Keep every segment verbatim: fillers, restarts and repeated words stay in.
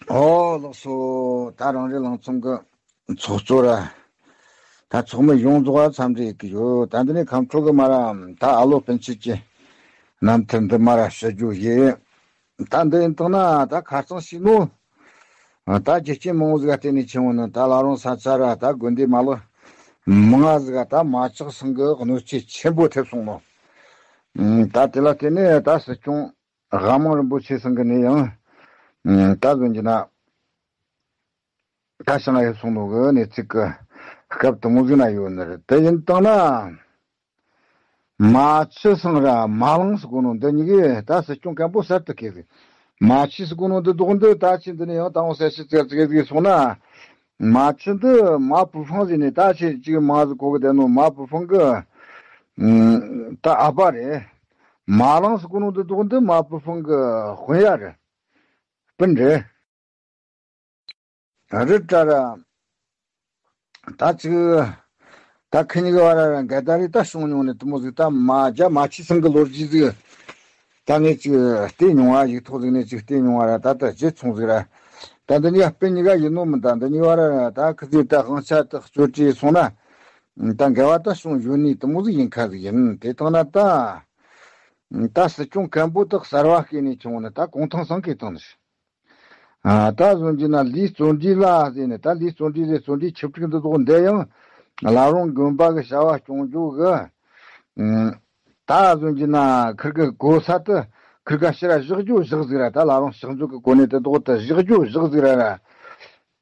ཨོ་ལགས་སོ། ད་རང་རེ་ལང་ཚོམ་གི་ཚོགས་གཙོ་ར། ད་ཚོགས་མི་ཡོངས་རྫོགས་འཚམས་འདྲི་ཡེད་གི་ཡོད། ད་འདི་ནས་ཁམས་ཕྲུག་གི་མ་ར་ད་ཨ་ལོ་སྤུན་མཆེད་ཀྱི་རྣམ་ཐར་འདི་མ་ར་ཞུ་རྒྱུ་ཡིན། ད་འདི་ཡིན་དང་ན་ད་ཁ་རྩང་ཞིག་ནོ། ད་རྒྱུ་རྐྱེན་མང་བོ་ཟིག་ག་བརྟེན་ནས་ཆེན་བོ་ནི་ད་ལ་རོང་ས་ཆ་ར་ད་དགོན་སྡེ་མ་ལག་མང་ང་ཟིག་ག་ད་མ་ཆགས་སང་གི་གནོད་འཚེ་ཆེན་པོ་ཐེབས་སོང་ནོ། ད་དེ་ལ་བརྟེན་ནས་ད་སྲིད་སྐྱོང་དབང་མང་རིན་པོ་ཆེ་སང་གི་ནས་ཡང་ད་གཟོད་ཀྱི་ན། ད་ཞང་ཡེ་སོང་ནོ་གི་གནས་ཚུལ་གི་སྐབས་དུ་མོ་ཟིག་ན་ཡོད་ནི་རེད། དེ་ཡིན་དང་ན། མ་ཆི་སང་ར་མ་ལངས་སུ་གོ་ནོ་འདི་གཉིས་ཀས་ད་སྲིད་སྐྱོང་མཁན་པོ་གསར་དུ་གས་ཟིག་མ་ཆི་སུ་གོ་ནོ་འདི་དོག་འདི་ད་ཆི་འདི་ནས་ཡང་ད་འོང་གསལ་བཤད་ཙེ་ཙེ་ཟིག་སོང་ན། མ་ཆི་འདི་མ་པུ་ཧྥང་ཟིག་ནས་ད་ཆི་ཅིག་མ་ཟིག་གོ་གི་བསྡད་ནོ་མ་པུ་ཧྥང་གི་ད་ཨ་ཕ་རེད། མ་ལངས་སུ་གོ་ནོ་འདི་དོག་འདི་མ་པུ་ཧྥང་གི་དཔོན་ཡ་རེད། སྤུན་རེད། རི་བཀྲ་ར། ད་ཅིག་ད་ཁི་གཉིས་ཀ་བར་ར་འགལ་ཟླ་རེ་ད་བྱུང་མྱོང་ནས་དུ་མོ་ཟིག་ད་མ་རྒྱ་མ་ཆི་སང་གི་ལོ་རྒྱུས་ཟིག་ད་ངས་ཅིག་བལྟས་མྱོང་བ་ཡིག་ཐོག་ཟིག་ནས་ཅིག་བལྟས་མྱོང་བ་ར་ད་ད་བརྗེད་སོང་ཟིག་ར། ད་འདི་གཉིས་ཀ་སྤུན་གཉིས་ཀ་ཡིན་ནོ་མིན། ད་འདི་གཉིས་བར་ར་ད་ཁི་ཟིག་ད་དབང་ཆ་ད་རྩོད་གྲོས་སོང་ན། ད་འགལ་བ་ད་བྱུང་ཡོད་ནི་དུ་མོ་ཟིག་ཡིན་ཁ་ཟིག་ཡིན། དེ་དང་ན་ད་ད་སྲིད་སྐྱོང་མཁན་པོ་ད་གསར་བ་སྐྱེས་ནས་བྱུང་ནི་ད་གུང་ཐང་སང་སྐྱེས་བཏང་ནི། ཨ། ད་གཟོད་ཀྱི་ན་ལིའི་བརྩོན་འགྲུས་ལ་ཟེར་ནས། ད་ལིའི་བརྩོན་འགྲུས་ཟེར་བརྩོན་འགྲུས་ཆིབས་ཁྲི་འདི་ཚོ་འདི་ཡང་བླ་བྲང་དགོན་པ་གི་བྱ་བ་སྐྱོང་རྒྱུ་གི། ཨ། ད་གཟོད་ཀྱི་ན་ཁིར་གི་གོ་ས་དེ་ཁིར་ག་ཕྱིར་བཞག་རྒྱུ་བཞག་ཟིག་ར། ད་བླ་བྲང་ཕྱག་མཛོད་གི་གོ་གནས་དེ་དག་དེ་བཞག་རྒྱུ་བཞག་ཟིག་ར་ར།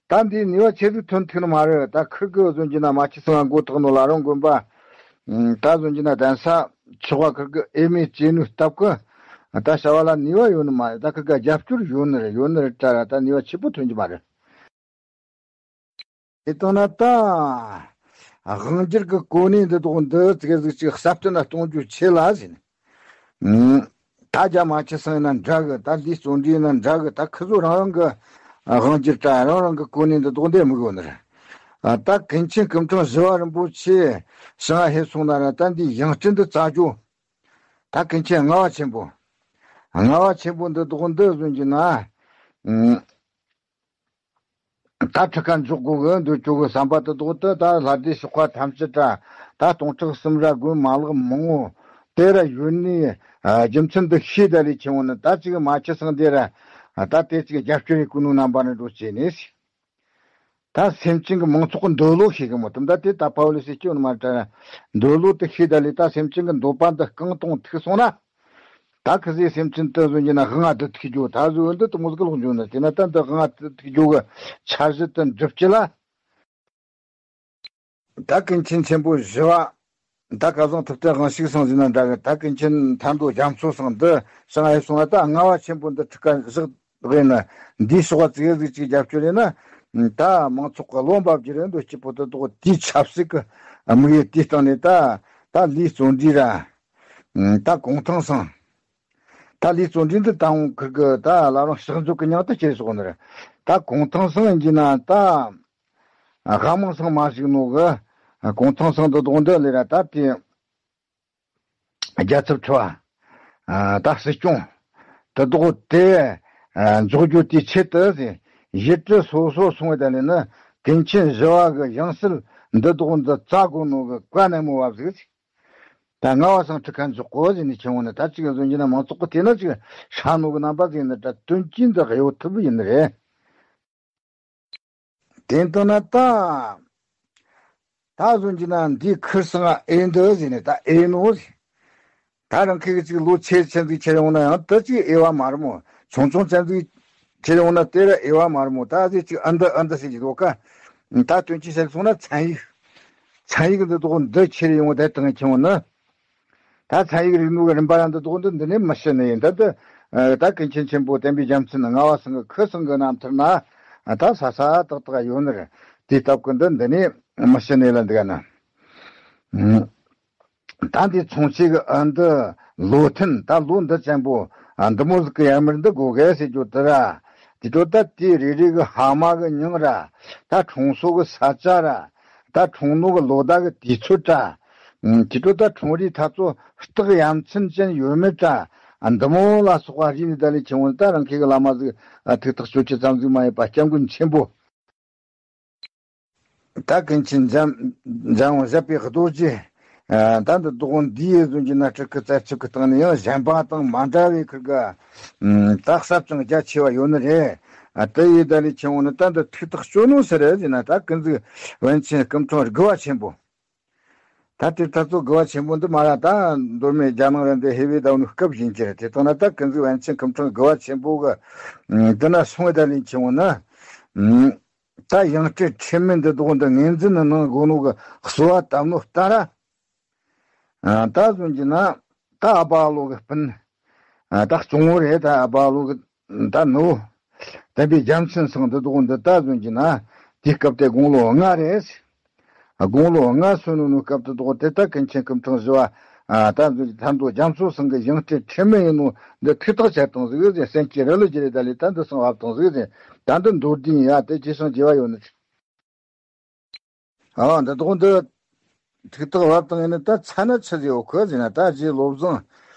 ད་འདིའི་ནུས་པ་ཆེ་ཟིག་ཐོན་ཐུབ་ནི་མ་རེད། ད་ཁིར་གི་གཟོད་ཀྱི་ན་མ་ཆི་སང་མགོ་བཏགས་ནོ་བླ་བྲང་དགོན་པ། ཨ། ད་གཟོད་ཀྱི་ན་གདན་ས་ཆགས་པ་ཁིར་གི་ཨེ་མའི་ཅེ་ནུ་སྟབས་ཀི། ད་བྱ་བ་ལ་ནུས་པ་ཡོད་ནི་མ་རེད། ད་ཁིར་ག་རྒྱབ་སྐྱོར་ཡོད་ནི་རེད། ཡོད་ནི་རེད་ད་ར། ད་ནུས་པ་ཆེ་པོ་ཐོན་གྱི་མ་རེད། དེ་ལྟ་ན་ད་དབང་སྒྱུར་གི་གོ་གནས་འདི་དག་འདི་ཙིག་ཟིག་ཅིག་སྲ་བརྟན་ལ་གཏོང་རྒྱུ་ཆེ་ལ་ཟེར་ནས། ཨ། ད་རྒྱ་མ་ཆི་སང་ཡིན་ན་འདྲ་གི། ད་ལིའི་བརྩོན་འགྲུས་ཡིན་ན་འདྲ་གི། ད་ཁི་ཚོ་རང་རང་གི་དབང་སྒྱུར་ད་རང་རང་གི་གོ་གནས་འདི་དག་འདི་དམིགས་ཡོད་ནི་རེད། ཨ། ད་ཀུན་མཁྱེན་སྐུ་ཕྲེང་བཞི་བ་རིན་པོ་ཆེ་ཞང་ཧེ་སོང་ན་ར། ད་འདིའི་ཡང་སྤྲུལ་འདི་བཙལ་རྒྱུ། ད་ཀུན་མཁྱེན་ལྔ་བ་ཆེན་པོ། ལྔ་བ་ཆེན་པོ་འདི་དག་འདི་གཟོད་ཀྱི་ན། ཨ། ད་ཁྲི་ཁར་འཇོག་དགོས་གི་འདོད་ཆོག་གི་བསམ་པ་དེ་དག་དེ་ད་ལྷ་སྡེ་ཤོག་ཁག་ཐམས་ཅད་ད་ད་སྟོང་ཕྲག་གསུམ་ར་དགོན་མ་ལག་མང་བོ་དེ་ར་ཡོད་ནི། ཨ། རྒྱུ་མཚན་འདི་ཤེས་ད་ལས་ཆེན་བོ་ནི་ད་ཅིག་མ་ཆི་སང་དེ་ར་ད་དེ་ཅིག་རྒྱབ་སྐྱོར་ཡེད་གོ་ནོ་རྣམ་པ་ནི་འགྲོ་བྱས་ནས། ད་སེམས་ཅན་གི་མང་ཚོགས་ཀྱི་འདོད་བློ་ཤེས་གི་མོ། དེ་ད་དེ་ད་ཕ་བོ་ལི་སི་སྐྱོན་མ་དྲ་འདོད་བློ་དེ་ཤེས་ད་ལས། ད་སེམས་ཅན་གི་འདོད་པ་འདི་རྐང་སྟོང་ཐུག་སོང་ན། ད་ཁི་ཟིག་སེམས་ཅན་དེ་གཟོད་ཀྱི་ན་དབང་ང་དུ་ཐུག་རྒྱུ། ད་གཟོད་འདི་དུ་མོ་ཟིག་ལོག་འཇུག་ནི། དེ་ན་ད་འདི་དབང་ང་དུ་ཐུག་རྒྱུ་གི་འཆར་གཞི་དེ་འགྲུབ་ཀྱི་ལ། ད་ཀུན་མཁྱེན་ཆེན་པོ་བཞི་བ། ད་སྐལ་བཟང་ཐུབ་བསྟན་དབང་ཕྱུག་སང་ཟིན་ན་འདྲ་གི། ད་ཀུན་མཁྱེན་མཐའ་འགྲོ་རྒྱ་མཚོ་སང་འདི་ཞང་ཧེ་སོང་ན། ད་ལྔ་བ་ཆེན་པོ་འདི་ཁྲི་ཁར་བཞག་གི་ན། འདིའི་ཤོག་བ་ཙིག་ཟིག་ཅིག་རྒྱབ་སྐྱོར་ཡིན་ན། ད་མང་ཚོགས་གི་བློ་འབབ་རྒྱུ་རེད་འདོད་སྐྱིད་པོ་དེ་དག་དེའི་ཆབ་སྲིད་གི་དམིགས་ཡུལ་དེའི་སྟེང་ནས། ད་ད་ལིའི་བརྩོན་འགྲུས་ར། ད་གུང་ཐང་སང་། ད་ལིའི་བརྩོན་འགྲུས་འདི་དང་ཁིར་གི་ད་བླ་བྲང་ཕྱག་མཛོད་གི་མྱིང་དུ་ཁྱེར་སོང་ནི་རེད། ད་གུང་ཐང་སང་ཡིན་གྱི་ན་ད་དབང་མང་སང་མ་ཞིག་ནོ་གི། གུང་ཐང་སང་དེ་དག་འདི་ལས་ར་ད་དེ་རྒྱལ་ཚབ་ཁྲི་བ། ད་སྲིད་སྐྱོང་དེ་དག་དེ་འཇོག་རྒྱུ་དེའི་ཆེད་དུ་ཟེར། ཡུལ་གྲུ་སོ་སོ་སོང་བའི་ད་ལས་ནི་ཀུན་མཁྱེན་བཞི་བ་གི་ཡང་སྲིད་འདི་དག་འདི་བཙལ་དགོས་ནོ་གི་བཀའ་ནན་མོ་བབས་ཟིག། ད་ལྔ་བ་སང་ཁྲི་ཁར་འཇོག་གོ་ཟེར་ནས་ཆེན་བོ་ནི། ད་ཅིག་གཟོད་ཀྱི་ན་མང་ཚོགས་ཀྱི་དེ་ན་ཅིག་ཧྲ་ནོ་གི་རྣམ་པ་ཟིག་ནི་ད་དོན་གྱིས་འདི་གཡོ་ཐུབ་ཡིན་ནི་རེད། དེ་ལྟ་ན་ད་ད་གཟོད་ཀྱི་ན་འདི་ཁིར་སང་ཨེ་འདི་ཟེར་ནས། ད་ཨེ་ནོ་ཟེར། ད་རང་ཁིར་གི་ཅིག་ལོ་ཆེ་ཆེན་ཟིག་ཁྱེར་ཡོང་ན་ཡང་ད་ཅིག་ཨེ་བ་མ་རེད་མོ། ཆུང་ཆུང་ཅན་ཟིག་ཁྱེར་ཡོང་ན་དེ་ར་ཨེ་བ་མ་རེད་མོ། ད་ཟིག་ཅིག་ཨ་འདི་ཨ་འདི་ཟེར་གྱི་འདུག་ག། ད་དོན་གྱིས་བཤད་སོང་ན་ཚན་རིག་ཚན་རིག་འདི་དག་འདི་ཁྱེར་ཡོང་བསྡད་དང་ཁྱེར་ཡོང་ན། ད་ཚན་རིག་རིག་གནས་ཀྱི་རིམ་པ་ར་འདི་དག་འདི་འདི་ནས་མི་ཤི་ནི་ཡིན། ད་ད་ད་ཀུན་མཁྱེན་ཆེན་པོ་བསྟན་པའི་རྒྱལ་མཚན་ལྔ་བ་སང་གི་ཁི་སང་གི་རྣམ་ཐར་ན་ད་ས་ས་ཏག་ཏག་ཡོད་ནི་རེད། དེའི་སྟབས་ཀྱིས་འདི་འདི་ནས་མི་ཤི་ནི་ལ་འདི་ག་ན། ད་འདི་མཚུངས་བྱེད་ཀྱི་ཨ་འདི་ལོ་ཐུན། ད་ལོ་འདི་ཅན་པོ་འདི་མོ་ཟིག་གི་ཡར་མར་འདི་དགོས་གལ་ཟེར་རྒྱུ་དེ་ར། དེ་ཚོ་ད་དེ་རེ་རེ་གི་ཕ་མ་གི་མྱིང་ར། ད་འཁྲུངས་ས་གི་ས་ཆ་ར། ད་འཁྲུངས་ནོ་གི་ལོ་ཟླ་གི་དུས་ཚོད་ར། དེ་ཚོ་ད་འཁྲུངས་རིས་ད་ཚོ་རྟགས་ཡ་མཚན་ཅན་ཡོད་མེད་ར། ཨ། འདི་མོ་ལ་སོགས་པ་རིག་ནས་ད་ལས་ཆེན་བོ་ནི་ད་རང་ཁྱེད་ཀྱི་བླ་མ་ཟིག་ཨ། ཐུགས་ཐག་གཅོད་རྒྱུ་ཙམ་ཟིག་མ་ཡིན་པ། སྐྱབས་མགོན་ཆེན་པོ། ད་ཀུན་མཁྱེན་འཇམ་འཇམ་དབྱངས་བཞད་པའི་རྡོ་རྗེ། ཨ། ད་འདི་དོགས་འདི་ཡི་ཟོན་གྱི་ན་སྤྲུལ་སྐུ་རྩ་ཆིབས་ཀྱི་སྟེང་ནས་ཡང་གཞན་པ་དང་མ་འདྲ་བའི་ཁུར་ག་ད་ཟབ་ཅིང་རྒྱ་ཆེ་བ་ཡོད་ནི་རེད། ཨ། དེ་ཡི་ད་ལས་ཆེན་བོ་ནི་ད་འདི་ཐུགས་ཐག་གཅོད་ནོ་ཟེར་རེད་ཟེར་ན། ད་ཀུན་གཟིགས་པཎ་ཆེན་སྐུ་ཕྲེང་དགུ་བ་ཆེན་པོ། ད་དེ་ད་ཚོ་དགུ་བ་ཆེན་པོ་འདི་མ་ར་ད་མདོ་སྨད་རྒྱ་ནང་ར་འདི་ཧེ་བའི་ཟླ་བ་ནི་སྐབས་ཡིན་གྱི་རེད། དེ་དང་ན་ད་ཀུན་གཟིགས་པཎ་ཆེན་སྐུ་ཕྲེང་དགུ་བ་ཆེན་པོ་གི་འདི་ན་སོང་བའི་ད་ལས་ཆེན་བོ་ནི། ད་ཡང་སྤྲུལ་ཁྲི་མེད་འདི་དག་འདི་ངོས་འཛིན་ནི་གནང་དགོས་ནོ་གི་གསོལ་བ་བཏབ་ནོ་ལྟར། ཨ། ད་ཟོན་གྱི་ན་ད་ཨ་པ་ལོ་གི་སྤུན། ཨ། ད་གཙོ་བོ་རེད། ད་ཨ་པ་ལོ་གི་ད་ནུ་བསྟན་པའི་རྒྱལ་མཚན་ཚང་འདི་དག་འདི་ད་ཟོན་གྱི་ན་དེའི་སྐབས་དེ་དགུང་ལོ་ལྔ་རེད། དགུང་ལོ་ལྔ་སོན་ནོ་ནོ་སྐབས་དེ་དག་དེ་ད་ཀུན་མཁྱེན་སྐུ་ཕྲེང་བཞི་བ། ཨ། ད་ཟོན་གྱི་ཐར་མདོ་རྒྱ་མཚོ་ཚང་གི་ཡང་སྤྲུལ་ཁྲི་མེད་ཡིན་ནོ་འདི་ཐུགས་ཐག་བཅད་བཏང་ཟིག་ཟེར། སེམས་ཀྱི་རི་ལ་བསྒྱུར་རེ་ད་ལས་ད་འདི་སང་བབས་བཏང་ཟིག་ཟེར། ད་འདི་མདོར་བསྡུས་ཡ་དེ་ཇི་སང་རྒྱས་པ་ཡོད་ནི། ཨ། འདི་དག་འདི་ཐུགས་ཐག་བབས་བཏང་ཡིན་ན་ད་ཚ་ན་ཆི་ཟིག་ཡོད་ཁོ་ཟེར་ན། ད་རྗེ་བློ་བཟང་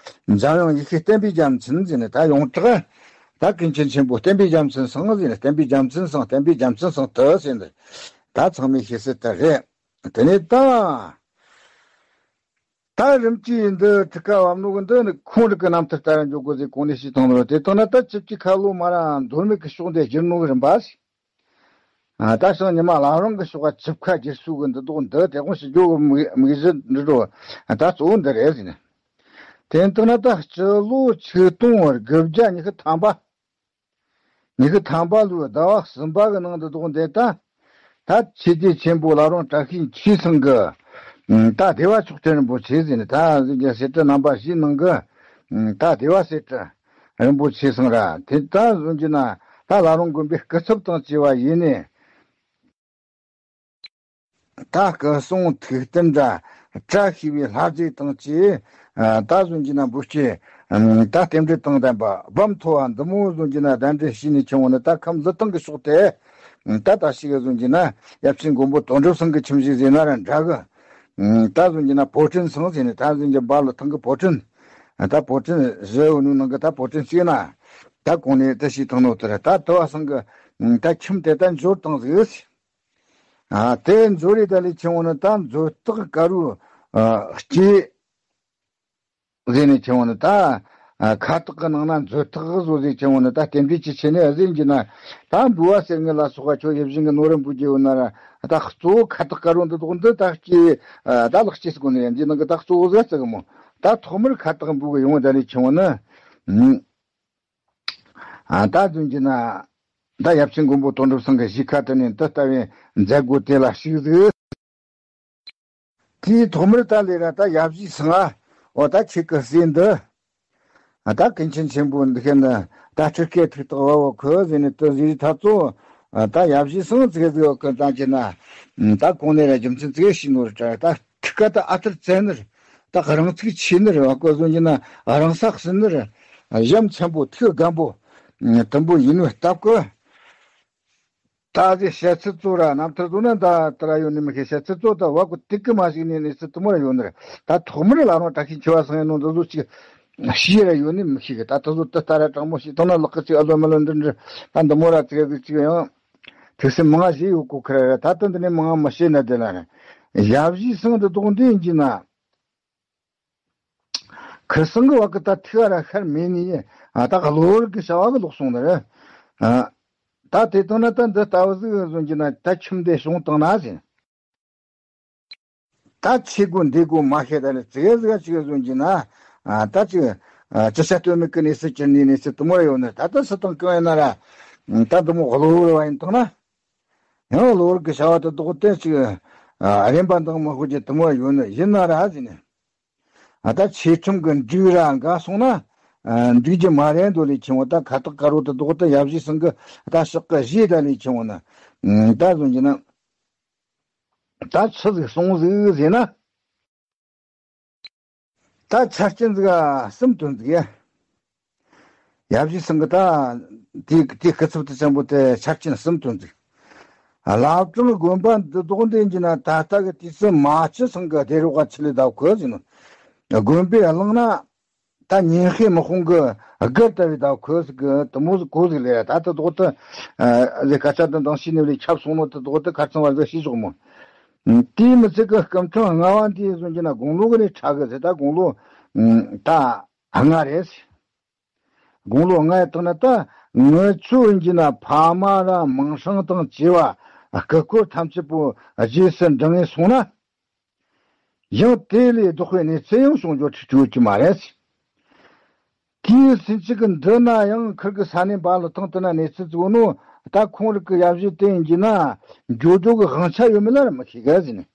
འཇམ་དབྱངས་ཡེ་ཤེས་བསྟན་པའི་རྒྱལ་མཚན་ཟེར་ན། ད་ཡོངས་གྲགས་ད་ཀུན་མཁྱེན་ཆེན་པོ་བསྟན་པའི་རྒྱལ་མཚན་སང་ཟེར་ན། བསྟན་པའི་རྒྱལ་མཚན་སང་བསྟན་པའི་རྒྱལ་མཚན་སང་དུ་ཟེར་ན། ད་ཚང་མས་ཤེས་གསལ་ལྟར་རེད། དེ་ནས་ད་ད་རིམ་གྱིས་འདི་ཁྲི་ཀ་བབས་ནོ་གི་འདི་ནི་ཁོང་རིག་གི་རྣམ་ཐར་ལྟར་འཇོག་དགོས་ཟེར་གོང་ནས་ཞུས་བཏང་ནོ། དེ་དང་ན་ད་ཆིབས་ཀྱི་ཁ་ལོ་མ་ར་མདོ་སྨད་ཀྱི་ཕྱོགས་འདི་བསྒྱུར་ནོ་གི་རིམ་པ། ཨ། ད་ཞང་ཉི་མ་བླ་བྲང་གི་ཕྱོགས་ཀ་ཆིབས་ཁ་བསྒྱུར་སྲོལ་གི་འདི་དག་འདི་དེ་དགོངས་ཞུ་རྒྱུ་གི་དམིགས་དམིགས་ཡུལ་འདི་འགྲོ། ད་གཙོ་བོ་འདི་རེད་ཟེར་ནས། དེ་ལྟར་ན་ད་སྤྱི་ལོ་ཆིག་སྟོང་དགུ་བརྒྱ་ཉི་ཤུ་ཐམ་པ། ཉི་ཤུ་ཐམ་པ་ལོའི་ཟླ་བ་གསུམ་པ་གི་ནང་དུ་དགོངས་ཏེ་ད། ད་ཆོས་རྗེ་ཆེན་པོ་བླ་བྲང་བཀྲ་ཤིས་འཁྱིལ་ཚང་གི་ད་བདེ་བ་མཆོག་སྤྲིན་རིན་པོ་ཆེ་ཟེར་ནས། ད་གཟིགས་རྒྱ་གསེར་ཁྲི་རྣམ་པ་བཞིའི་ནང་གི་ད་བདེ་བ་གསེར་ཁྲི་རིན་པོ་ཆེ་ཚང་ར། དེ་ད་ཟུང་གི་ན་ད་བླ་བྲང་དགོན་པའི་སྐུ་ཚབ་དང་བཅས་པ་ཡིན་ནས། ད་སྐུ་གསུང་ཐུགས་རྟེན་ར་བཀྲ་ཤིས་པའི་ལྷ་རྫས་དང་བཅས། ད་ཟུང་གི་ན་འབུལ་སྐྱེལ་ད་རྟེན་འབྲེལ་དང་ལྡན་པ་སྦོམ་མཐོ་བ་འདི་མོ་ཟུང་གི་ན་གདན་འདྲེན་བྱས་ནས་ཆེན་བོ་ནི། ད་ཁམས་ལི་ཐང་གི་ཕྱོགས་དེ། ད་ད་ཞིག་གི་ཟུང་གི་ན་ཡབ་ཆེན་མགོན་པོ་དོན་གྲུབ་ཚང་གི་ཁྱིམ་གཞིས་ཟེར་ན་ར་འདྲ་གི། ད་ཟུང་གི་ན་ཕོ་བྲང་ཚང་ཟེར་ནས། ད་ཟུང་གི་འབའ་ལི་ཐང་གི་ཕོ་བྲང་། ད་ཕོ་བྲང་བཞི་ཡོད་ནོ་ནང་གི་ད་ཕོ་བྲང་གཅིག་ན། ད་གོང་ནས་ད་ཞུས་བཏང་ནོ་ལྟར་ད་དུ་བ་ཚང་གི་ད་ཁྱིམ་དེ་ད་འབྱོར་བཏང་ཟིག། ཨ། དེ་འབྱོར་རེ་ད་ལས་ཆེན་བོ་ནི་ད་མཛོད་སྟག་དཀར་པོའི་ཨ་སྐྱེས་ཟེར་ནས་ཆེན་བོ་ནི་ད། ཨ། ཁ་བཏགས་ཀྱི་ནང་ན་མཛོད་སྟག་བཟོ་ཟེར་ཆེན་བོ་ནི་ད་རྟེན་འབྲེལ་གྱི་ཆེ་ནས་ཟེར་གྱི་ན། ད་འབུལ་བ་ཟེར་ངེས་ལ་སོགས་པ་ཁྱོད་ཡིད་བཞིན་གྱི་ནོར་རིན་པོ་རྒྱས་ཡོད་ན་ར། ད་གཙོ་བོ་ཁ་བཏགས་དཀར་པོ་འདི་དག་འདི་ད་སྐྱེས། ཨ། ད་ལག་སྐྱེས་སུ་གོ་ནས་ཡང་འདི་ནང་གི་ད་གཙོ་བོ་ཟེར་ཟེར་གི་མོ། ད་ཐོག་མར་ཁ་བཏགས་འབུལ་གི་ཡོང་ད་ལས་ཆེན་བོ་ནི། ཨ། ད་ཟུང་གི་ན་ད་ཡབ་ཆེན་མགོན་པོ་དོན་གྲུབ་ཚང་གི་གཞིས་ཁ་དེ་ནས་འདི་ལྟ་བུའི་མཛད་སྒོ་དེ་ལ་ཞུགས་ཟིག། དེའི་ཐོག་མར་ད་ལས་ར་ད་ཡབ་གཞིས་ཚང་ཨ། འོ་ད་ཁྱེད་ཀྱི་སྲས་འདི། ཨ། ད་ཀུན་མཁྱེན་ཆེན་པོ་འདི་ཁེ་ན་ད་སྤྲུལ་སྐུའི་ཐུགས་ཐག་བབས་བ་ཁོ་ཟེར་ནས་དུ་ཟེར་ཐག་ཚོ། ཨ། ད་ཡབ་གཞིས་ཚང་ཙིག་ཟིག་ཡོད་ཀི་ཙང་གི་ན། ད་གོང་ནས་ར་རྒྱུ་མཚན་ཙིག་ཤེས་ནོ་ར་ད། ཁྲི་ཀ་ད་ཨ་ཐུར་བཙན་ནི་རེད། ད་རང་ཚུགས་ཆེ་ནི་རེད་བ། ཀོ་ཟུང་གི་ན་རང་ས་ཟིན་ནི་རེད། གཞམ་ཆེན་པོ་ཐུགས་སྒམ་པོ་དུམ་བུ་ཡིན་ནོ་སྟབས་ཀོ། ད་གཟི་བཤད་ཚུལ་གཙོ་ར་རྣམ་ཐར་དུ་ན་ད་ད་ར་ཡོད་ནི་མི་ཤེས། བཤད་ཚུལ་གཙོ་ད་བ་ཀོ་ཏིག་གི་མ་ཞིག་ནི་གནས་ཚུལ་དུ་མོ་ར་ཡོད་ནི་རེད། ད་ཐོག་མར་ལ་རང་བཀྲ་ཤིས་འཁྱིལ་བ་སང་ཡིན་ནོ་འདི་ཚོ་ཅིག་ཤེས་ར་ཡོད་ནི་མི་ཤེས་གི། ད་དུ་ཚོ་ད་ལྟ་ར་དྲང་མོ་ཞིག་དང་ན་ལག་གི་ཅིག་ཨ་ལོ་མ་ལོ་འདི་འདྲ་ད་འདི་མོ་ར་ཙིག་གི་ཅིག་ཡང་ཐུགས་སེམས་མང་ང་ཞིག་ཡོད་གོ་ཁ་ར་ར། ད་ད་འདི་ནས་མང་ང་མི་ཤེས་ན་དེ་ལ་ར་ཡབ་གཞིས་ཚང་འདི་དོག་འདི་ཡིན་གྱི་ན། ཁུ་སང་གི་བ་ཀི་ད་ཐིག་ར་ཤར་མེད་ནི། ཨ། ད་གློ་བུར་གི་བྱ་བ་གི་ལོག་སོང་ནི་རེད། ཨ། ད་དེ་དང་ན་ད་འདི་ལྟ་བུ་ཟིག་ཟོན་གྱི་ན་ད་ཁྱིམ་དེ་བྱུང་བཏང་ན་ཟིན། ད་ཆེ་དགོས་འདི་དགོས་མ་ཤེས། ད་ནི་ཙིག་ཟིག་ཅིག་ཟོན་གྱི་ན། ཨ། ད་ཅིག་ཨ། ཅི་བྱ་གཏོལ་མེད་གི་གནས་སུ་གྱུར་ནི་གནས་སུ་དུ་མོ་ར་ཡོད་ནི། ད་ད་སུ་དང་གང་ཡིན་ན་ར། ད་འདི་མོ་གློ་བུར་བ་ཡིན་བཏང་ན། ཡང་གློ་བུར་གི་བྱ་བ་དེ་དོག་ཏེ་ཅིག་ཨ། རེམ་པ་འདང་མི་ཤོར་གྱི་དུ་མོ་ཡོད་ནི་ཡིན་ན་ར་ཟིན་ནི། ཨ། ད་ཆོས་ཁྲིམས་ཀྱི་འགྲིག་ར་འགའ་སོང་ན། ཨ། འགྲིག་རྒྱུ་མ་རེད་འདོད་ལས་ཆེན་བོ། ད་ཁ་བཏགས་དཀར་པོ་དེ་དོག་ཏེ་ཡབ་གཞིས་ཚང་གི་ད་ཕྱག་གི་བཞེས་ད་ལས་ཆེན་བོ་ནི། ད་ཟོན་གྱི་ན། ད་ཆི་ཟིག་སོང་ཟིག་ཟེར་ན། ད་ཆ་རྐྱེན་ཟིག་གསུམ་བཏོན་ཟིག་ཡ། ཡབ་གཞིས་ཚང་གི་ད་དེ་དེ་སྐུ་ཚབ་དེ་ཆེན་པོ་དེ་ཆ་རྐྱེན་གསུམ་བཏོན་ཟིག། བླ་བྲང་དགོན་པ་འདི་དོག་འདི་ཡིན་གྱི་ན་ད་ལྟ་གི་དུས་སུ་མ་ཆུ་ཚང་གི་སྡེ་རོགས་ཆི་ལི་ཟླ་ཁོ་ཟིན་ནོ། དགོན་པའི་གླིང་ན་ ད་ཉིན་ཤས་དམག་དཔུང་གི་སྒར་ལྟ་བུའི་ད་ཁོ་ཟིག་གི་དུ་མོ་ཟིག་གོ་ཟིག་ལས་ད་དུ་དོག་ཏུ་ཟིག་སྐད་ཆ་དུ་འདང་ཤེས་ནི་ལས་ཁྱབ་སོང་ནོ་དུ་དོག་ཏུ་ཁར་ཚང་བ་ཟིག་ཤེས་ཞོག་མོ། དེའི་མི་ཚེ་གི་སྐུ་ཕྲེང་ལྔ་བ་འདི་ཟོན་གྱི་ན་དགུང་ལོ་གི་ནས་ཁྲ་གི་ཟེར་ད་དགུང་ལོ་ད་ལྔ་རེད། དགུང་ལོ་ལྔ་ཡི་སྟེང་ན་ད་ངུ་ཆོ་ཡིན་གྱི་ན་ཕ་མ་ར་མིང་སྲིང་དང་བཅས་པ་སྐུ་འཁོར་ཐམས་ཅད་པོ་རྗེས་སུ་འབྲང་ངེ་སོང་ན། ཡང་དེ་ལས་ལྡོག་པའི་གནས་ཚུལ་ཡང་བྱུང་འགྱོ་ཐུབ་ཀྱི་ཡོད་ཀྱི་མ་རེད། དེའི་སྲིད་ཅིག་གི་འདི་ན་ཡང་ཁིར་གི་ས་གནས་འབའ་ལོ་ཐང་དུ་ན་གནས་ཚུལ་བཙུགས་ནོ། ད་ཁོང་རིགས་ཀྱི་ཡབ་གཞིས་དེ་ཡིན་གྱི་ན་འགྱོ་འགྱོ་གི་དབང་ཆ་ཡོད་མེད་ལ་ར་མི་ཤེས་ག་ཟིན་ནས།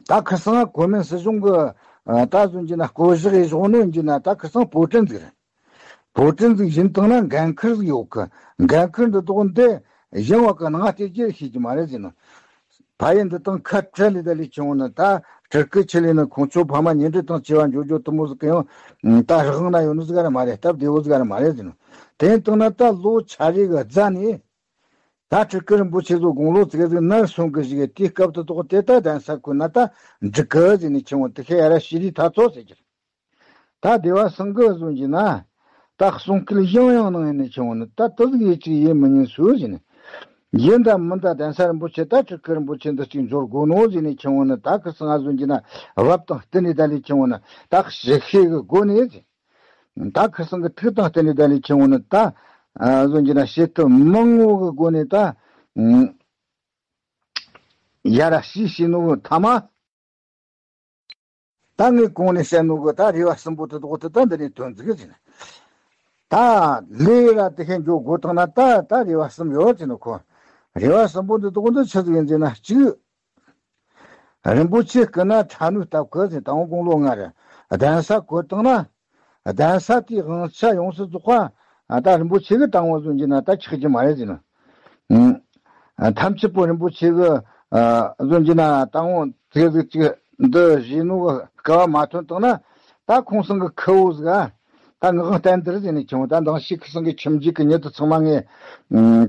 ད་ཁིར་སང་གོ་མིན་སྲིད་གཞུང་གི་ད་ཟོན་གྱི་ན་བསྐོ་གཞག་ཡེ་བཞག་ནོ་ཡིན་གྱི་ན་ད་ཁིར་སང་བོད་ཕྲན་ཟིག་རེད། བོད་ཕྲན་ཟིག་ཡིན་བཏང་ན་འགན་ཁུར་ཟིག་ཡོད་གི། འགན་ཁུར་འདི་དོག་འདི་ཡང་བ་གི་ནང་བལྟས་རྒྱུ་ཤེས་ཀྱི་མ་རེད་ཟེར་ནོ། ཕ་ཡུལ་འདི་དང་ཁ་བྲལ་ལས་ད་ལས་ཆུང་ནི་ད་སྤྲུལ་སྐུ་ཆེ་ལས་ནི་ཁོང་ཚོ་ཕ་མ་ཉེ་འབྲེལ་དང་བཅས་པ་འཇོ་འཇོ་དུ་མོ་ཟིག་གི་ཡང་ད་རི་ཧང་ན་ཡོད་ནི་ཟིག་ག་ར་མ་རེད། སྟབས་བདེ་བོ་ཟིག་ག་ར་མ་རེད་ཟེར་ནོ། དེ་ཡིན་བཏང་ན་ད་ལོ་ཆ་རེ་གི་རྫ་ནས་ད་སྤྲུལ་སྐུ་རིན་པོ་ཆེ་ཚོ་དགུང་ལོ་ཙིག་ཟིག་ནར་སོང་གི་ཞིག་དེའི་སྐབས་དུ་དོག་དེ་ད་གདན་ས་ཁུལ་ན་ད་འགྲིག་གི་ཟེར་ནས་ཆུང་དུ་ཤེས་ཡ་ར་ཤི་རི་ཐ་ཚོ་ཟེར་གྱི་རེད། ད་སྡེ་བ་སང་གི་བཟོ་གྱི་ན། ད་གསུང་སྐད་ཡང་ཡང་གནང་ཡིན་ནི་ཆུང་ནི་ད་དུ་ཟིག་ཡེ་གཅིག་ཡེ་མི་ཉན་སུ་ཟིན་ནི། ཡིན་ད་མིན་ད་གདན་ས་རིན་པོ་ཆེ་ད་སྤྲུལ་སྐུ་རིན་པོ་ཆེ་འདི་གཅིག་འབྱོར་དགོ་ནོ་ཟིན་ནི་ཆུང་ནི་ད་ཁི་སང་ང་བཟོ་གྱི་ན་བབ་དང་བསྟུན་ནི་ད་ལི་ཆུང་ནི་ད་ཞི་ཤེས་གི་སྒོ་ནས་ཟིན། ད་ཁི་སང་གི་ཐུགས་དང་བསྟུན་ནི་ད་ལི་ཆུང་ནི་ད་བཟོ་གྱི་ན་བྱེད་ཐུབ་མང་བོ་གི་སྒོ་ནས་ད་ཡ་ར་ཤི་ཤི་ནོ་ཐ་མ། ད་ངས་གོང་ནས་བཤད་ནོ་གི་ད་རེ་བ་གསུམ་པོ་དེ་དོག་དེ་ད་འདི་ནས་དོན་ཟིག་ཟིན། ད་ལས་ར་དེ་ཤེས་འཇོག་དགོས་དང་ན་ད་ད་རེ་བ་གསུམ་ཡོད་ཟིན་ནོ་ཁོ། རེ་བ་གསུམ་པོ་འདི་དོག་འདི་ཆི་ཟིག་ཡིན་ཟིན་ན་གཅིག་རིན་པོ་ཆེ་སྐུ་ན་ཁྲ་ནུས་སྟབས་གི་ཟིན་དང་དགུང་ལོ་ལྔ་རེད། གདན་ས་བཀོད་བཏང་ན། གདན་ས་དེའི་དབང་ཆ་ཡོངས་སུ་རྫོགས་པ་ད་རིན་པོ་ཆེ་གི་དང་བོ་བཟོ་གྱི་ན་ད་ཆགས་ཀྱི་མ་རེད་ཟིན་ནོ། ཐམས་ཅད་པོ་རིན་པོ་ཆེ་གི་བཟོ་གྱི་ན་དང་བོ་དེ་ཟིག་ཅིག་འདི་བཞེས་ནོ་གི་སྐལ་བ་མ་ཐོན་བཏང་ན་ད་ཁོང་སང་གི་ཁུ་བོ་ཟིག་ད་ངག་དབང་བསྟན་འདིར་ཟིན་ནས་ཆུང་ད་མདང་ཞིག་ཁི་སང་གི་ཁྱིམ་རྒྱུད་གི་ཉེ་དུ་ཚང་མ་ངས་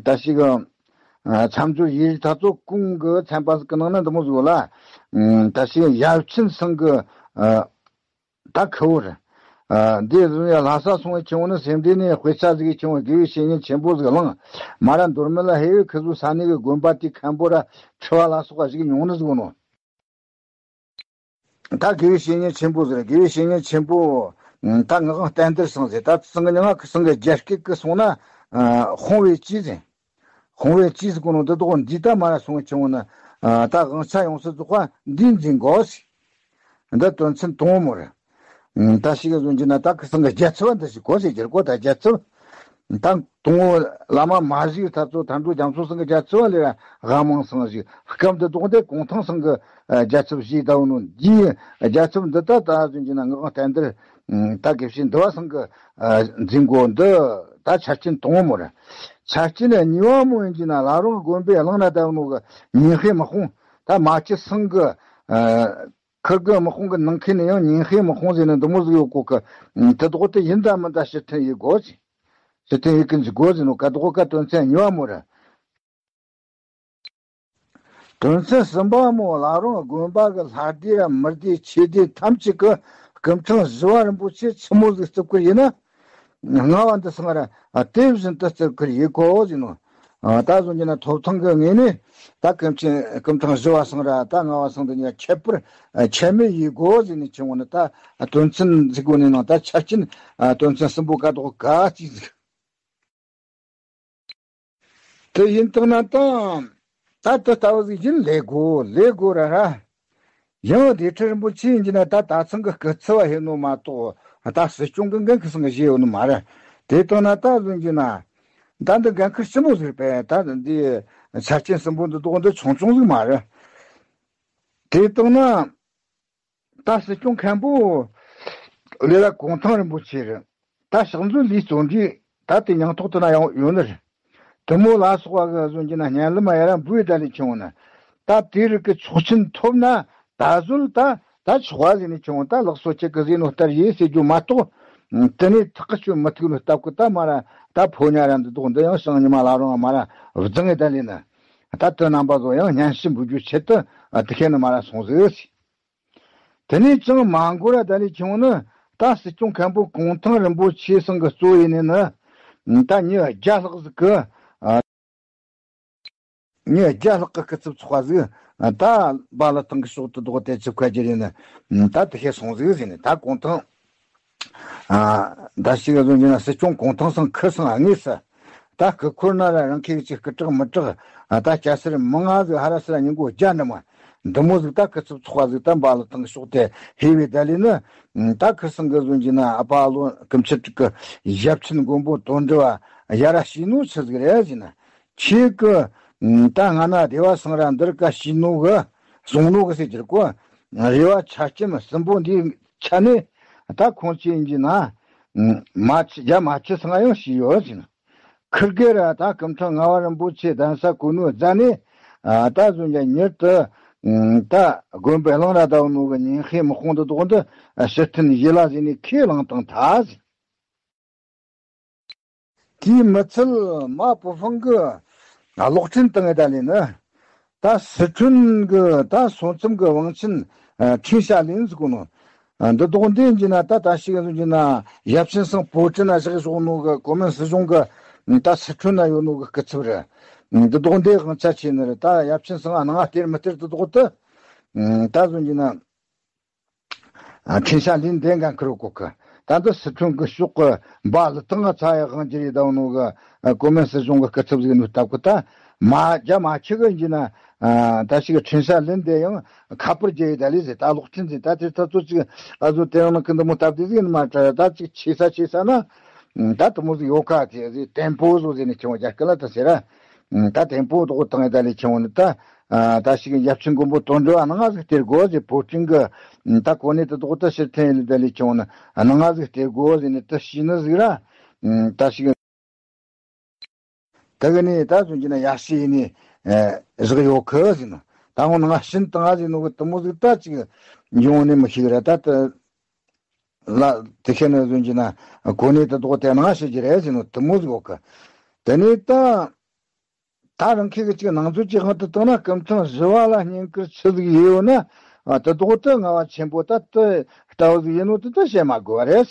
ད་ཞིག་མཚམས་སྦྱོར་ཡིག་རིགས་ཐ་ཚོ་ཀུན་གི་ཚན་པ་ཟིག་གི་ནང་ན་འདི་མོ་ཟིག་ཡོད་ལ། ད་ཞིག་ཡབ་ཆེན་སང་གི་ད་ཁུ་བོར། འདི་བཟུང་ཡ་ལྷ་ས་སོང་བའི་ཆུང་ནི་སེམས་འདྲེན་ནས་དཔེ་ཆ་ཟིག་གི་ཆུང་དགེ་བའི་བཤེས་གཉེན་ཆེན་པོ་ཟིག་བླངས། མ་ར་མདོར་མི་ལ་ཧེ་བའི་ཁུ་ཟུ་ས་ནི་གི་དགོན་པ་དེའི་མཁན་པོ་ར་ཁྲི་བ་ལ་སོགས་པ་ཞིག་མྱོང་ནི་ཟིག་ནོ། ད་དགེ་བའི་བཤེས་གཉེན་ཆེན་པོ་ཟེར་དགེ་བའི་བཤེས་གཉེན་ཆེན་པོ། ད་ངག་དབང་བསྟན་འདིར་སོང་ཟེར་ད་སང་གི་ཉི་མ་ཁི་སང་གི་རྒྱ་སྐད་ཀི་སོང་ན། ཧོང་བའི་ཅི་ཟེར། ཧོང་བའི་ཅི་ཟེར་གོ་ནོ་འདི་དོག་འདི་ད་མ་ར་སོང་ཆུང་ན། ད་དབང་ཆ་ཡོངས་སུ་རྫོགས་པ་འདི་འཛིན་དགོ་ཟེར། འདི་དོན་ཚན་དང་པོ་རེད། ད་ཞིག་ག་བཟོ་གྱི་ན་ད་ཁི་སང་གི་རྒྱལ་ཚབ་འདི་ཞིག་གོ་ཟེར་གྱི་རེད་གོ་ད་རྒྱལ་ཚབ། ད་དང་པོ་བླ་མ་མ་གཞི་ད་ཚོ་དར་འགྲོ་རྒྱ་མཚོ་སང་གི་རྒྱལ་ཚབ་ལས་ར་དབང་མང་སང་ཞིག་སྐབས་འདི་དོག་འདི་གུང་ཐང་སང་གི་རྒྱལ་ཚབ་ཞིག་ད་འོ་ནོ་འདི་རྒྱལ་ཚབ་འདི་ད་ད་བཟོ་གྱི་ན་ངག་དབང་བསྟན་འདིར་ད་དགེ་བཤེས་འདི་བ་སང་གི་འཛིན་གོ་འདི་ད་ཆ་རྐྱེན་དང་པོ་མོ་རེད། ཆ་རྐྱེན་གཉིས་པ་མོ་ཡིན་གྱི་ན་བླ་རུང་དགོན་པའི་གླིང་ན་ད་འོ་ནོ་གི་ཉིན་ཤས་དམག་དཔུང་ད་མ་ཆི་སང་གི་ཁུར་གི་དམག་དཔུང་གི་ནང་ཁུལ་ནས་ཡང་ཉིན་ཤས་དམག་དཔུང་ཟེར་ནས་འདི་མོ་ཟིག་ཡོད་གོ་གི། དེ་དོག་དེ་ཡིན་ད་མིན་ད་ཕྱིར་འཐེན་ཡེ་དགོ་ཟེར། ཕྱིར་འཐེན་ཡེ་གི་འཇུག་དགོ་ཟེར་ནོ་ག་དོག་ག་དོན་ཚན་གཉིས་པ་མོ་རེད། དོན་ཚན་གསུམ་པ་མོ་བླ་རུང་དགོན་པ་གི་ལྷ་སྡེ་ར་མི་སྡེ་ཆོས་སྡེ་ཐམས་ཅད་ཀྱི་སྐུ་ཕྲེང་བཞི་བ་རིན་པོ་ཆེ་ཆི་མོ་ཟིག་བརྩི་བཀུར་ཡིན་ན། ལྔ་བ་འདི་སང་ར་དེ་བཞིན་དུ་བརྩི་བཀུར་ཡེ་དགོ་ཟེར་ནོ། ད་གཟོད་ཀྱི་ན་ཐོབ་ཐང་གི་ངོས་ནས་ད་སྐུ་ཕྲེང་སྐུ་ཕྲེང་བཞི་བ་སང་ར་ད་ལྔ་བ་སང་འདི་གཉིས་ཁྱད་པར་ཁྱད་མེད་ཡེ་དགོ་ཟེར་ནས་ཆུང་བ་ནི་ད་དོན་ཚན་ཟིག་གོ་ནས་ནང་ད་ཆ་རྐྱེན་དོན་ཚན་གསུམ་པོ་ག་དོག་ག་ཅིག་ཟིག་དེ་ཡིན་དང་ན་དང་། ད་དེ་ལྟ་བུ་ཟིག་ཡིན་ལས་དགོ་ལས་དགོ་ར་ར། ཡང་སྡེ་ཁྲི་རིན་པོ་ཆེ་ཡིན་གྱི་ན་ད་ད་ཚང་གི་སྐུ་ཚབ་བ་ཡིན་ནོ་མ་གཏོགས་ད་སྲིད་སྐྱོང་གི་འགན་ཁི་སང་གི་བཞེས་ཡོད་ནོ་མ་རེད། དེ་དང་ན་ད་ཟིན་གྱི་ན། ད་འདི་འགན་ཁུར་ཆི་མོ་ཟིག་པས་ད་འདི་ཆ་རྐྱེན་གསུམ་པོ་འདི་དོག་འདི་ཆུང་ཆུང་ཟིག་མ་རེད། དེ་དང་ན། ད་སྲིད་སྐྱོང་མཁན་པོ་ལས་ལ་གུང་ཐང་རིན་པོ་ཆེ་རེད། ད་ཕྱག་མཛོད་ལས་བརྩོན་འགྲུས་ད་དེ་ཉང་ཐོག་ཏུ་ན་ཡང་ཡོད་ནི་རེད། དུ་མོ་ལ་སོགས་པ་གི་བཟོ་གྱི་ན་སྙན་ལམ་ཡ་ར་འབུའི་ད་ལས་ཆུང་ན། ད་དེ་རིགས་ཀྱི་ཆོག་མཆན་ཐོབ་ན་ད་གཟོད་ད་ད་ཆོག་པ་ཟིན་ནས་ཆུང་ད་ལགས་སོ་ཁྱེད་ཀྱི་ཟིན་ནོ་ལྟར་ཡིན་ཟེར་རྒྱུ་མ་གཏོགས། དེ་ནས་ཐག་གི་ཆོད་མི་ཐུག་ནོ་སྟབས་ཀྱི་ད་མ་ར་ད་ཕོ་ཉ་ར་འདི་དོག་འདི་ཡང་བྱང་ཉི་མ་ལ་རུང་མ་ར་བརྫངས་ད་ལས་ན། ད་དེ་རྣམ་པ་ཚོ་ཡང་སྙན་ཞུ་འབུལ་རྒྱུ་ཆེད་དུ་དེ་ཁྱེད་ནི་མ་ར་སོང་ཟིག་དེ་ནས་ཅང་མ་འགོར་ར་ད་ལས་ཁྱེད་ནི་ ད་སྲིད་སྐྱོང་མཁན་པོ་གུང་ཐང་རིན་པོ་ཆེ་ཚང་གི་གཙོ་ཡིན་ནི་ནི། ད་མྱི་བརྒྱ་ལྷག་ཟིག་གི། མྱི་བརྒྱ་ལྷག་གི་སྐུ་ཚབ་ཚོགས་པ་ཟིག་ད་འབའ་ལི་ཐང་གི་ཕྱོགས་དུ་ལྡོག་སྟེ་ཆིབས་ཁ་བསྒྱུར་ཡིན་ནི། ད་དེ་ཤེས་སོང་ཟིག་ཟེར་ནས། ད་གུང་ཐང་། ཨ། ད་ཞིག་བཟོ་རྒྱུ་ན་སྲིད་སྐྱོང་གུང་ཐང་སང་ཁུ་སང་དངོས་སུ། ད་སྐུ་འཁོར་ན་ར་རང་ཁྱེད་ཀྱི་སྐུ་དྲག་མི་དྲག་ཨ། ད་སྐྱ་སེར་མི་ང་ཟིག་ཧ་ར་སི་ར་ཉིན་གོ་རྒྱ་འདྲ་མ། འདི་མོ་ཟིག་ད་སྐུ་ཚབ་ཚོགས་པ་ཟིག་ད་འབའ་ལི་ཐང་གི་ཕྱོགས་དེ་ཧེ་བའི་ད་ལི་ནི། ད་ཁུ་སང་གི་བཟོ་རྒྱུ་ན་ཨ་ཕ་ལོ་ཀུམ་ཆི་ཀྲིག་གི་ཞབས་ཆེན་མགོན་པོ་དོན་གྲུབ་བ་ཡ་ར་ཤི་ནོ་ཆི་ཟིག་རེད་ཟེར་ན། ཁྱེད་ཀྱི། ད་ང་ན་སྡེ་བ་སང་ར་འདིར་ཀ་ཤི་ནོ་གི། སོང་ནོ་གི་ཟེར་གྱི་རེད་གོ། རེ་བ་ཆ་རྐྱེན་གསུམ་པོ་འདིའི་ཆ་ནས་ད་ཁོང་ཆེ་ཡིན་གྱི་ན། མ་ཆི་རྒྱ་མ་ཆི་སང་ཡང་ཤི་ཡོད་ཟེར་ན། ཁིར་གེ་ར་ད་སྐུ་ཕྲེང་ལྔ་བ་རིན་པོ་ཆེ་གདན་ས་གོ་ནོ་རྫ་ནས། ད་བཟོ་རྒྱ་མྱུར་དུ། ད་དགོན་པའི་གླིང་ར་ད་ནོ་གི་ཉིན་ཧེ་མི་ཁོང་དུ་དོག་འདི་ཕྱིར་འཐེན་ཡེ་ལ་ཟེར་ནས་ཁས་བླངས་བཏང་ཐལ་ཟེར། དེའི་མི་ཚད་མ་པུ་ཧྥང་གི་གློག་འཕྲིན་བཏང་ངེ་ད་ལས་ནི། ད་སི་ཁྲོན་གི་ད་སོ་མཚམས་གི་དབང་ཆེན་ཁྲིན་ཤ་ལིན་ཟེར་གོ་ནོ། འདི་དོག་འདི་ཡིན་གྱི་ན་ད་ད་ཞིག་ཡིན་གྱི་ན་ཡབ་ཆེན་སང་པོ་ཀྲི་ན་བཞག་ཞོག་ནོ་གི་གོ་མིན་སྲིད་གཞུང་གི་ད་སི་ཁྲོན་ན་ཡོད་ནོ་གི་སྐུ་ཚབ་རེད། འདི་དོག་འདི་དབང་ཆ་ཆེ་ནི་རེད། ད་ཡབ་ཆེན་སང་ཨ་ནང་སྟེར་མི་སྟེར་འདི་དོག་ཏུ། ད་བཟོ་གྱི་ན། ཁྲིན་ཤ་ལིན་དེ་འགན་འཁུར་གོ་གི། ད་འདི་སི་ཁྲོན་གི་ཕྱོགས་གི་འབའ་ལི་ཐང་ང་ཚ་ཡ་དབང་སྒྱུར་ཡི་ད་ནོ་གི་གོ་མིན་སྲིད་གཞུང་གི་སྐུ་ཚབ་ཟིག་ནོ་སྟབས་གི་ད་མ་རྒྱ་མ་ཁྱི་གི་ཡིན་ན། ད་ཞིག་ཁྲིན་ཤ་ལིན་དེ་ཡང་ཁ་པར་རྒྱ་ཡི་ད་ལི་ཟེར། ད་གློག་འཕྲིན་ཟེར། ད་དེ་ད་ཚོ་ཅིག་ཨ་ཟོ་དེ་ཡང་ན་ཀི་འདི་མོ་སྟབས་དེ་ཟིག་ནི་མ་ད་ད་ཅིག་ཆེ་ས་ཆེ་ས་ན། ད་དུ་མོ་ཟིག་ཡོད་ཁ་དེ་ཟིག་ཏེམ་པོ་ཟོ་ཟེར་ནི་ཁྱོད་རྒྱ་སྐད་ལ་ད་ཟེར་ར། ད་ཏེམ་པོ་དོག་བཏང་ཡི་ད་ལི་ཁྱོད་ནི་ད། ཨ། ད་ཞིག་ཡབ་ཆེན་མགོན་པོ་དོན་གྲུབ་ཨ་ནང་ང་ཟིག་སྟེར་དགོས་ཟེར། པོ་ཀྲིན་གི་ད་གོ་གནས་དེ་དོག་ད་ཕྱིར་འཐེན་ཡི་ལི་ད་ལི་ཁྱོད་ནི་ཨ་ནང་ང་ཟིག་སྟེར་དགོས་ཟེར་ནི་ད་ཤི་ནི་ཟིག་ར། ད་ཞིག་ད་གི་ནི་ད་བཟོ་གྱི་ན་ཡ་ཤི་ཡི་ནི་བཞག་ཡོད་ཁི་ཟེར་ན། ད་ངོ་ནང་ཤིན་ཏང་ཨ་ཟེར་ནོ་གི་དུ་མོ་ཟིག་ད་ཅིག་ཡོང་ནི་མི་ཤེས་ར། ད་ད་ལ་དེ་ཁྱེད་ནི་བཟོ་གྱི་ན་གོ་གནས་དེ་དོག་དེ་ནང་ཤི་གྱི་རེད་ཟེར་ནོ་དུ་མོ་ཟིག་ཡོད་ཁི། དེ་ནི་ད། ད་རང་ཁྱེད་ཀྱི་ཅིག་ནང་ཚོད་ཀྱི་དབང་དུ་བཏང་ན་སྐུ་ཕྲེང་བཞི་བ་ལ་བསྙེན་བཀུར་ཆི་ཟིག་ཡོད་ན། ཨ། དེ་དོག་ཏུ་ལྔ་བ་ཆེན་པོ་ད་དེ་ལྟ་བུ་ཟིག་ཡིན་ནོ་དེ་ད་བཤད་མ་དགོས་པ་རེད།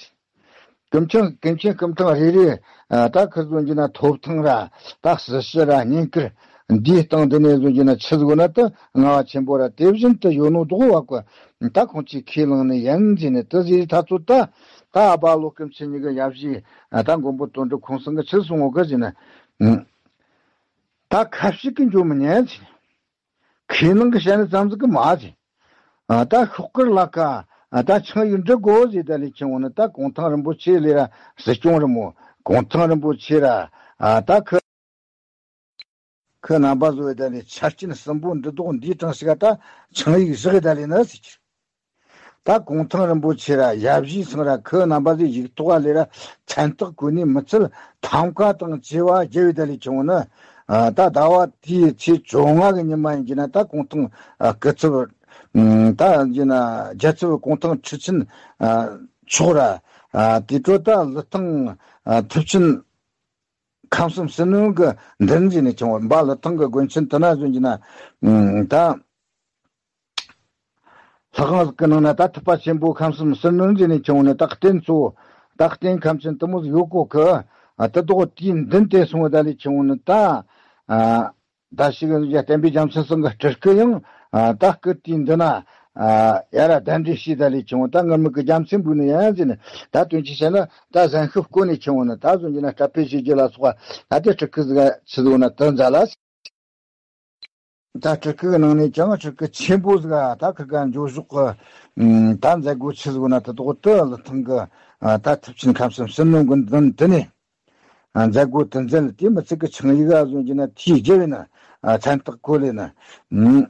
ཀུན་མཁྱེན་ཀུན་མཁྱེན་སྐུ་ཕྲེང་རེ་རེ། ཨ། ད་ཁི་བཟོ་གྱི་ན་ཐོབ་ཐང་ར་ད་སྲི་ཞུ་ར་བསྙེན་བཀུར་འདིའི་སྟེང་དུ་ནས་བཟོ་གྱི་ན་ཆི་ཟིག་ན་ད་ལྔ་བ་ཆེན་པོ་ར་དེ་བཞིན་དུ་ཡོད་ནོ་དོག་བ་གོ། ད་ཁོང་ཅིག་ཁས་བླངས་ནས་ཡིན་ཟེར་ནས་དེ་ཟིག་ད་ཚོད་ད་ད་ཨ་བ་ལོ་སྐུ་མཁྱེན་གཉིས་ཀྱི་ཡབ་གཞིས་ད་མགོན་པོ་དོན་གྲུབ་ཁོང་ཚང་གི་ཆི་གསུང་ངོ་གི་ཟེར་ན། ད་ཁ་ཞིག་གི་འཇོག་མི་ཉན་ཟེར། ཁས་ནང་གི་བཤད་ནི་ཙམ་ཟིག་གི་མ་ཟེར། ཨ། ད་ཤོག་དཀར་ལ་ཁ། ཨ། ད་ཆང་ཡིག་འབྲི་དགོས་ཟེར་ད་ལས་ཁྱེད་འོ་ན་ད་གུང་ཐང་རིན་པོ་ཆེ་ལས་ར་སྲིད་སྐྱོང་རི་མོ་གུང་ཐང་རིན་པོ་ཆེ་ར། ཨ། ད་ཁི་ཁི་རྣམ་པ་བཟོ་བའི་ད་ལས་ཆ་རྐྱེན་གསུམ་པོ་འདི་དོག་འདིའི་གྲངས་ཤིག་ད་ཆང་ཡིག་བཞག་ད་ལས་ན་ཟེར་གྱི། ད་གུང་ཐང་རིན་པོ་ཆེ་ར་ཡབ་གཞིས་ཚང་ར་ཁོ་རྣམ་པ་ཚོས་ཡིག་ཐོག་ལས་ར་མཚན་རྟགས་བཀོད་ནས་མི་ཚད་ཐང་ཀ་དང་བཅས་པ་རྒྱལ་བའི་ད་ལས་ཆུང་ནི། ད་ཟླ་བ་དེའི་ཚེས་བཅོ་ལྔ་གི་ཉི་མ་ཡིན་གྱི་ན་ད་གུང་ཐང་སྐུ་ཚབ། ད་ཡིན་གྱི་ན་རྒྱལ་ཚབ་གུང་ཐང་ཁྲི་ཆེན་མཆོག་ར། དེ་འཕྲོ་ད་ལི་ཐང་ཐུབ་ཆེན། ཁམས་གསུམ་ཟིལ་གནོན་གྱི་མདུན་ཟེར་ནས་ཀྱང་འབའ་ལི་ཐང་གི་དགོན་ཆེན་དེ་ན་བཟོ་གྱི་ན། ད་ལྷ་ཁང་གི་ནང་ན་ད་ཐུབ་པ་ཆེན་པོ་ཁམས་གསུམ་ཟིལ་གནོན་ཟེར་ནས་ཀྱང་ནི་ད་རྟེན་གཙོ་བོ་ད་རྟེན་ཁམས་ཆེན་དུ་མོ་ཟིག་ཡོད་གོ་གི། ད་དོག་དེའི་མདུན་དེ་སོང་བ་ད་ལས་ཀྱང་ནི་ད། ད་ཞིག་ཡ་བསྟན་པའི་རྒྱལ་མཚན་སང་གི་སྤྲུལ་སྐུ་ཡང་ད་སྐུ་དེའི་མདུན་ན་ཡ་ར་གདན་འདྲེན་བྱས་ད་ལས་ཀྱང་ད་ངར་མི་གི་རྒྱལ་མཚན་འབུལ་ནི་ཡང་ཟེར་ནས་ད་དོན་གྱི་བཤད་ན། ད་གཟན་ཤུབས་བསྐོན་ནས་ཁྱེར་འོང་ན་ད་བཟོ་རྒྱུ་ན་སྐྲ་ཕད་བྱེད་རྒྱུ་ལ་སོགས་པ་ད་དེ་སྤྲུལ་སྐུ་ཟིག་ཆི་ཟིག་ན་དོན་མཛད་ལ། ད་སྤྲུལ་སྐུ་གི་ནང་ནས་ཀྱང་སྤྲུལ་སྐུ་ཆེན་པོ་ཟིག་ད་ཁི་ག་འགྱོ་ཞོག་གི། ད་མཛད་སྒོ་ཆི་ཟིག་ན་ད་དོག་ཏུ་ལི་ཐང་གི་ད་ཐུབ་ཆེན་ཁམས་གསུམ་ཟིལ་གནོན་གི་མདུན་དུ་ནས་མཛད་སྒོ་དུ་མཛད་དེ་མི་ཚིག་གི་ཆང་ཡིག་ག་བཟོ་རྒྱུ་ན་ཐིས་རྒྱབ་ཡིན་ན་མཚན་རྟགས་བཀོད་ལས་ན།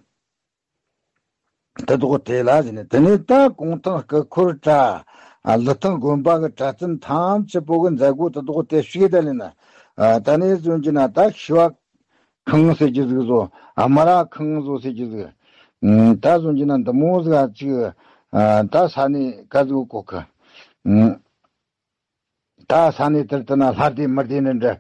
དེ་དོག་དེ་ལ་ཟེར་ནས་དེ་ནས་ད་གུང་ཐང་སྐུ་འཁོར་གྲྭ། ལི་ཐང་དགོན་པ་གི་གྲྭ་བཙུན་ཐམས་ཅད་པོ་གི་མཛད་སྒོ་དེ་དོག་དེ་ཞིག་དེ་ལས་ན། ད་ནས་བཟོ་རྒྱུ་ན་ད་ཤི་བ་ཁང་ཟེར་རྒྱུ་ཟིག་བཟོ། ཨ་མ་ར་ཁང་བཟོ་ཟེར་རྒྱུ་ཟིག་ད་བཟོ་རྒྱུ་ན་འདི་མོ་ཟིག་ཅིག་ད་ས་ནས་ག་ཟིག་གོ་གི། ད་ས་གནས་དེར་དུ་ན་ལྷ་སྡེ་མི་སྡེ་ནི་འདྲ་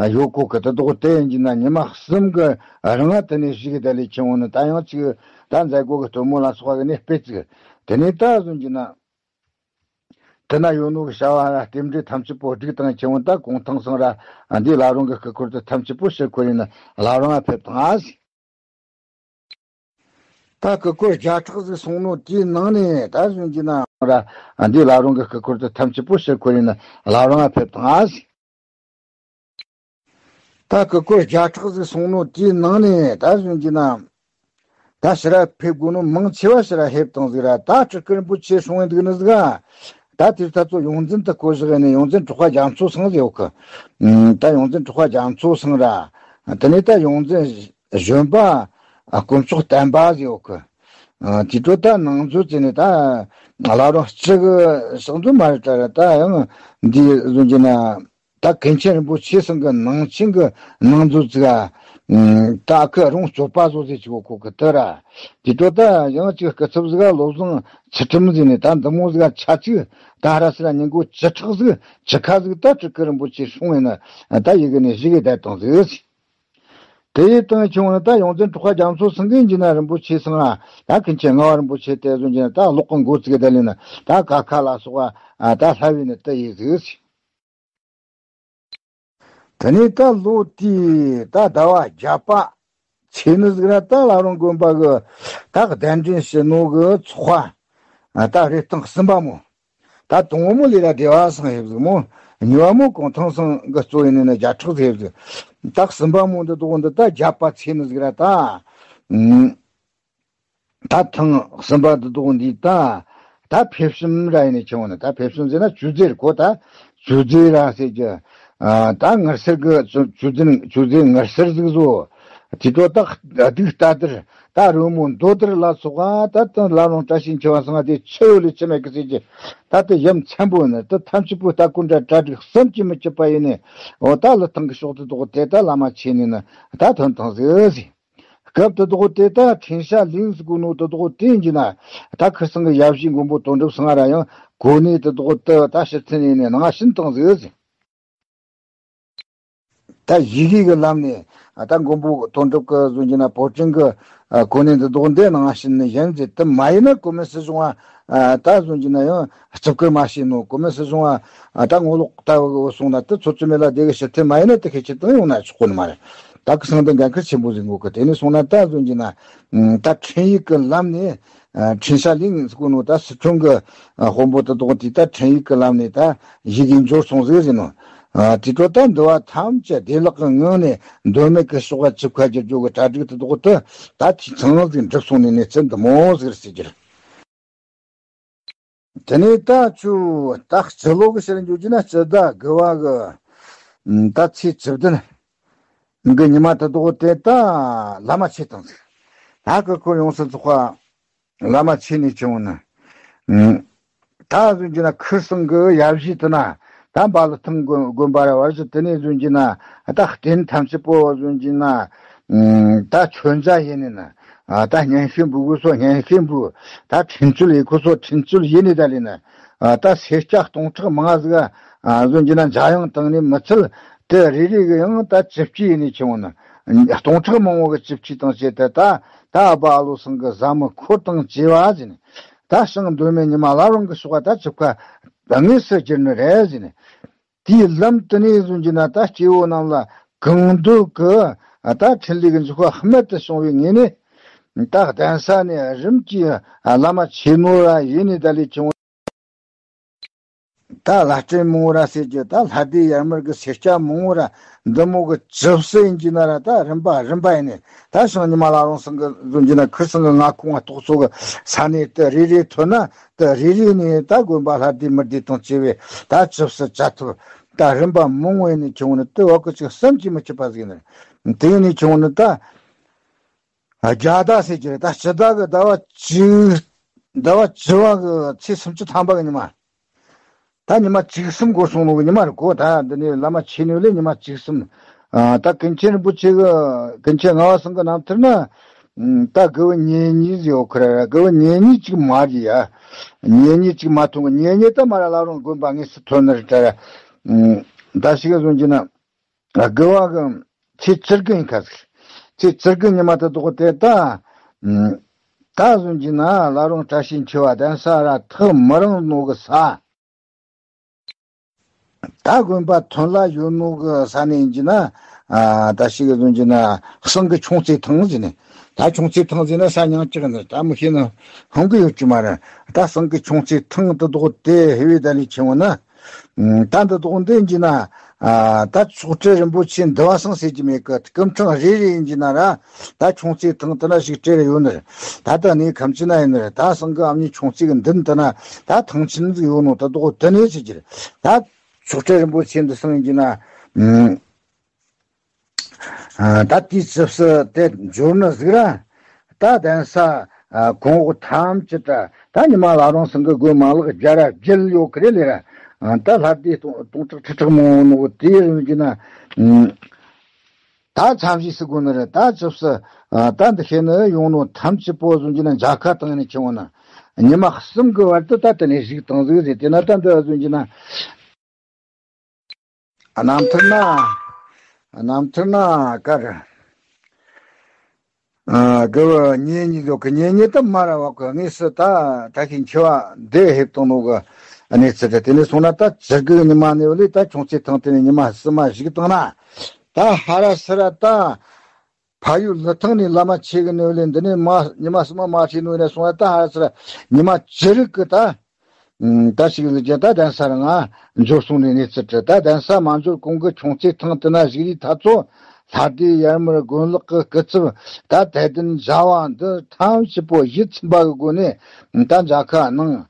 ཡོད་གོ་གི། དེ་དོག་དེ་ཡིན་གྱི་ན་ཉི་མ་གསུམ་གི་རིང་ང་དེ་ནས་ཞིག་དེ་ལས་ཁྱེར་འོང་ནི་ད་ཡང་ཅིག་ད་མཛད་སྒོ་གི་སྟོན་མོ་ལ་སོགས་པ་གི་ནས་སྤེལ་ཅིག་དེ་ནས་ད་གཟོན་གྱི་ན་ དེ་ན་ཡོད་ནོ་གི་བྱ་བ་ར་རྟེན་འབྲེལ་ཐམས་ཅད་པོ་སྒྲིག་དང་ཁྱེད་འོང་ད་གུང་ཐང་སང་ར་འདི་བླ་རུང་གི་སྐུ་འཁོར་དུ་ཐམས་ཅད་པོ་ཕྱིར་འཁོར་ཡིན་ན་བླ་རུང་ང་ཕེབས་དང་ཨ་ཟིག་ད་སྐུ་འཁོར་བརྒྱ་ཕྲག་ཟིག་སོང་ནོ་དེའི་ནང་ནས་ད་གཞོན་གྱི་ན་ར་འདི་བླ་རུང་གི་སྐུ་འཁོར་དུ་ཐམས་ཅད་པོ་ཕྱིར་འཁོར་ཡིན་ན་བླ་རུང་ང་ཕེབས་དང་ཨ་ཟིག་ད་སྐུ་འཁོར་བརྒྱ་ཕྲག་ཟིག་སོང་ནོ་དེའི་ནང་ནས་ད་གཞོན་གྱི་ན། ད་ཕྱིར་ར་ཕེབས་དགོས་ནོ་མང་ཆེ་བ་ཕྱིར་ར་ཕེབས་བཏང་ཟིག་ར་ད་སྤྲུལ་སྐུ་རིན་པོ་ཆེ་སྲུང་བའི་འདུག་ནི་ཟིག་ག་ད་དེར་ད་ཚོ་ཡོངས་འཛིན་དུ་བསྐོ་བཞག་ནས་ཡོངས་འཛིན་གྲགས་པ་རྒྱ་མཚོ་སང་ཟིག་ཡོད་གི་ད་ཡོངས་འཛིན་གྲགས་པ་རྒྱ་མཚོ་སང་ར་དེ་ནས་ད་ཡོངས་འཛིན་གཞོན་པ་དཀོན་མཆོག་བསྟན་པ་ཟིག་ཡོད་གི་དེ་འཕྲོ་ད་ནང་མཛོད་ཟེར་ནས་ད་བླ་རུང་སྤྱི་གི་ཕྱག་མཛོད་མ་རེད་ད་ར་ད་ཡང་འདི་བཟོ་གྱི་ན། ད་ཀུན་མཁྱེན་རིན་པོ་ཆེ་ཚང་གི་ནང་ཆེན་གི་ནང་མཛོད་ཅིག་ག་ད་ཁི་རོང་སྐྱོབ་པ་བཟོ་ཟེར་ཅིག་གོ་ཁོ་གི་དེ་ར། དེ་འཕྲོ་ད་ཡང་ཅིག་སྐུ་ཚབ་ཟིག་ག་བློ་བཟང་ཚུལ་ཁྲིམས་ཟེར་ནས་ད་འདི་མོ་ཟིག་ག་ཆ་ཅིག་ད་ར་སི་ར་ཉིན་གོ་བཅུ་ཕྲག་ཟིག་བཅུ་ཁ་ཟིག་ད་སྤྲུལ་སྐུ་རིན་པོ་ཆེ་སྲུང་ཡིན་ན་ད་ཡི་གེ་ནས་བཞི་གེ་བསྡད་བཏང་ཟིག་དེ་ཡི་སྟེང་ཆུང་ནི་ད་ཡོངས་འཛིན་གྲགས་པ་རྒྱ་མཚོ་སེང་གེ་འཇི་ན་རིན་པོ་ཆེ་ཚང་ལ་ད་ཀུན་མཁྱེན་ངག་དབང་རིན་པོ་ཆེ་དེ་བཟོ་འཇི་ན་ད་ལོག་གི་འགོ་བཙུགས་ད་ལེ་ན་ད་ཀ་ཁ་ལ་སོགས་པ་ད་ལྷ་བའི་ནི་དེ་ཡི་ཟིག་དེ་ནས་ད་ལོ་དེའི་ད་ཟླ་བ་བརྒྱད་པ་ཚེས་ནི་ཟིག་ར་ད་བླ་རུང་དགོན་པ་གི་ད་གདན་འདྲེན་ཞུ་ནོ་གི་ཚོགས་པ་ད་རེ་སྟེང་གསུམ་པ་མོ། ད་དང་བོ་མོ་ལས་ར་སྡེ་བ་སང་ཧེབ་ཟིག་མོ། གཉིས་པ་མོ་གུང་ཐང་སང་གི་གཙོ་ཡིན་ནི་ནི་བརྒྱ་ཕྲག་ཟིག་ཧེབ་ཟིག་ད་གསུམ་པ་མོ་འདི་དོག་འདི་ད་བརྒྱད་པ་ཚེས་ནི་ཟིག་ར་ད། ད་ཐེངས་གསུམ་པ་འདི་དོག་འདི་ད་ད་ཕེབས་བྱུང་ར་ཡིན་ནི་ཆེ་བོ་ནི་ད་ཕེབས་བྱུང་ཟེར་ན་ཆོས་རྫས་རེད་གོ་ད་ཆོས་རྫས་ར་ཟེར་གྱི་ད་ངར་སེར་གི་ཆོས་རྫས་ཆོས་རྫས་ངར་སེར་ཟིག་བཟོ། དེ་ཚོ་ད་སྡུག་ལྟ་དར་ད་རོལ་མོ་མདོ་དར་ལ་སོགས་ད་ད་བླ་རུང་བཀྲ་ཤིས་འཁྱིལ་བ་སང་དེ་ཆུ་ཡོད་ལས་ཆུ་མེད་གི་ཟེར་གྱི་ད་དེ་ཡ་མཚན་པོ་ནི་ད་ཐམས་ཅད་པོ་ལྟ་སྐོར་འདྲ་གྲ་སྒྲིག་བསམ་གྱིས་མི་ཁྱབ་པ་ཡིན་ནི་འོ་ད་ལི་ཐང་གི་ཕྱོགས་དེ་དོག་དེ་ད་བླ་མ་ཆེ་ནི་ནི་ད་ཐོན་ཐང་ཟིག་ཟེར། སྐབས་དེ་དག་དེ་ད་འཕྲིན་བྱ་ལིང་ཟེར་གོ་ནོ་དེ་དག་དེ་ཡིན་གྱི་ན་ད་ཁིར་ཚང་གི་ཡབ་གཞིས་མགོན་པོ་དོན་གྲུབ་ཚང་ར་ཡང་གོ་གནས་དེ་དག་དེ་ད་ཕྱིར་འཐེན་ཡིན་ནས་ནང་བཞིན་བཏང་ཟིག་ཟེར། ད་ཡི་གེ་གི་ལམ་ནས་ད་མགོན་པོ་དོན་གྲུབ་ཀྱི་བཟོ་གྱི་ན་བོད་ཀྲིན་གྱི་གོ་གནས་འདི་དག་འདི་ནང་བཞིན་ནས་ཡིན་ཟེར་དེ་མ་ཡིན་ན་གོ་མིན་སྲིད་གཞུང་བ་ད་བཟོ་གྱི་ན་ཡང་བརྩི་བཀུར་མ་བྱས་ནོ་གོ་མིན་སྲིད་གཞུང་བ་ད་ངོ་ལོག་ལྟ་བུ་གི་འོ་སོང་ན་དེ་ཚོ་ཚོད་མེད་ལ་དེ་གི་ཕྱིར་འཐེན་མ་ཡིན་ན་དེ་ཁེ་ཆེ་དང་ཡོང་ན་ཆོག་གོ་ནི་མ་རེད། ད་གི་སང་དེ་འགན་ཁུར་ཆེན་པོ་ཟིག་འགོག་གི་དེ་ནས་སོང་ན་ད་བཟོ་གྱི་ན་ད་འཕྲིན་ཡིག་གི་ལམ་ནས་འཕྲིན་བྱ་ལིང་ཟེར་གོ་ནོ་ད་སི་ཁྲོན་གི་དཔོན་པོ་དེ་དག་དེ་ད་འཕྲིན་ཡིག་གི་ལམ་ནས་ད་ཡི་གེ་འབྱོར་སོང་ཟིག་ཟེར་ནོ། དེ་འཕྲོ་ད་འདི་བ་ཐམས་ཅད་བདེ་ལེགས་ཀྱི་ངང་ནས་འདོད་མེད་ཀྱི་ཕྱོགས་ལ་ཆིབས་ཁ་བསྒྱུར་རྒྱུ་གི་གྲ་སྒྲིག་དེ་དག་དེ་ད་འཐུས་ཚང་ཟིག་འགྲུབ་སོང་ནས་གནས་ཚུལ་འདི་མོ་ཟིག་རེད་ཟེར་གྱི་རེད། དེ་ནས་ད་ཆུ་ད་སྤྱི་ལོ་གི་ཕྱིར་འགྱོ་རྒྱུ་ན་སྤྱི་ཟླ་དགུ་བ་གི་ད་ཚེས་བཅུ་བདུན་གི་ཉི་མ་དེ་དག་དེ་ད་བླ་མ་ཆེ་བཏང་ཟིག་ད་སྐུ་འཁོར་ཡོངས་སུ་རྫོགས་པ་བླ་མ་ཆེ་ནས་ཆེ་བོ་ན། ད་བཟོ་གྱི་ན་ཁིར་ཚང་གི་ཡབ་གཞིས་དེ་ན་ད་འབའ་ལི་ཐང་དགོན་དགོན་པ་ར་བར་གྱི་དེ་ནས་བཟོ་གྱི་ན་ད་རྟེན་ཐམས་ཅད་པོ་བཟོ་གྱི་ན་ད་མཆོད་མཇལ་ཡིན་ནི་ན་ད་སྙན་ཞུ་འབུལ་དགོས་སོ་སྙན་ཞུ་འབུལ། ད་འཕྲིན་བཅོལ་ཡེ་ཁོ་སོ་འཕྲིན་བཅོལ་ཡིན་ནི་ད་ལི་ན་ད་སེར་སྐྱ་སྟོང་ཕྲག་མང་ང་ཟིག་བཟོ་གྱི་ན་མཇལ་ཡང་བཏང་ནི་མི་ཚད་དེ་རེ་རེ་གི་ཡང་ད་ཅིབ་ཅི་ཡིན་ནི་ཆེ་བོ་ན་སྟོང་ཕྲག་མང་བོ་གི་ཅིབ་ཅི་དང་བཅས་ཏེ་ད་ད་ཨ་བ་ཨ་ལོ་ཚང་གི་བཟའ་མི་འཁོར་དང་བཅས་པ་ཟིན། ད་ཞིང་འདོད་མེད་ཉི་མ་བླ་རུང་གི་ཕྱོགས་ད་ཆིབས་ཁ་དངོས་སུ་བསྒྱུར་ནི་རེད་ཟེར་ནས། དེའི་ལམ་དུ་ནས་བཟུང་གྱི་ན་ད་སྐྱེ་བོ་རྣམས་ལ་གང་འདོད་ཀྱི་ད་འཕྲིན་ལས་ཀྱི་འཇུག་པ་རྨད་དུ་བྱུང་བའི་ངོས་ནས་ད་གདན་ས་ནས་རིམ་གྱིས་བླ་མ་ཆེ་ནོ་ར་ཡིན་ནས་ད་ལས་ཀྱང་ད་ལྷ་སྤྲིན་མང་བོ་ར་ཟེར་གྱི་ད་ལྷ་སྡེ་ཡར་མར་གྱི་སེར་སྐྱ་མང་བོ་ར་འདི་མོ་གི་ཇི་སྲིད་ཡིན་གྱི་ན་ར་ད་རིམ་པ་རིམ་པ་ཡིན་ནས་ད་ཞིང་ཉི་མ་བླ་རུང་ཚང་གི་བཟུང་གྱི་ན་ཁུར་ཚང་གི་མངའ་ཁོངས་ང་གཏོགས་ཚོ་གི་ས་གནས་དེ་རེ་རེ་ཐོན་ན་དེ་རེ་རེ་ནས་ད་དགོན་པ་ལྷ་སྡེ་མི་སྡེ་དང་བཅས་པའི་ད་ཇི་སྲིད་བཅའ་ཐུབ་ད་རིམ་པ་མང་བོ་ཡིན་ནས་ཁྱོད་ནི་དེ་བ་གི་ཅིག་བསམ་གྱིས་མི་ཁྱབ་པ་ཟིག་ཡིན་ནས་དེ་ཡིན་ནས་ཁྱོད་ནི་ད། རྒྱ་ཟླ་ཟེར་གྱི་རེད་ད་སྤྱི་ཟླ་གི་ཟླ་བ་བཅུ། ཟླ་བ་བཅུ་བ་གི་ཚེས་སུམ་ཅུ་ཐམ་པ་གི་ཉི་མ། ད་ཉི་མ་བཅུ་གསུམ་འགོར་སོང་ནོ་གི་ཉི་མ་རེད་གོ་ད་འདི་ནས་བླ་མ་ཆེ་ནོ་ལས་ཉི་མ་བཅུ་གསུམ། ད་ཀུན་མཁྱེན་རིན་པོ་ཆེ་གི་ཀུན་མཁྱེན་ངག་དབང་ཚང་གི་རྣམ་ཐར་ན། ད་དགུ་བ་ཉེ་གཉིས་ཟེར་ཡོད་ཁི་ར་ར་དགུ་བ་ཉེ་གཉིས་ཅིག་མ་རེད་ཡ། ཉེ་གཉིས་ཅིག་མ་ཐོན་གི་ཉེ་གཉིས་ད་མ་ར་བླ་རུང་དགོན་པ་དངོས་སུ་ཐོན་ནི་རེད་ད་ར། ད་ཞིག་ག་བཟུང་གྱི་ན། དགུ་བ་གི་ཚེས་བཅུ་དགུ་ཡིན་ཁ་ཟིག་ཚེས་བཅུ་དགུ་ཉི་མ་དེ་དོག་དེ་ད། ད་བཟུང་གྱི་ན་བླ་རུང་བཀྲ་ཤིས་འཁྱིལ་བ་གདན་ས་ར་ཐག་མི་རིང་ནོ་གི་ས། ད་དགོན་པ་ཐོན་ལ་ཡོད་ནོ་གི་ས་ནས་ཡིན་གྱི་ན། ཨ་ད་ཞིག་གི་ཟོན་གྱི་ན་ཟངས་གི་ཆུང་རྩེ་ཐང་ཟེར་ནས། ད་ཆུང་རྩེ་ཐང་ཟེར་ན་ས་མྱང་ཅིག་ནི་ད་མི་ཤེས་ན་ཧང་གི་ཡོད་ཀྱི་མ་རེད། ད་ཟངས་གི་ཆུང་རྩེ་ཐང་དུ་དོག་དེ་ཧེ་བའི་ད་ལི་ཆེ་བོ་ན། ད་འདི་དོག་འདི་ཡིན་གྱི་ན། ཨ་ད་ཆོག་སྤྲེལ་རིན་པོ་ཆེ་འདི་བ་སང་ཟེར་གྱི་མེད་གི། སྐུ་ཕྲེང་རེ་རེ་ཡིན་གྱི་ན་ར། ད་ཆུང་རྩེ་ཐང་དུ་ན་ཞིག་སྤྲེལ་ཡོད་ནི་རེད། ད་ད་ནི་ཁམས་ཅི་ན་ཡིན་ནི་རེད། ད་ཟངས་གི་ཨ་མྱེས་ཆུང་རྩེ་གི་མདུན་དུ་ན་ད་ཐང་ཆེན་ཟིག་ཡོད་ནོ་དུ་དོག་དུ་ནས་ཟེར་གྱི་རེད། ད་ཆོག་སྤྲེལ་རིན་པོ་ཆེ་འདི་སང་ཡིན་གྱི་ན། ཨ་ད་དེའི་ཆབ་སྲིད་དེ་འབྱོར་ནི་ཟིག་ར། ད་གདན་ས་ཨ་གོང་འོག་ཐམས་ཅད་ད་ད་ཉི་མ་ལ་རང་སང་གི་དགོན་མ་ལག་བརྒྱ་ར་བརྒྱད་ཡོད་གི་རེད་ལེ་ར། ཨ་ད་ལྷ་སྡེ་སྟོང་སྟོང་ཕྲག་ཁྲི་ཕྲག་མང་བོ་ནོ་དེ་ཡིན་གྱི་ན། ཨ་ད་མཚམས་བཞི་སུ་དགོན་ནི་རེད། ད་ཆབ་སྲིད་ཨ་ད་འདི་ཤེས་ནི་ཡོང་ནོ་ཐམས་ཅད་པོ་ཟུང་གྱི་ན་མཇལ་ཁ་བཏང་ནས་ཁྱེར་འོང་ན། ཉི་མ་གསུམ་གི་བར་དུ་ད་དེ་ནས་བཞུགས་བཏང་ཟིག་ཟེར། དེ་ན་ད་འདི་ཟུང་གྱི་ན། རྣམ་ཐར་ན། རྣམ་ཐར་ན་ཀར། ཨ་དགུ་བ་ཉེ་གཉིས་ཡོད་གི། ཉེ་གཉིས་དུ་མ་ར་བ་གི་དངོས་སུ་ད་ད་ཤིང་ཆེ་བ་འདི་ཧེབ་བཏང་ནོ་གི་གནས་ཚུལ་རེད། དེ་ནས་སོང་ན་ད་བཅུ་དགུ་ཉི་མ་ནས་བ་ལས་ད་ཆུང་རྩེ་ཐང་དེ་ནས་ཉི་མ་གསུམ་མ་བཞུགས་བཏང་ན། ད་ཧ་ར་སི་ར་ད་ཕ་ཡུལ་ལི་ཐང་ནས་བླ་མ་ཆེ་གི་ནས་བ་ལས་འདི་ནས་མ་ཉི་མ་གསུམ་མ་མ་ཁྲིད་ནོ་ནས་སོང་ན། ད་ཧ་ར་སི་ར་ཉི་མ་བཅུ་རིག་གི་ད། ད་ཞིག་ལ་རྒྱ་ད་གདན་ས་རང་ང་འབྱོར་སོང་ནས་གནས་ཚུལ་བྲི། ད་གདན་ས་མ་འབྱོར་གོང་གི་ཆུང་རྩེ་ཐང་དུ་ན་བཞུགས་རིགས་ཐ་ཚོ་ལྷ་སྡེ་ཡར་མར་དགོན་ལག་གི་སྐུ་ཚབ་ད་དད་ལྡན་མཇལ་བ་འདི་ཐམས་ཅད་པོ་ཡིད་ཚིམ་པ་གི་སྒོ་ནས་ད་མཇལ་ཁ་གནང་།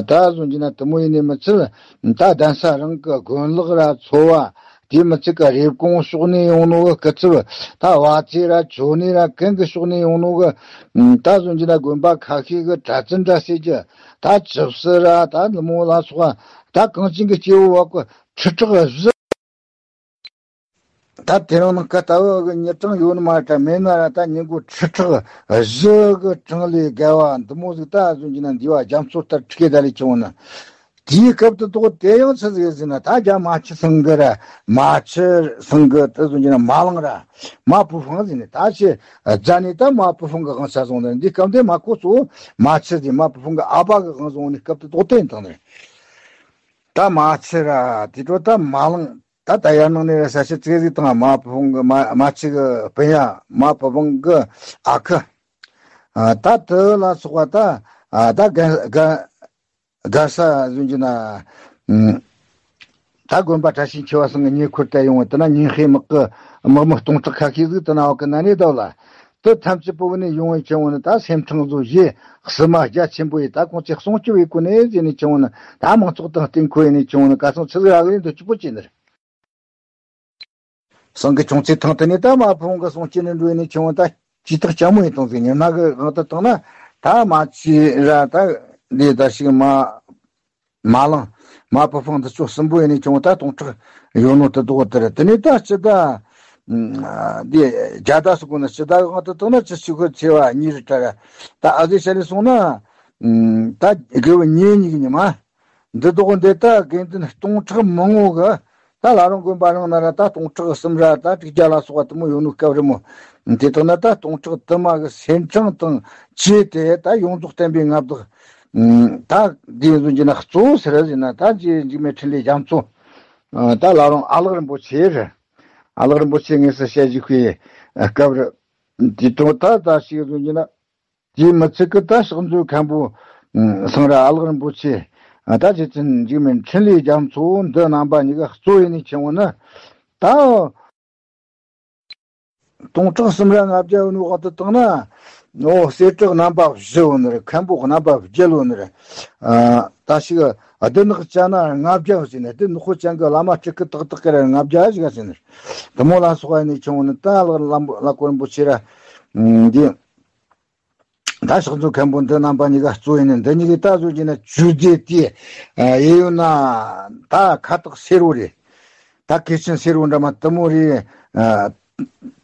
ད་གཟོན་གྱི་ན་དུ་མོ་ཡིན་ནས་མི་ཚད་ད་གདན་ས་རང་གི་དགོན་ལག་ར་ཚོ་བ། དེ་མི་ཚད་ཀ་རེབ་གོང་ཕྱོགས་ནས་ཡོང་ནོ་གི་སྐུ་ཚབ། ད་བ་ཚེ་ར་ཇོ་ནེ་ར་གང་གི་ཕྱོགས་ནས་ཡོང་ནོ་གི། ད་གཟོན་གྱི་ན་དགོན་པ་ཁ་ཤས་གི་གྲྭ་བཙུན་འདྲ་ཟེར་གྱི། ད་ཆབ་སྲིད་ར་ད་ནུ་མོ་ལ་སོགས་ད་གངས་ཅན་གི་སྐྱེ་བོ་བ་གི་ཁྲི་ཕྲག་བཞི། ད་དེ་རིང་ནང་ཀ་ལྟ་བུ་གི་མྱི་གྲངས་ཡོད་ནི་མ་རེད། མེད་ན་ར་ད་ཉིན་གོ་ཁྲི་ཕྲག་བཞི་གི་གྲངས་ལས་བརྒལ་བ་འདི་མོ་ཟིག་ད་གཟོན་གྱི་ན་འདི་བ་རྒྱ་མཚོ་ལྟར་ཁྲི་ཀའི་ད་ལས་ཁྱེར་འོང་ན། དེའི་སྐབས་དུ་དོག་དེ་ཡང་ཆི་ཟིག་ཟེར་ན། ད་རྒྱ་མ་ཆི་སང་གི་ར་མ་ཆི་སང་གི་དུ་ཟུང་གི་ན་མ་ལང་ར་མ་བུ་ཧྥང་ཟེར་ནས། ད་ཆི་རྫ་ནས་ད་མ་བུ་ཧྥང་གི་དབང་ཆ་བཟུང་ནས། འདི་སྐབས་འདི་མ་ཁོ་ཚོ་མ་ཆི་ཟེར་མ་བུ་ཧྥང་གི་ཨ་ཕ་གི་དབང་བཟུང་ནས་སྐབས་དུ་དོག་དེ་ཡིན་དང་ནས། ད་མ་ཆི་ར་དེ་འཕྲོ་ད་མ་ལང་། ད་ད་ཡར་ནང་ནས་ར་ས་ཆི་ཙེ་ཟིག་དང་མ་བུ་ཧྥང་གི་མ་མ་ཆི་གི་སྤུན་ཡ་མ་བུ་ཧྥང་གི་ཨ་ཁུ། ད་དུ་ལ་སོགས་པ་ད་ད་ག་ག་གར་ས་ཟུང་གྱི་ན། ད་དགོན་པ་བཀྲ་ཤིས་འཁྱིལ་བ་སང་གི་ཉེ་འཁོར་དུ་ཡོང་བ་དེ་ན་ཉིན་ཤས་དམག་གི་དམག་མི་སྟོང་ཕྲག་ཁ་ཤས་ཟིག་དེ་ན་བ་གི་ན་ནས་དོ་ལ། དེ་ཐམས་ཅད་པོ་ནས་ཡོང་བའི་ཆུང་བ་ནི་ད་སེམས་ཁྲང་བཟོ་བཞེས་བསུ་མ་རྒྱ་ཆེན་པོ་ཡི་ད་ཁོང་ཚོས་སྲུང་སྐྱོབ་ཡི་གོ་ནས་ཟེར་ནས་ཆུང་བ་ནི་ད་མང་ཚོགས་དང་བསྟུན་ཁོ་ཡི་ནས་ཆུང་བ་ནི་ག་སང་ཆི་ཟིག་ར་གི་ནས་འདུ་སྐྱོ་པོ་བྱས་ནི་རེད། སང་གི་ཆུང་ཚེ་ཐང་དུ་ནས་ད་མ་ཕུང་གི་སོང་སྐྱེ་ནས་འགྲོ་ནས་ཆུང་བ་ད་ཇི་ལྟར་ལྕམ་མོ་ཡིན་དང་ཟིག་ཉི་མ་གི་དབང་དུ་བཏང་ན། ད་མ་ཆི་ར་ད་ལས་ད་ཞིག་མ་མ་ལང་། མ་བུ་ཕང་འདི་ཚོ་གསུམ་པོ་ཡིན་ནས་ཆུང་བ་ད་སྟོང་ཕྲག་ཡོད་ནོ་དུ་དོག་དེ་རེད། དེ་ནས་ད་སྤྱི་ད་འདི་རྒྱ་ད་སུ་གོ་ན་སྤྱི་ད་དབང་དུ་བཏང་ན་ཅི་ཞིག་གི་ཆེ་བ་གཉིས་རེ་ད་ར། ད་ཨ་ཟི་ཤ་ལས་སོང་ན་ད་དགེ་བའི་ཉེ་གཉིས་ཀྱི་ཉི་མ། འདི་དོག་འདི་ལྟ་དགེ་འདུན་སྟོང་ཕྲག་མང་བོ་གི་ད་ལ་རང་དགོན་པ་རང་ན་ར་ད་སྟོང་ཕྲག་གསུམ་ར་ད་དྲུག་བརྒྱ་ལ་སོགས་པ་དུ་མོ་ཡོད་ནོ་སྐབས་རི་མོ། དེ་དག་ན་ད་སྟོང་ཕྲག་དུ་མ་གི་སེམས་ཅན་དང་བཅས་ཏེ་ད་ཡོངས་རྫོགས་བསྟན་པའི་མངའ་བདག་ད་འདི་ཡིན་ཟུང་གྱི་ན་གཙོ་བོ་ཟེར་ཟིན་ན་ད་རྗེ་འཇིགས་མེད་འཕྲིན་ལས་རྒྱ་མཚོ། ད་ལ་རང་ཨ་ལགས་རིན་པོ་ཆེ་རེད། ཨ་ལགས་རིན་པོ་ཆེ་དངོས་སུ་བཤད་བཞུགས་པའི་སྐབས་རི། དེ་དང་ད་ད་ཞིག་ཟུང་གྱི་ན། དེའི་མི་ཚིག་གི་ད་ཕྱག་མཛོད་མཁན་པོ་སང་ར་ཨ་ལགས་རིན་པོ་ཆེ། ད་རྗེ་བཙུན་འཇིགས་མེད་འཕྲིན་ལས་རྒྱ་མཚོ་འདི་རྣམ་པ་གཉིས་ཀ་གཙོ་ཡིན་ནས་ཆེན་བོ་ནི། ད་སྟོང་ཕྲག་གསུམ་ར་ལྔ་བརྒྱ་ཡོད་ནོ་དབང་དུ་བཏང་ན། འོ་གསེར་ཁྲི་རྣམ་པ་བཞི་ཡོད་ནི་རེད། མཁན་པོ་རྣམ་པ་བརྒྱད་ཡོད་ནི་རེད། ད་ཞིག་ཨ་བདུད་ནག་ཅན་ན་ལྔ་བརྒྱ་ཟེར་ནས་བདུད་ནག་པོ་ཅན་གི་བླ་མ་སྤྲུལ་སྐུ་ཏག་ཏག་གི་ར་ལྔ་བརྒྱ་ཞིག་ཟེར་ནི་རེད། དུ་མོ་ལ་སོགས་ཡིན་ནས་ཆེན་བོ་ནི་ད་ལག་ལམ་ལ་གོ་རིན་པོ་ཆེ་ར། འདི། ད་ཕྱག་མཛོད་མཁན་པོ་འདི་རྣམ་པ་གཉིས་ཀ་གཙོ་ཡིན་ནི་འདི་གཉིས་ཀྱི་ད་གཟོད་ཀྱི་ན་ཇུས་རྫས་དེ་ཨ་ཡེ་ཡོད་ན་ད་ཁ་བཏགས་སེར་བོ་རེད། ད་གོས་ཆེན་སེར་བོ་འདྲ་མ་དུ་མོ་རེད། ཨ་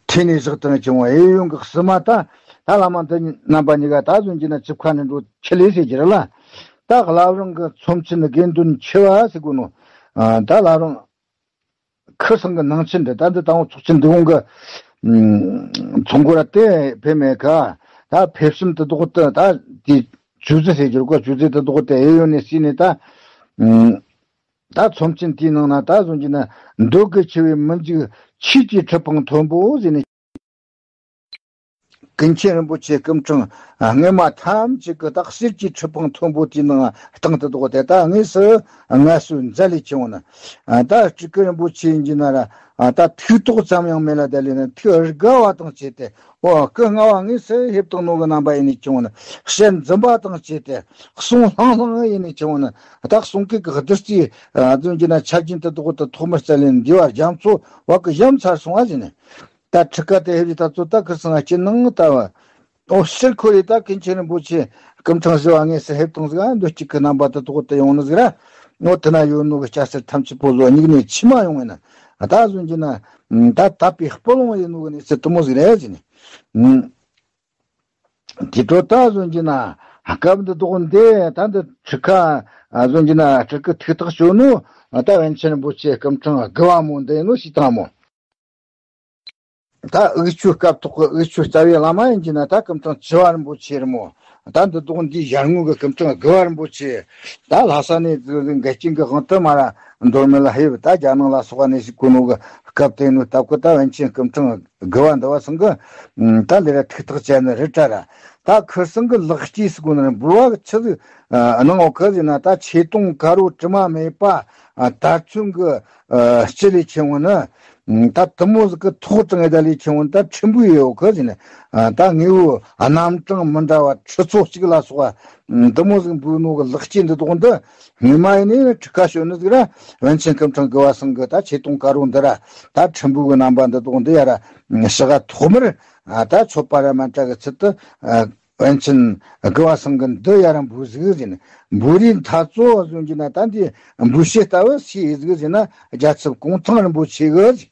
ཐོན་ནས་བཞག་དང་བྱུང་བ་ཡེ་ཡོད་གི་བསུ་མ་ད་ད་བླ་མ་འདི་རྣམ་པ་གཉིས་ཀ་ད་གཟོད་ཀྱི་ན་ཆིབས་ཁ་ནས་འགྲོ་ཁྱི་ལས་ཟེར་གྱི་རེད་ལ། ད་བླ་བྲང་གི་ཚོམས་ཆེན་དགེ་འདུན་ཆེ་བ་ཟེར་དགོས་ནོ། ཨ་ད་བླ་བྲང་ཁུ་སང་གི་ནང་ཆེན་འདི་ད་འདི་དང་པོ་ཚོགས་ཆེན་འདི་གུང་གི་ཚོགས་འཁོར་ར་དེ་ཕེབས་མེད་ཁ། ད་ཕེབས་སེམས་དུ་དོག་ཏུ་ད་དེ་ཇུས་རྫས་ཟེར་གྱི་རེད་གོ། ཇུས་རྫས་དུ་དོག་ཏུ་ཨེ་ཡོད་ནས་སྲིད་ནས་ད་ ད་ཚོམས་ཆེན་དེའི་ནང་ན་ད་གཟོད་ཀྱི་ན། འདོད་དགུ་འཆི་བའི་མི་འཇིགས་ཆོས་ཀྱི་ཁྲི་འཕང་མཐོན་པོ་ཟེར་ནས། ཀུན་མཁྱེན་རིན་པོ་ཆེ་སྐུ་ཕྲེང་སྔོན་མ་ཐམས་ཅད་ཀྱི་ད་གསེར་གྱི་ཁྲི་འཕང་མཐོན་པོ་དེའི་ནང་སྟེང་དུ་འདུག་སྟེ། ད་དངོས་སུ་ངལ་གསོའི་མཛད་ལས་ཆེ་བོ་ན། ད་སྤྲུལ་སྐུ་རིན་པོ་ཆེ་ཡིན་གྱི་ན་ར། ད་ཐུགས་དོགས་ཙམ་ཡང་མེད་ལ། དེ་ལས་ནི་ཐུགས་དགའ་བ་དང་བཅས་ཏེ། འོ་སྐུ་ལྔ་བ་དངོས་སུ་ཕེབས་བཏང་ནོ་གི་རྣམ་པ་ཡིན་ནི་ཆེ་བོ་ན། ཞལ་འཛུམ་པ་དང་བཅས་ཏེ། གསུང་ལྷང་ལྷང་ཡིན་ནི་ཆེ་བོ་ན། ད་གསུང་སྐད་ཀྱི་བདུད་རྩིའི་རྫུན་གྱི་ན་ཆ་རྐྱེན་དུ་དོགས་ཏུ་ཐོག་མར་བཙལ་ལེན་འདི་བར་རྒྱ་མཚོ་བ་གི་ཡ་མཚར་སོང་བ་ཟིན་ནས། ད་ཁྲི་ཀ་དེ་ཧེ་རི་ད་ཚོ་ད་ཁིར་སང་ང་ཅི་ནང་ལྟ་བ། ཨོ་ཕྱིར་ཁོ་རེ་ད་ཀུན་མཁྱེན་རིན་པོ་ཆེ་སྐུ་ཕྲེང་བཞི་བ་དངོས་སུ་ཕེབས་བཏང་ཟིག་ཨ་འདོད་གཅིག་གི་རྣམ་པ་དུ་དོག་ཏུ་ཡོང་ནི་ཟིག་ར། ཨོ་དེ་ན་ཡོད་ནོ་གི་སྐྱ་སེར་ཐམས་ཅད་པོ་ཟོ་སྙིགས་ནས་མཆི་མ་ཡོང་བས་ན། ད་གཟོད་ཀྱི་ན། ད་དད་པའི་སྤུ་ལོང་ཡིན་ནོ་གི་གནས་ཚུལ་དུ་མོ་ཟིག་རེད་ཟིན་ནས། དེ་འཕྲོ་ད་གཟོད་ཀྱི་ན། སྐབས་འདི་དོག་འདི་ད་འདི་ཁྲི་ཀ་གཟོད་ཀྱི་ན་ཁྲི་ཀ་ཐུགས་ཐག་ཆོད་ནོ། ད་པཎ་ཆེན་རིན་པོ་ཆེ་སྐུ་ཕྲེང་དགུ་བ་མོ་འདི་ཡིན་ནོ་ཞིག་དང་མོ། ད་འུ་ཆོའི་སྐབས་ཐོག་གི་འུ་ཆོའི་རྩ་བའི་བླ་མ་ཡིན་གྱི་ན་ད་སྐུ་ཕྲེང་བཅུ་བ་རིན་པོ་ཆེ་རེད་མོ། ད་འདི་དོག་འདི་ཡར་ངོས་ཀྱི་སྐུ་ཕྲེང་དགུ་བ་རིན་པོ་ཆེ། ད་ལྷ་ས་ནས་འགལ་རྐྱེན་གྱི་དབང་དུ་མ་ར་མདོ་སྨད་ལ་ཕེབས། ད་རྒྱ་ནང་ལ་སོགས་པ་ནས་ཞིག་གོ་ནོ་གི་སྐབས་དེ་ནོ་སྟབས་ཀྱི་ད་པཎ་ཆེན་སྐུ་ཕྲེང་དགུ་བ་འདི་བ་སང་གི། ད་ལས་ར་ཐུགས་ཐག་བཅད་ནི་རི་བྲལ་ར། ད་ཁིར་སང་གི་ལེགས་སྐྱེས་སུ་གོ་ནི་འབུལ་བ་ཆི་ཟིག་གནང་འོ་གི་ཟེར་ན། ད་ཆོས་དུང་དཀར་པོ་དྲི་མ་མེད་པ་དར་ཚོན་གྱི་ལྕེ་ལས་ཆེ་བོ་ནི། ད་དུ་མོ་ཟིག་གི་ཐོག་དྲངས་ཡ་ད་ལས་ཆེ་བོ་ད་ཁྲི་འབུལ་ཡོད་གི་ཟེར་ནས། ད་དངོས་པོ་རྣམ་གྲངས་མི་འདྲ་བ་ཁྲི་ཚོ་གཅིག་ལ་སོགས་པ་དུ་མོ་ཟིག་འབུལ་ནོ་གི་ལེགས་སྐྱེས་འདི་དོག་འདི་སྔོན་མ་ཡིན་ནས་ཁྲི་ཀ་ཞོན་ནི་ཟིག་ར། པཎ་ཆེན་སྐུ་ཕྲེང་དགུ་བ་སང་གི་ད་ཆོས་དུང་དཀར་པོ་འདི་ར། ད་ཁྲི་འབུལ་གི་རྣམ་པ་འདི་དོག་འདི་ཡ་ར་ཞག་ཐོག་མར་ད་མཆོད་པ་ར་མ་འདྲ་གི་ཚུལ་དུ། པཎ་ཆེན་དགུ་བ་སང་གི་འདི་ཡ་ར་འབུལ་ཟིག་ཟེར་ནས། འབུལ་རིན་ཐ་ཚོ་གཟོད་ཀྱི་ན་ད་འདི་འབུལ་བྱེད་ལྟ་བུ་སུ་ཡིན་ཟིག་ཟེར་ན། རྒྱལ་ཚབ་གུང་ཐང་རིན་པོ་ཆེ་གི་ཟེར།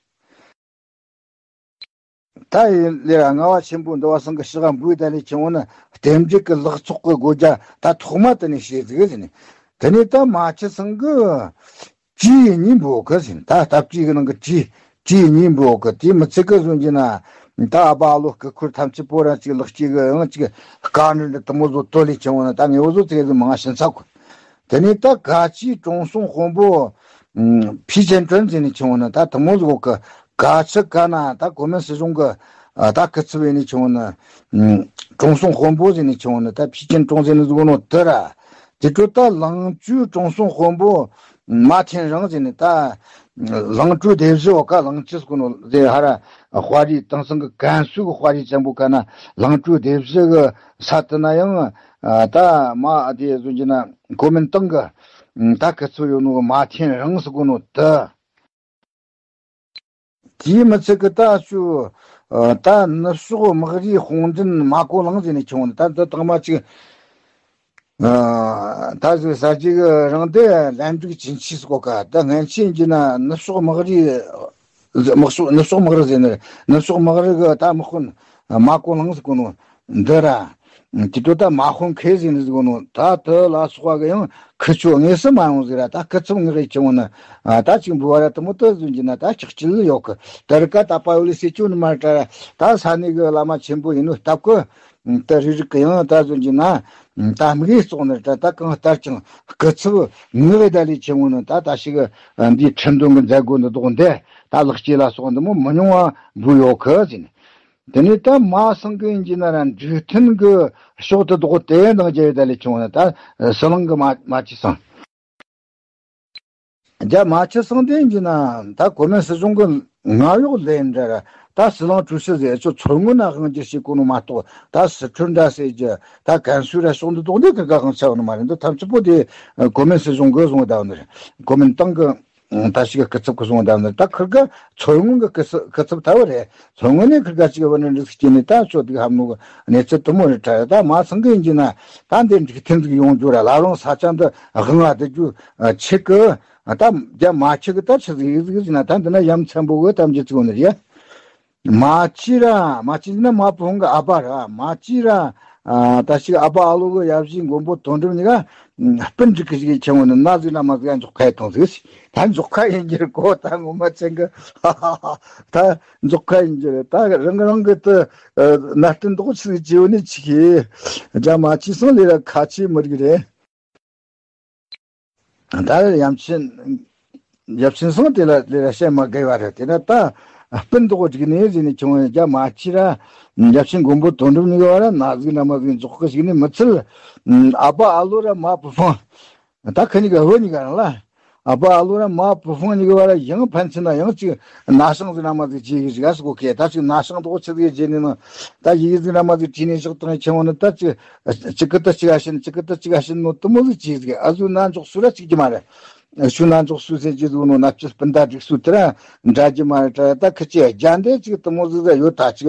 ད་ཡིན་ལས་ར་ལྔ་བ་ཆེན་པོ་འདི་བ་སང་གི་ཞག་འབུལ་ད་ལས་ཆེ་བོ་ནི་རྟེན་འབྲེལ་གྱི་ལག་ཚོགས་ཀྱི་སྒོ་རྒྱ་ད་ཐོག་མ་དེ་ནས་བྱེད་ཟིག་ཟེར་ནས། དེ་ནས་ད་མ་ཆི་སང་གི་བྲིས་གཉིས་འབུལ་གི་ཟེར། ད་ད་བྲིས་གི་ནང་གི་བྲིས་བྲིས་གཉིས་འབུལ་གི། དེ་མི་ཚེ་གི་གཟོད་ཀྱི་ན། ད་ཨ་ཕ་ཨ་ལོ་སྐུ་འཁོར་ཐམས་ཅད་པོ་ར་གཅིག་ལེགས་སྐྱེས་གི་ཡང་གཅིག་དཀའ་འགྲུལ་འདི་དུ་མོ་ཟོ་དོ་ལས་ཆེ་བོ་ན། ད་ངེས་བོ་ཟོ་ཚེ་གི་མང་ཤིན་ས་གོ། དེ་ནས་ད་ག་ཅི་དྲང་སྲོང་དཔོན་པོ་ཕུས་ཅན་ཀྲོན་ཟེར་ནས་ཆེ་བོ་ན། ད་དུ་མོ་ཟོ་གི་ག་ཅི་ག་ན་ད་གོ་མིན་སྲིད་གཞུང་གི་ད་སྐུ་ཚབ་ཡིན་ནས་ཆེ་བོ་ན། དྲང་སྲོང་དཔོན་པོ་ཟེར་ནས་ཆེ་བོ་ན། ད་ཕུས་ཅན་ཀྲོན་ཟེར་ནས་ཟོ་གོ་ནོ་དེ་ར། དེ་འཕྲོ་ད་ལང་ཀྲུའུ་དྲང་སྲོང་དཔོན་པོ་མ་ཐེན་རང་ཟེར་ནས། ད་ལང་ཀྲུའུ་སྡེ་བཞི་འོག་ག་ལང་ཀྲུའུ་ཟེར་གོ་ནོ་ཟེར། ཧ་ར་དཔའ་རིས་དེང་སང་གི་ཀན་སུའུ་གི་དཔའ་རིས་ཅན་པོ་ག་ན་ལང་ཀྲུའུ་སྡེ་བཞི་གི་ས་དེ་ན་ཡང་ད་མ་དེ་གཟོད་ཀྱི་ན་གོ་མིན་ཏང་གི་ད་སྐུ་ཚབ་ཡོད་ནོ་མ་ཐེན་རང་ཟེར་གོ་ནོ་དེ། དེའི་མི་ཚད་གི་ད་ཆུ། ད་ནུབ་ཕྱོགས་དམག་རིགས་དཔུང་འདྲེན་མ་གོ་ལང་ཟེར་ནས་ཆུང་ནི། ད་འདི་དང་མ་ཅིག་ད་ཟོས་ས་ཅིག་རང་དེ་ལན་འབྲུག་ཅིན་ཆི་སི་གོ་ཀ། ད་སྔན་ཆད་ཡིན་གྱི་ན་ནུབ་ཕྱོགས་དམག་རིགས། དམག་ཕྱོགས་ནུབ་ཕྱོགས་དམག་རིགས་ཟེར་ནི་རེད། ནུབ་ཕྱོགས་དམག་རིགས་གི་ད་དམག་དཔོན་མ་གོ་ལང་ཟེར་གོ་ནོ་འདི་ར། དེ་དུས་ད་མ་ཧོན་ཁེ་ཟིན་ཟིག་ནོ་ད་དུ་ལ་སོགས་པ་གི་ཡང་ཁི་ཆོ་དངོས་སུ་མ་ཡོང་ཟིག་ར། ད་སྐུ་ཚབ་ངེས་ཀྱི་ཆེ་བོ་ན། ད་ཅིག་འབུལ་བ་ར་དུ་མོ་དུ་ཟིན་གྱི་ན་ད་ཅིག་ཅི་ལ་ཡོད་གི། ད་རི་ཀ་ད་པ་ཡོ་ལི་སེ་ཆུ་ནི་མ་ཏྲ་ར། ད་ས་ནི་གི་བླ་མ་ཆེན་པོ་ཡིན་ནོ་སྟབས་གི། ད་རི་རི་གི་ཡང་ད་ཟིན་གྱི་ན། ད་མི་གི་སོགས་ནི་ད་ད་གང་ལྟར་ཀྱང་སྐུ་ཚབ་ངེས་ཀྱི་ད་ལི་ཆེ་བོ་ནི་ད་ད་ཞིག་འདི་ཁྲིམས་དོན་གི་མཛད་སྒོ་འདི་དོག་འདི་ད་ལག་སྐྱེས་ལ་སོགས་འདི་མོ་མི་ཉུང་བ་འབུལ་ཡོད་གི་ཟིན། དེ་ནས་ད་མ་སང་གི་ཡིན་གྱི་ན་ར་འབྲུག་ཐུན་གི་ཕྱོགས་དུ་དོག་དེ་འདང་རྒྱལ་བའི་ད་ལས་ཆུང་ན་ད་ཟི་ལིང་གི་མ་མ་ཅི་སང་། རྒྱ་མ་ཅི་སང་དེ་ཡིན་གྱི་ན་ད་གོ་མིན་སྲིད་གཞུང་གི་ང་གཡོག་ལས་འདྲ་ར། ད་ཟི་ལིང་ཀྲུའུ་ཞི་ཟེར་ཆོ་མཚོ་སྔོན་ན་དབང་སྒྱུར་བྱེད་གོ་ནོ་མ་གཏོགས། ད་སི་ཁྲོན་འདྲ་ཟེར་གྱི་ད་ཀན་སུའུ་ར་ཕྱོགས་འདི་དོག་འདི་ཁི་ག་དབང་ཆ་ཡོད་ནི་མ་རེད། འདི་ཐམས་ཅད་པོ་དེ་གོ་མིན་སྲིད་གཞུང་གི་བཟུང་བསྡད་ནི་རེད། གོ་མིན་ཏང་གི་ད་ཞིག་སྐུ་ཚབ་ཀྱི་གསུང་བཏབ་ནི། ད་ཁིར་ག་མཚོ་སྔོན་གྱི་སྐུ་ཚབ་སྐུ་ཚབ་ལྟ་བུ་རེད། མཚོ་སྔོན་ནས་ཁིར་ག་ཅིག་བུ་ནི་འགྲིག་སྐྱེས་ནས་ད་ཆོ་དུག་ཧམ་ནོ་གི་གནས་ཚུལ་དུ་མོ་རེད་ད། ད་མ་སང་གི་ཡིན་གྱི་ན་ད་འདི་འགྲིག་ཐེན་ཟིག་ཡོང་རྒྱུ་ར། ལ་རོང་ས་ཆ་འདི་དབང་ལ་བསྡུ་རྒྱུ་ཆེ་གི། ད་རྒྱ་མ་ཆེ་གི་ད་ཆི་ཟིག་ཡིག་ཟིག་ཟིན་ན་ད་འདི་ན་ཡ་མཚན་པོ་གི་གཏམ་རྒྱུ་ཚིག་ཡོང་ནི་རེད། མ་ཅི་ར་མ་ཅི་ན་མ་བུ་ཧོང་གི་ཨ་ཕ་ར་མ་ཅི་ར། ད་ཞིག་ཨ་ཕ་ཨ་ལོ་གི་ཡབ་གཞིས་མགོན་པོ་དོན་གྲུབ་གཉིས་ཀ་སྤུན་འགྲིག་གི་ཞིག་ཆེན་མོ་ནི་ན་ཟིག་ན་མ་ཟིག་འཇོག་ཁ་ཡི་ཐོང་ཟིག་ད་འཇོག་ཁ་ཡིན་གྱི་རེད་གོ། ད་ངོ་མ་ཚན་གི་ད་འཇོག་ཁ་ཡིན་གྱི་རེད། ད་རང་རང་གི་ད་ནར་སྟན་འདོག་ཆི་ཟིག་བྱེའུ་ནི་ཆི་གི་རྒྱ་མ་ཅི་སང་ལས་ར་ཁ་ཆེ་མི་རིགས་རེད། ད་ཡབ་ཆེན་ཡབ་ཆེན་སང་དེ་ལ་དེ་ལ་བཤད་མ་དགོས་པ་རེད། དེ་ན་ད་སྤུན་དོག་འགྲིག་ནས་ཟེར་ནས་ཁྱོད་རྒྱ་མ་ཆི་ར། ཡབ་ཆེན་མགོན་པོ་དོན་གྲུབ་གཉིས་ཀ་བར་ན་ཟིག་ན་མ་ཟིག་འཇོག་གི་ཞིག་ནས་མི་ཚུལ། ཨ་ཕ་ཨ་ལོ་ར་མ་བུ་ཕང་། ད་ཁི་གཉིས་ཀ་བུ་གཉིས་ཀ་རང་ལ། ཨ་ཕ་ཨ་ལོ་ར་མ་བུ་ཕང་གཉིས་ཀ་བར་ཡང་ཕན་ཚུན་ན་ཡང་ཅིག་ན་ཤང་ཟིག་ན་མ་ཟིག་བྱེད་གི་ཞིག་ཨ་སི་གོ་ཁེ། ད་ཅིག་ན་ཤང་དོག་ཆི་ཟིག་བྱེད་ནས་ན་ད་ཡིག་ཟིག་ན་མ་ཟིག་བྲིས་ནས་ཞོག་དང་ཁྱེད་འོ་ན་ད་ཅིག་ཅིག་གི་ད་ཅིག་ཨ་ཤིན་ཅིག་གི་ད་ཅིག་ཨ་ཤིན་ནོ་དུ་མོ་ཟིག་བྱེད་ཟིག་ཨ་ཟུ་ན་འཇོག་སུ་ར་ཅིག་གི་མ་རེད། ཤུ་ན་འཇོག་སུ་ཟེར་གྱི་ཟིག་ནོ་ན་ཅི་སྤུན་ཟླ་སྒྲིག་སུ་དེ་ར་འདྲ་གྱི་མ་རེད། ད་ཁི་ཅི་རྒྱ་འདི་ཅིག་དུ་མོ་ཟིག་ཟ་ཡོད། ད་ཅིག་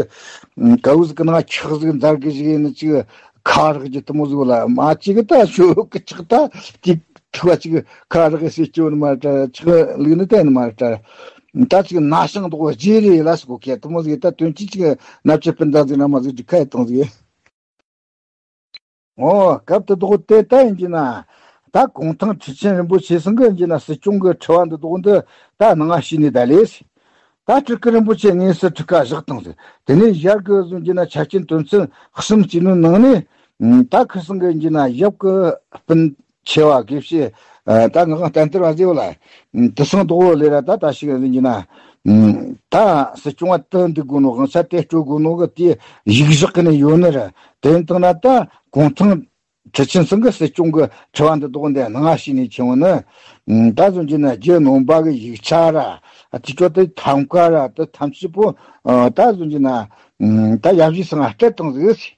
གའུ་ཟིག་གི་ནང་ཁྱག་ཟིག་འཛར་གི་ཞིག་ཡིན་ཅིག་ཁ་རག་གི་དུ་མོ་ཟིག་ལ་མ་ཅིག་ད་ཤོ་གི་ཆག་ད་ཅིག་ཐུ་བ་ཅིག་ཁ་རག་གི་སེ་ཅོ་ནི་མ་རེད། ཆག་ལུག་ནི་ཏན་མ་རེད། ད་ཅིག་ན་ཤང་དོག་རྗེས་རེ་ལ་སི་གོ་ཁེ་དུ་མོ་ཟིག་ད་དོན་ཅི་ཅིག་ན་ཅི་སྤུན་ཟླ་ཟིག་ན་མ་ཟིག་འདི་ཁ་ཡི་བཏང་ཟིག་འོ། སྐབས་དེ་དོག་དེ་ལྟ་ཡིན་གྱི་ན། ད་གུང་ཐང་ཁྲི་ཆེན་རིན་པོ་ཆེ་ཚང་གི་ཡིན་གྱི་ན་སྲིད་སྐྱོང་གི་ཁྲི་བ་འདི་དོག་འདི་ད་ནང་ང་ཞུས་ནས་ད་ལས། ད་སྤྲུལ་སྐུ་རིན་པོ་ཆེ་དངོས་སུ་ཁྲི་ཁ་བཞག་བཏང་ཟིག་དེ་ནས་ཡར་གི་བཟུང་གྱི་ན་ཆ་རྐྱེན་དོན་ཚན་གསུམ་གཅིག་ནི་ནང་ནས། ད་ཁུ་སང་གི་ཡིན་གྱི་ན་ཡབ་གི་སྤུན་ཆེ་བ་དགེ་བཤེས། ད་ངག་དབང་བསྟན་དར་བ་ཟེར་བ་ལ། དེ་སང་དོག་ལས་ར་ད་ད་ཞིག་ཡིན་གྱི་ན། ད་སྲིད་སྐྱོང་བ་དུ་འདུག་དགོས་ནོ་དབང་ཆ་དེ་སྤྲོད་དགོས་ནོ་གི་དེ་ཡིག་བཞག་གི་ནས་ཡོད་ནི་ར། དེ་ཡིན་དང་ན་ད་གུང་ཐང་ཁྲི་ཆེན་ཚང་གི་སྲིད་སྐྱོང་གི་ཁྲི་བ་འདི་དོག་འདི་ནང་ང་ཞུས་ནས་ཁྱེད་འོ་ནི། ད་བཟུང་གྱི་ན་རྒྱུ་ནོམ་པ་གི་ཡིག་ཆ་ར། དེ་ཚོ་དེ་ཐམ་ཀ་ར་དེ་ཐམས་ཅད་པོ། ད་བཟུང་གྱི་ན། ད་ཡབ་གཞིས་སང་ང་སྤྲད་བཏང་ཟིག་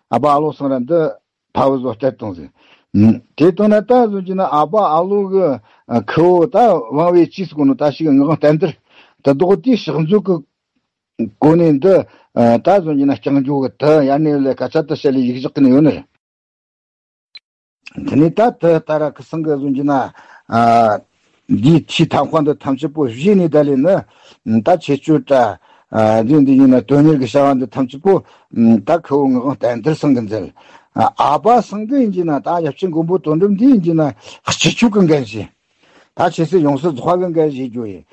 ཨ་ཕ་ཨ་ལོ་སང་ར་འདི། ཕ་བུ་ཟོ་སྤྲད་བཏང་ཟིག་དེ་དང་ན་ད་བཟུང་གྱི་ན་ཨ་ཕ་ཨ་ལོ་གི་ཁུ་བོ་ད་དབང་བའི་ཅིས་གོ་ནོ་ད་ཞིག་ངག་དབང་བསྟན་དར་དེ་དོག་དེ་ཕྱག་མཛོད་གི་གོ་ནས་འདི་ད་བཟུང་གྱི་ན་རྐྱང་འཇོག་གི་དུ་ཡར་ནས་ལས་ཀ་ཚ་དུ་བཤད་ལས་ཡིག་བཞག་གི་ནས་ཡོད་ནི་རེད། དེ་ནས་ད་དུ་ད་ར་ཁུ་སང་གི་བཟུང་གྱི་ན་འདིའི་ཆེས་ཐབ་ཁང་འདི་ཐམས་ཅད་པོ་བཞེས་ནས་ད་ལས་ནི་ད་ཆེ་སྤྱོད་དྲ་འདི་འདི་ཡིན་ན་དོན་གཉེར་གི་བྱ་བ་འདི་ཐམས་ཅད་པོ་ད་ཁུ་བོ་ངག་དབང་བསྟན་དར་སང་གི་མཛད། ཨ་ཕ་སང་གི་ཡིན་གྱི་ན་ད་ཡབ་ཆེན་མགོན་པོ་དོན་གྲུབ་འདི་ཡིན་གྱི་ན་སྤྱི་ཁྱབ་ཀྱི་འགན་བཞེས། ད་ཆེ་སྲིད་ཡོངས་སུ་རྫོགས་པ་གི་འགན་བཞེས་རྒྱུ་ཡིན།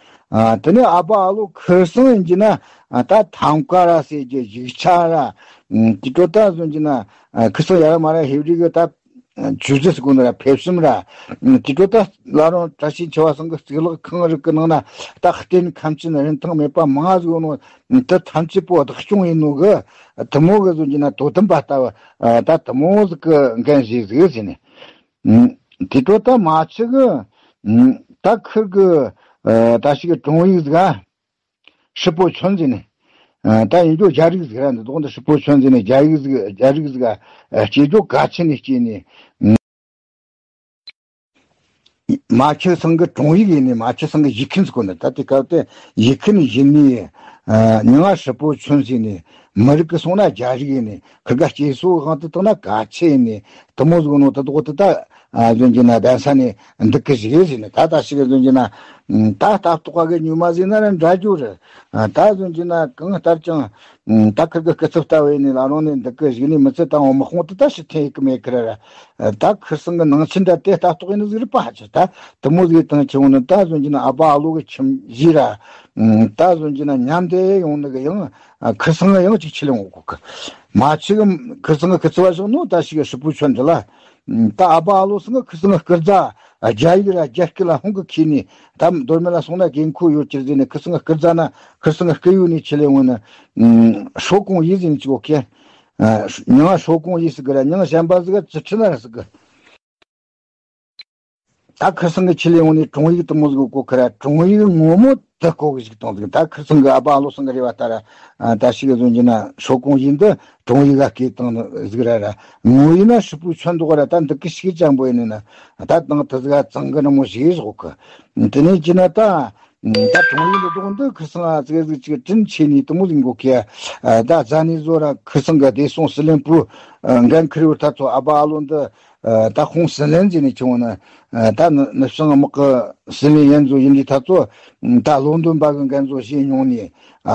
དེ་ནས་ཨ་ཕ་ཨ་ལོ་ཁུ་སང་ཡིན་གྱི་ན་ད་ཐང་ཀ་ར་ཟེར་གྱི་ཡིག་ཆ་ར། དེ་ཚོ་ད་བཟུང་གྱི་ན་ཁུ་སང་ཡ་ར་མ་ར་ཧེ་རི་གི་ད་ཆུ་ཟེར་སྐོང་ན་ར་ཕེབས་སེམས་ར། དེ་ཚོ་ད་བླ་རུང་བཀྲ་ཤིས་འཁྱིལ་བ་སང་གི་གཙུག་ལག་ཁང་རིགས་ཀྱི་ནང་ན་ད་རྟེན་ཁམས་ཅན་རིན་ཐང་མེད་པ་མང་ཟིག་ཡོད་ནོ། དེ་ཐམས་ཅད་པོ་བདག་སྐྱོང་ཡིན་ནོ་གི་དེ་མོ་གི་བཟུང་གྱི་ན་དོ་དམ་པ་ལྟ་བུ་ད་དེ་མོ་ཟིག་གི་འགན་བཞེས་ཟིག་ཟེར་ནས། དེ་ཚོ་ད་མ་ཆི་གི་ད་ཁིར་གི་ད་ཞིག་གི་དྲུང་ཡིག་ཟིག་ག་ཧྲི་པོ་ཆོན་ཟེར་ནས། ད་ཡིན་རྒྱུ་རྒྱ་རིགས་ཟིག་ར་འདི་དོག་འདི་ཧྲི་པོ་ཆོན་ཟེར་ནས་རྒྱ་རིགས་ཟིག་རྒྱ་རིགས་ཟིག་ག་སྐྱེས་རྒྱུ་ག་ཆི་ནས་སྐྱེས་ནས། མ་ཆི་སང་གི་དྲུང་ཡིག་ཡིན་ནས་མ་ཆི་སང་གི་ཡིག་མཁན་ཟིག་གོ་ནས་ད་དེ་སྐབས་དེ་ཡིག་མཁན་ཡིན་ནས། མྱིང་ང་ཧྲི་པོ་ཆོན་ཟེར་ནས་མི་རིགས་གི་སོང་ན་རྒྱ་རིགས་ཡིན་ནས་ཁི་ག་སྐྱེས་སོ་དབང་དུ་བཏང་ན་ག་ཆི་ཡིན་ནས་དེ་མོ་ཟིག་ནོ་དེ་དོག་དེ་ད། ཨ་བཟོ་གྱི་ན་གདན་ས་ནས་འདུག་གི་ཞིག་ཟེར་ནས་ད་ད་ཞིག་བཟོ་གྱི་ན། ད་ལྟ་རྟོག་པ་གི་ཉུལ་མ་ཟིན་ན་ར་འདྲ་རྒྱུ་རེད། ད་བཟོ་གྱི་ན་གང་ལྟར་ཀྱང་ད་ཁིར་གི་སྐུ་ཚབ་ལྟ་བས་ནས་ལ་རང་ནས་འདུག་གི་ཞིག་ནས་མི་ཚེ་དང་བ་མི་དཔུང་དུ་ད་ཞི་ཐེན་ཡིག་གི་མེད་ཁི་ར་ར། ད་ཁིར་སང་གི་ནང་ཆེན་འདྲ་དེ་ལྟ་རྟོག་ཡིན་ཟིག་རེད་པ་ཧ་ཅི་ད་དུ་མོ་ཟིག་དང་ཆེ་བོ་ནི་ད་བཟོ་གྱི་ན་ཨ་ཕ་ཨ་ལོ་གི་ཁྱིམ་གཞིས་ར། ད་བཟོ་གྱི་ན་མཉམ་དེ་ཡོང་ནི་གི་ཡང་ཁིར་སང་གི་ཡང་ཅིག་ཆི་ལེ་འོང་གོ་གི། མ་ཆི་གི་ཁིར་སང་གི་སྐུ་ཚབ་བ་བཞག་ནོ་ད་ཞིག་གི་ཧྲི་པོ་ཆོན་འདི་ལ། ད་ཨ་ཕ་ཨ་ལོ་སང་གི་ཁིར་སང་གི་སྐུ་རྫ། རྒྱ་ཡིག་ར་རྒྱ་སྐད་ལ་ཧོང་གི་ཁྱེར་ནས་ད་མདོ་སྨད་ལ་སོང་ན་དགོས་མཁོ་ཡོད་ཀྱི་ཟེར་ནས་ཁིར་སང་གི་སྐུ་རྫ་ན་ཁིར་སང་གི་སྐུ་ཡུལ་ནས་ཆི་ལེ་འོང་ན། ཧྲོ་ཀོང་ཡི་ཟེར་ནས་ཅིག་འོ་ཁེ། མྱིང་ང་ཧྲོ་ཀོང་ཡི་ཟེར་གི་ར་མྱིང་གཞན་པ་ཟིག་ག་ཅི་ཁྲི་ན་ར་ཟེར་གི། ད་ཁིར་སང་གི་ཆི་ལེ་འོང་ནས་དྲུང་ཡིག་དུ་མོ་ཟིག་གོ་ཁི་ར་དྲུང་ཡིག་ངོ་མོ་དུ་གོ་གི་ཞིག་གཏོང་ཟིག་ད་ཁིར་སང་གི་ཨ་ཕ་ཨ་ལོ་སང་གི་རེ་བ་ལྟར་ད་ཞིག་གི་བཟོ་གྱི་ན་ཧྲོ་ཀོང་ཡི་འདི་དྲུང་ཡིག་ག་སྐད་བཏང་ཟིག་ར་ར། ངོ་ཡིན་ན་ཧྲི་པོ་ཆོན་འདུག་ར་ད་འདི་གི་ཞིག་ཅང་པོ་ཡིན་ན་ད་དང་དུ་ཟིག་ག་གཙང་གི་ན་མོ་ཞིག་བཞག་གི། དེ་ནས་ཅི་ན་ད། ད་དྲུང་ཡིག་འདི་དོག་འདི་ཁིར་སང་ཨ་ཙི་ཙི་ཅིག་དྲིན་ཆེ་ནི་དུ་མོ་ཟིག་གོ་ཁེ། ད་རྫ་ནི་བཟོ་ར་ཁིར་སང་གི་བདེ་སྲུང་སྲིད་བློན་པུ་འགན་ཁུར་ཡོད་ད་ཚོ་ཨ་ཕ་ཨ་ལོ་འདི་ད་ཁོང་སྲིད་བློན་ཟེར་ནས་ཁྱོད་ན་ད་ནི་ནི་བྱང་དམག་གི་སྲིད་བློན་ཡན་ཚོ་ཡིན་དུས་ད་ཚོ་ད་བློན་འདོན་པ་གི་འགན་ཚོ་བཞེས་མྱོང་ནི་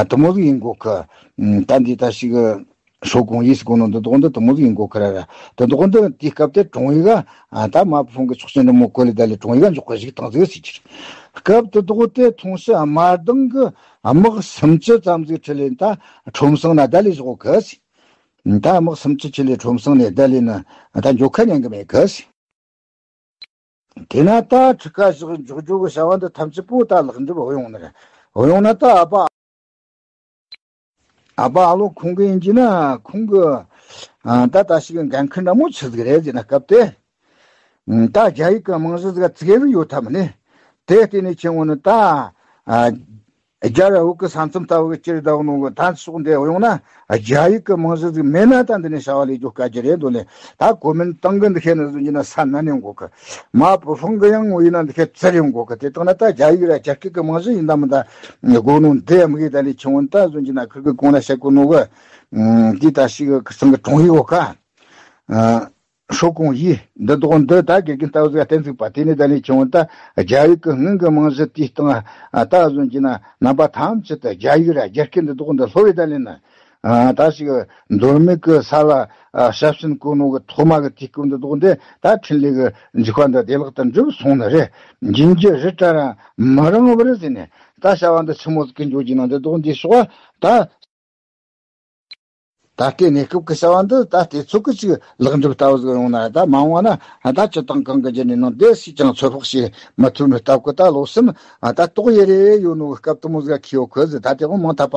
དུ་མོ་ཟིག་ཡིན་གོ་ཁི། ད་འདི་ད་ཞིག་ཧྲོ་ཀོང་ཡིས་གོ་ནོ་འདི་དོག་འདི་དུ་མོ་ཟིག་ཡིན་གོ་ཁི་ར་ར། དུ་དོག་འདི་དེའི་སྐབས་དེ་དྲུང་ཡིག་ག་ད་མ་ཕུང་གི་ཆོག་ཅན་འདི་མོ་གོ་ལི་ད་ལི་དྲུང་ཡིག་ག་འཇོག་གི་ཞིག་བཏང་ཟིག་ཟེར་གྱི་རེད། སྐབས་དུ་དོག་དེ་ཐོང་ཤི་དམར་མདངས་གི་དམག་སུམ་ཅུ་ཙམ་ཟིག་ཁྲིད་ལེ་ད་ཁྲོམ་སང་ན་ད་ལི་བཞག་གི་ཟེར། ད་དམག་སུམ་ཅུ་ཁྲིད་ལེ་ཁྲོམ་སང་ནས་ད་ལི་ན་ད་འཇོག་ཁ་ཉན་གི་མེད་གི་ཟེར། དེས་ན་ད་ཁྲི་ཁ་བཞག་འཇོག་རྒྱུ་གི་བྱ་བ་འདི་ཐམས་ཅད་པོ་ད་ལེགས་འགྲུབ་འོས་ཡོང་ནི་རེད། འོས་ཡོང་ན་ད་ཨ་ཕ། ཨ་ཕ་ཨ་ལོ་ཁོང་གི་ཡིན་གྱི་ན་ཁོང་གི་ཨ་ད་ད་ཞིག་འགན་ཁུར་འདྲ་མོ་ཆི་ཟིག་རེད་ཟེར་ན། སྐབས་དེ་ཨ་ད་རྒྱ་ཡིག་གི་རྨང་གཞི་ཟིག་ཙིག་གེ་ཟིག་ཡོད་ཐབས་མེད་ནི། དེ་བརྟེན་ནས་ཁྱེད་འོ་ནི་ད་ཨ་རྒྱ་ར་བོད་གི་ས་མཚམས་ལྟ་བུ་གི་ཅིར་བདག་ནོ་གི་ད་ཕྱོགས་འདི་འོ་ཡོང་ན་རྒྱ་ཡིག་གི་རྨང་གཞི་ཟིག་མེད་ན་ད་འདི་ནས་བྱ་བ་ལས་རྒྱུ་དཀའ་རྒྱུ་རེད་འདོད་ལེ། ད་གོ་མིན་ཏང་གི་འདི་ཤེས་ནི་ཟིག་ཡིན་གྱི་ན་ས་ན་ནས་འགོ་གི། མ་བུ་ཕང་གི་ཡང་ངོ་ཡིན་ན་འདི་ཁའི་ཚུར་ཡོང་དགོས་གི། དེ་དང་ན་ད་རྒྱ་ཡིག་ར་རྒྱ་སྐད་གི་རྨང་གཞི་ཡིན་ད་མིན་ད་དགོས་ནོ་འདི་མི་གི་ད་ལས་ཆུང་བོ་ད་བཟོ་གྱི་ན་ཁིར་གི་གོང་ན་བཤད་གོ་ནོ་གི། འདི་ད་ཞིག་གི་ཁིར་ཚང་གི་གྲོང་ཡིག་འོ་ཁ། ཧྲོ་གོང་ཡིག་འདི་དོག་འདི་ད་དགེ་རྒན་ལྟ་བུ་ཟིག་གཏན་ཚིགས་པ། དེ་ནས་ད་ལས་ཆུང་བོ་ད་རྒྱ་ཡིག་གི་སྔོན་གི་རྨང་གཞི་དེའི་སྟེང་ད་བཟོ་གྱི་ན་རྣམ་པ་ཐམས་ཅད་དུ་རྒྱ་ཡིག་ར་རྒྱ་སྐད་འདི་དོག་འདི་སློབ་བའི་ད་ལས་ན། ཨ་ད་ཞིག་མདོ་སྨད་ཀྱི་ས་ལ་ཨ་ཞབས་ཞུ་གོ་ནོ་གི་ཐོག་མ་གི་དུས་སྐབས་འདི་དོག་འདི་ད་འཕྲིན་ལས་ཀྱི་འཇིགས་པ་འདི་བདེ་བླག་ཏུ་འགྲུབ་སོང་ནི་རེད། འབྱིན་གྱི་རི་བཀྲ་ར་མི་རིང་བར་ཟེར་ནས་ད་བྱ་བ་འདི་ཆི་མོ་ཟིག་གི་འཇོག་གྱི་ནང་འདི་དོག་འདི་ཤོག་ད། ད་ལྟའི་གནས་སྐབས་ཀྱི་བྱ་བ་འདི་ད་ལྟའི་ཚོད་ཀྱི་ཅིག་ལེགས་འགྲུབ་ལྟ་བུ་ཟིག་ཡོང་ན་ད་མ་འོངས་ན་ད་སྤྱི་བཏང་གང་གི་རྒྱུ་ནས་ནང་དེ་སུས་ཀྱང་ཚོད་དཔག་བྱེད་མི་ཐུབ་ནི་སྟབས་ཀྱི་ད་ལོ་གསུམ་ད་ལྟོགས་ཡེ་རེ་ཡོད་ནོ་གི་སྐབས་དུ་མོ་ཟིག་གི་ཡོད་གི་ཟིག་ད་དེ་དགོང་མང་ཐག་པ་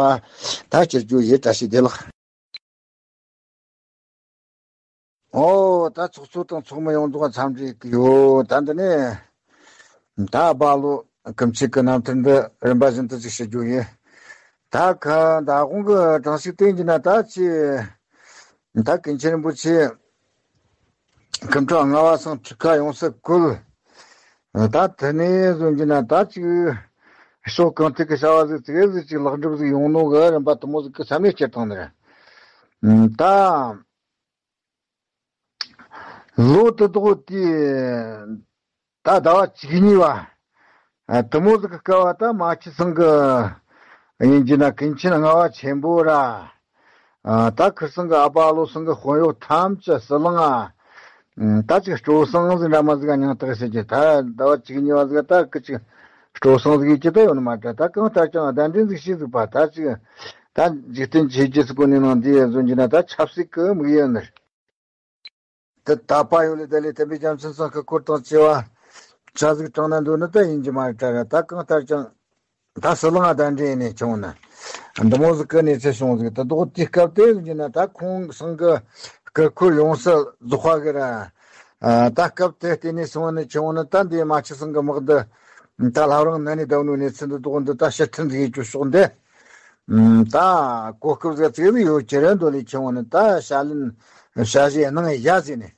ད་ཅིར་རྒྱུ་ཡེ་བཀྲ་ཤིས་བདེ་ལེགས། ཨོ་ད་ཚོགས་གཙོ་དང་ཚོགས་མི་ཡོངས་རྫོགས་འཚམས་འདྲི་གི་ཡོད། ད་འདི་ནས་ད་སྦ་ལོ་སྐུ་མཆེད་ཀྱི་རྣམ་ཐར་འདི་རིམ་པ་བཞིན་དུ་ཅིག་ཞུ་རྒྱུ་ཡིན། ད་ཁ་ད་དགོང་གི་གྲངས་ཤིག་སྟེང་གྱི་ན་ད་ཅི་ད་ཀུན་མཁྱེན་རིན་པོ་ཆེ་སྐུ་ཕྲེང་ལྔ་པ་སང་ཁྲི་ཁ་ཡོངས་སུ་བཀོད། ད་དེ་ནས་བཟུང་གྱི་ན་ད་ཅིག་ཕྱོགས་གང་ཐད་ཀྱི་བྱ་བ་ཟིག་ཙིག་ཟིག་ཅིག་ལེགས་འགྲུབ་ཟིག་ཡོང་ནོ་གི་རིམ་པ་དུ་མོ་ཟིག་གི་ས་གནས་སྤྱིར་བཏང་ནས་ད། ལོ་དེ་དག་དེ་ད་ཟླ་བ་བཅུ་གཉིས་པ་དུ་མོ་ཟིག་གི་སྐབས་བ་ད་མ་ཆི་ཚང་གི་ཡིན་གྱི་ན་ཀུན་མཁྱེན་ལྔ་པ་ཆེན་པོ་ར། ད་ཁིར་ཚང་གི་ཨ་ཕ་ལོ་ཚང་གི་དཔོན་གཡོག་ཐམས་ཅད་ཟི་ལིང་ང་ད་ཅིག་སྤྲོ་གསེང་ཟིག་འདྲ་མ་ཟིག་ག་མྱང་བཏགས་ཟེར་གྱི། ད་ཟླ་བ་བཅུ་གཉིས་པ་ཟིག་ད་ཀི་ཅིག་སྤྲོ་གསེང་ཟིག་ཡིན་གྱི་ད་ཡོད་ནི་མ་རེད། ད་གང་ལྟར་ཀྱང་གདན་འདྲེན་ཟིག་བྱས་ཟིག་པ་ད་ཅིག་ད་འཇིག་རྟེན་ཆོས་བརྒྱད་ཀྱི་སྒོ་ནས་ནང་འདི་ཡ་བཟོ་གྱི་ན་ད་ཆབ་སྲིད་ཀྱི་དམིགས་ཡུལ་ནི། དེ་ད་པ་ཡོད་ལེ་དེ་ལས་དེ་འབྲེལ་རྒྱལ་མཚན་ཚང་གི་སྐོར་དང་བཅས་པ་ཆ་ཟིག་དྲངས་ན་འདོད་ནི་ད་ཡིན་གྱི་མ་རེད་དྲ་ར། ད་གང་ལྟར་ཀྱང་ད་ཟི་ལིང་ང་གདན་འདྲེན་ནས་བྱུང་ན་འདི་མོ་ཟིག་གི་གནས་ཚུལ་བྱུང་ཟིག་ད་དོག་དེའི་སྐབས་དེ་ཡིན་གྱི་ན་ད་ཁོང་ཚང་གི་སྐུ་འཁོར་ཡོངས་སུ་རྫོགས་པ་གི་ར། ད་སྐབས་དེ་བརྟེན་ནས་སོང་ནས་བྱུང་ན་ད་འདི་མ་ཆི་ཚང་གི་དམག་འདི་ད་ལྷ་རང་ན་ནས་བསྡད་ནོ་གནས་ཚུལ་འདི་དོག་འདི་ད་ཕྱིར་འཐེན་ཟིག་ཡེ་རྒྱུ་ཕྱོགས་འདི། ད་གོ་སྐབས་ཟིག་ཙིག་ཟིག་ཡོད་ཀྱི་རེད་འདོད་ལས་ཆུང་བ་ནི་ད་བྱ་ལན་བྱ་བཞེས་གནང་ཡ་ཟེར་ནས།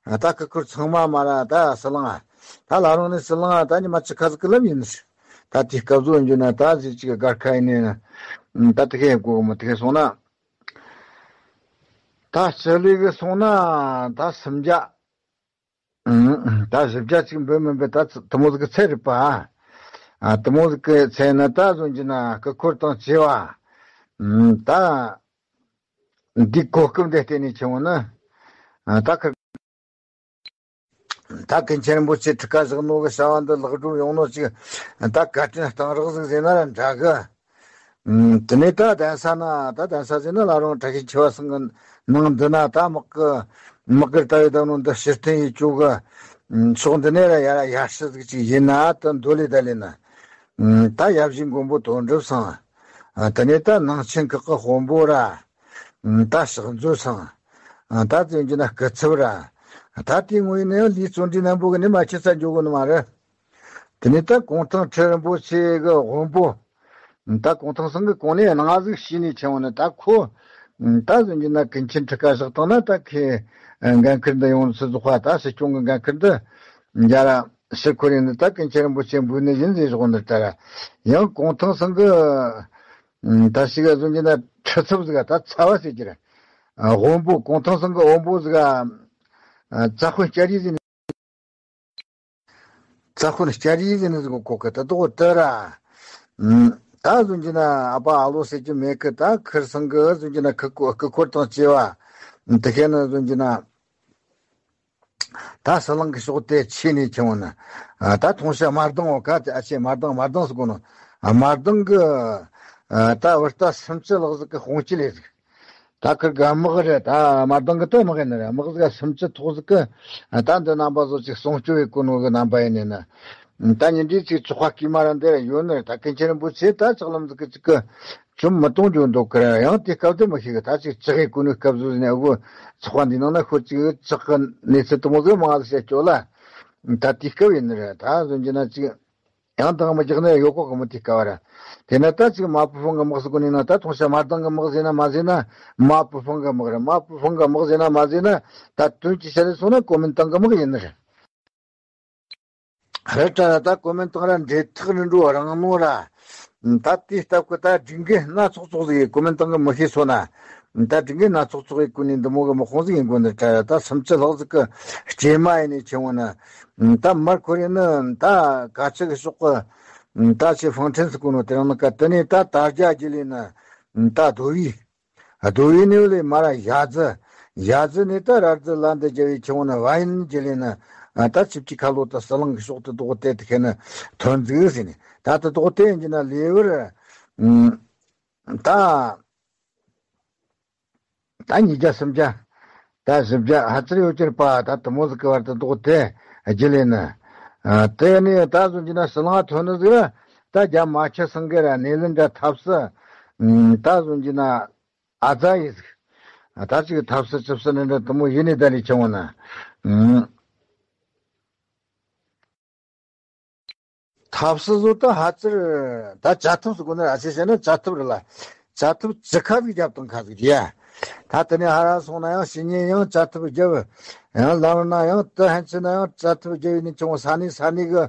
ད་སྐུ་འཁོར་ཚང་མ་མ་ར་ད་ཟི་ལིང་ང་ད་ལ་རང་ནས་ཟི་ལིང་ང་ད་ཉི་མ་ཅི་ཁ་ཟིག་གི་ལམ་ཡིན་ནི། ད་དེ་སྐབས་སུ་འཇུ་ན་ད་ཟིག་ཅིག་སྒར་ཁ་ཡིན་ནས་ད་དེ་ཁའི་གོ་མི་དེ་ཁའི་སོང་ན། ད་སྤྱི་ལེ་གི་སོང་ན་ད་སུམ་བརྒྱ། ད་བཞི་བརྒྱ་ཅིག་འབུད་མི་འབུད་ད་དུ་མོ་ཟིག་གི་ཚད་རེད་པ། དུ་མོ་ཟིག་གི་ཚད་ན་ད་བཟོ་གྱི་ན་སྐུ་འཁོར་དང་བཅས་པ། ད་འདི་གོ་སྐབས་འདི་བརྟེན་ནས་ཆེ་བོ་ནི། ད་ཁ་ད་ཀུན་མཁྱེན་རིན་པོ་ཆེ་ཁྲི་ཁ་བཞག་ནོ་གི་བྱ་བ་འདི་ལེགས་འགྲུབ་ཡོང་ནོ་ཅིག་ད་བཀའ་དྲིན་གཏང་རག་ཟིག་ཟེར་ན་ར་འདྲ་གི། དེ་ནས་ད་གདན་ས་ན་ད་གདན་ས་ཟེར་ན་ལ་རང་བཀྲ་ཤིས་ཆོས་པ་སང་གི་ནང་འདི་ན་ད་དམག་གི་དམག་གི་ལྟ་བའི་ད་ནང་འདི་ཕྱིར་འཐེན་ཡེ་བཅུག་གི། ཕྱོགས་འདི་ནས་ར་ཡ་ར་ཡར་ཞུ་ཟིག་ཅིག་ཡིན་ན་ད་འདོད་ལེ་ད་ལེ་ན། ད་ཡབ་གཞིས་མགོན་པོ་དོན་གྲུབ་སང་། དེ་ནས་ད་ནང་ཆེན་ཁག་གི་དཔོན་པོ་ར། ད་ཕྱག་མཛོད་སང་། ད་བཙན་གྱི་ན་སྐུ་ཚབ་ར། ད་དེའི་ངོས་ནས་ཡང་ལས་བརྩོན་འགྲུས་རྣམ་པོ་གི་ནི་མ་ཁྱེད་ས་འཇོག་གི་ནི་མ་རེད། དེ་ནས་ད་གུང་ཐང་ཁྲི་རིན་པོ་ཆེ་གི་དབོན་པོ། ད་གུང་ཐང་སང་གི་གོང་ནས་ང་ཟིག་ཤི་ནས་ཆེ་བ་ནི་ད་ཁོ། ད་བཙན་གྱི་ན་ཀུན་མཁྱེན་ཁྲི་ཁ་བཞག་བཏང་ན་ད་ཁའི་འགན་ཁུར་འདི་ཡོངས་སུ་རྫོགས་པ་ད་སྲིད་སྐྱོང་གི་འགན་ཁུར་འདི། འཇའ་ར་ཕྱིར་འཁོར་ཡིན་ནི་ད་ཀུན་མཁྱེན་རིན་པོ་ཆེ་འབུལ་ནི་ཡིན་ཟེར་བཞག་འདི་ལྟར། ཡང་གུང་ཐང་སང་གི། ད་ཞིག་ག་བཟུང་གྱི་ན་ཁྲི་ཚབ་ཟིག་ག་ད་ཚ་བ་ཟེར་གྱི་རེད། དབོན་པོ་གུང་ཐང་སང་གི་དབོན་པོ་ཟིག་ག་ཙ་ཁུན་སྐྱ་རིས་ཟེར་ནི། ཙ་ཁུན་སྐྱ་རིས་ཟེར་ནི་ཟིག་གོ་གི་ད་དོག་ཏི་ར། ད་བཟུང་གྱི་ན་ཨ་ཕ་ཨ་ལོ་ཟེར་གྱི་མེད་གི། ད་ཁིར་སང་གི་བཟུང་གྱི་ན་སྐུ་འཁོར་སྐུ་འཁོར་དང་བཅས་པ། དེ་ཁའི་ན་བཟུང་གྱི་ན། ད་ཟི་ལིང་གི་ཕྱོགས་དེ་ཆེ་ནས་ཁྱེར་འོང་ན། ད་ཐོང་ཤ་དམར་མདངས་འོ་ཁ་ཨ་ཆེ་དམར་མདངས་དམར་མདངས་སུ་གོ་ནོ། དམར་མདངས་གི། ད་བུ་རྟ་སུམ་ཅུ་ལྷག་ཟིག་གི་དཔུང་སྐྱེད་ལས་ཟིག་ད་ཁིར་ག་དམག་རེད། ད་དམར་མདངས་གི་ད་དམག་ཡིན་ནི་རེད། དམག་ཟིག་སུམ་ཅུ་ཐོག་ཟིག་གི། ད་འདི་རྣམ་པ་ཚོ་ཅིག་སྲུང་སྐྱོབ་ཡེད་གོ་ནོ་གི་རྣམ་པ་ཡིན་ནི་ན། ད་ཉིན་འདི་ཅིག་ཚོགས་པ་དཀྱུས་མ་ར་འདི་ར་ཡོད་ནི་རེད། ད་ཀུན་མཁྱེན་རིན་པོ་ཆེ་ད་ལྕགས་ལམ་ཟིག་གི་ཅིག་གི་བཅོམ་མི་གཏོང་རྒྱུ་འདུག་གི་ར། ཡང་དེ་སྐབས་དེ་མི་ཤེས་གི། ད་ཅིག་ལྕགས་ཡེད་གོ་ནོ་སྐབས་སུ་ནས་འུ་ཚོགས་པ་འདི་ནང་ན་ཤོད་ཅིག་ལྕགས་གི་གནས་ཚུལ་དེ་མོ་ཟིག་མང་ཟིག་བཤད་ཆོག་ལ། ད་དེ་སྐབས་ཡིན་ནི་རེད། ད་གཟོད་ཀྱི་ན་ཅིག་ཡང་དང་མི་རྒྱག་ནས་ཡོད་གོ་གི་མི་དེ་སྐབས་ར། དེ་ན་ད་ཅིག་དམར་པོ་ཧྥང་གི་དམག་ཟེར་གོ་ནི་ན། ད་ཐོང་ཤ་དམར་མདངས་གི་དམག་ཟེར་ན་མ་ཟེར་ན། དམར་པོ་ཧྥང་གི་དམག་རེད། དམར་པོ་ཧྥང་གི་དམག་ཟེར་ན་མ་ཟེར་ན། ད་དོན་གྱི་ཆ་ནས་སོང་ན་གོ་མིན་ཏང་གི་དམག་ཡིན་ནི་རེད། རེད་དྲ་ར། ད་གོ་མིན་ཏང་ར་འབྲེལ་ཐག་རིང་འགྲོ་རང་ནོ་ར། ད་དེའི་སྟབས་ཀྱིས་ད་སྒྲིག་འགལ་སྣ་ཚོགས་ཚོགས་ཟིག་གོ་མིན་ཏང་གི་མི་ཤེས་སོང་ན། ད་སྒྲིག་འགལ་སྣ་ཚོགས་ཚོགས་ཡེད་གོ་ནི་འདི་མོ་གི་དམག་དཔུང་ཟིག་ཡིན་དགོས་ནི་དྲ་ར། ད་སུམ་ཅུ་ལྷག་ཟིག་གི་སྐྱེས་མ་ཡིན་ནི་ཆེ་བོ་ནི། ད་མར་ཁོ་རེ་ནི་ད་ག་ཅི་གི་ཕྱོགས་གི། ད་ཆེ་ཧྥང་ཁྲེན་ཟེར་གོ་ནོ་དེ་རང་ནི་ཀ་དེ་ནས་ད་དར་རྒྱས་བརྒྱུད་ལས་ནི་ད་རྡོ་བའི། རྡོ་བའི་ནས་ལས་མར་ར་ཞ་ཙི། ཞ་ཙི་ནས་ད་ར་ཙི་ལ་འདི་རྒྱ་བའི་ཆེ་བོ་ནི་བ་ཡིན་བརྒྱུད་ལས་ནི། ད་ཆིབས་ཀྱི་ཁ་ལོ་ད་ཟི་ལིང་གི་ཕྱོགས་དེ་དོག་དེ་དེ་ཁེ་ནི་ཐོན་ཟིག་ཟེར་ནས། ད་དེ་དོག་དེ་ཡིན་གྱི་ན་ལེ་བར། ད། ད་ཉིས་བརྒྱ་སུམ་བརྒྱ། ད་བཞི་བརྒྱ་ཕལ་ཆེར་ཡོད་ཀྱི་རེད་པ། ད་དེ་མོ་ཟིག་གི་བར་དུ་འདུག་དེ་བརྒྱུད་ལས་ནི། ཨ། དེ་ནས་ད་གཟོད་ཀྱི་ན་ཟི་ལིང་ཐོན་ནི་ཟིག་ར། ད་རྒྱ་མ་ཆེ་སང་གི་ར་ནེ་ལིན་འདྲ་ཐབས་སུ། ཨ། ད་གཟོད་ཀྱི་ན་ཨ་ཙ་ཡི་ཟིག་ཨ། ད་ཅིག་ཐབས་སུ་ཆིབས་སུ་ནི་འདྲ་དེ་མོ་ཡིན་ནི་ད་ལས་ཆེ་བོ་ན། ཨ། ཐབས་སུ་བཟོ་ད་ཧ་ཙིར་ད་བྱ་ཐབས་སུ་དགོས་ན་ར་ཆེ་བྱས་ན་བྱ་ཐབས་རེད་ལ། བྱ་ཐབས་ཅི་ཁ་ཟིག་རྒྱབ་དང་ཁ་ཟིག་རྒྱ། ད་དེ་ནས་ཧ་ར་སོང་ན་ཡང་ཕྱི་ཉིན་ཡང་བྱ་ཐབས་རྒྱབ། ཡང་ལམ་ན་ཡང་དུ་ཧན་ཆི་ན་ཡང་བྱ་ཐབས་རྒྱབ་ཡིན་ནི་ཆུང་ས་ནི་ས་ནི་གི།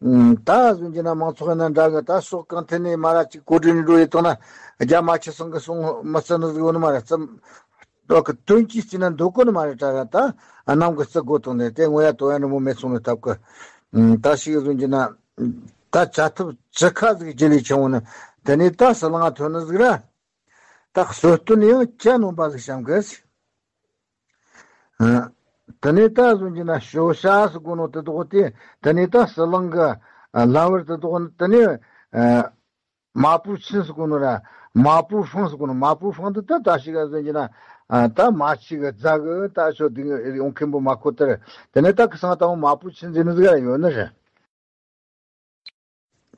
ད་གཟོད་ཀྱི་ན་མང་ཚོགས་ཡིན་ན་འདྲ་གི། ད་ཕྱོགས་གང་ཐད་ནས་མ་ར་ཅིག་གོ་སྒྲིག་ནས་འགྲོ་ཡི་དང་ན་རྒྱ་མ་ཆེ་སང་གི་སོང་མི་སྲིད་ནི་ཟིག་ཡོད་ནི་མ་ར་ཙམ། བདག་གི་དོན་གྱིས་བརྩིས་ན་འདོད་གོ་ནི་མ་རེད་དྲ་ར། ད་གནམ་གྱི་རྩི་སྒོ་དང་ནས་དེ་ངོ་ཡ་དོ་ཡ་འདྲ་མོ་མེད་སོང་ནི་སྟབས་ཀྱིས། ད་ཞིག་བཟོ་གྱི་ན་ད་བྱ་ཐབས་ཅི་ཁ་ཟིག་བརྒྱུད་ལས་ཆེ་བོ་ནི། དེ་ནས་ད་ཟི་ལིང་ཐོན་ནི་ཟིག་ར། ད་གསོལ་སྟོན་ཡང་ཅ་ནོམ་པ་ཟིག་བཤམས་གི། དེ་ནས་ད་བཟོ་གྱི་ན་ཞོ་ཤ་ཟིག་གོ་ནོ་དེ་དོག་དེ། དེ་ནས་ད་ཟི་ལིང་གི་ལམ་བར་དེ་དོག་དེ་ནས། མ་པུ་ཆིན་ཟེར་གོ་ནོ་ར། མ་པུ་ཧྥང་ཟེར་གོ་ནོ། མ་པུ་ཧྥང་འདི་ད་ད་ཞིག་ག་ཟེར་གྱི་ན། ཨ། ད་མ་ཆི་གི་རྫ་གི་ད་ཤོ་དེ་ཡོང་མཁན་པོ་མ་ཁོ་ལྟར། དེ་ནས་ད་ཁི་སང་ད་འོང་མ་པུ་ཆིན་ཟེར་ནི་ཟིག་ཡོད་ནི་རེད།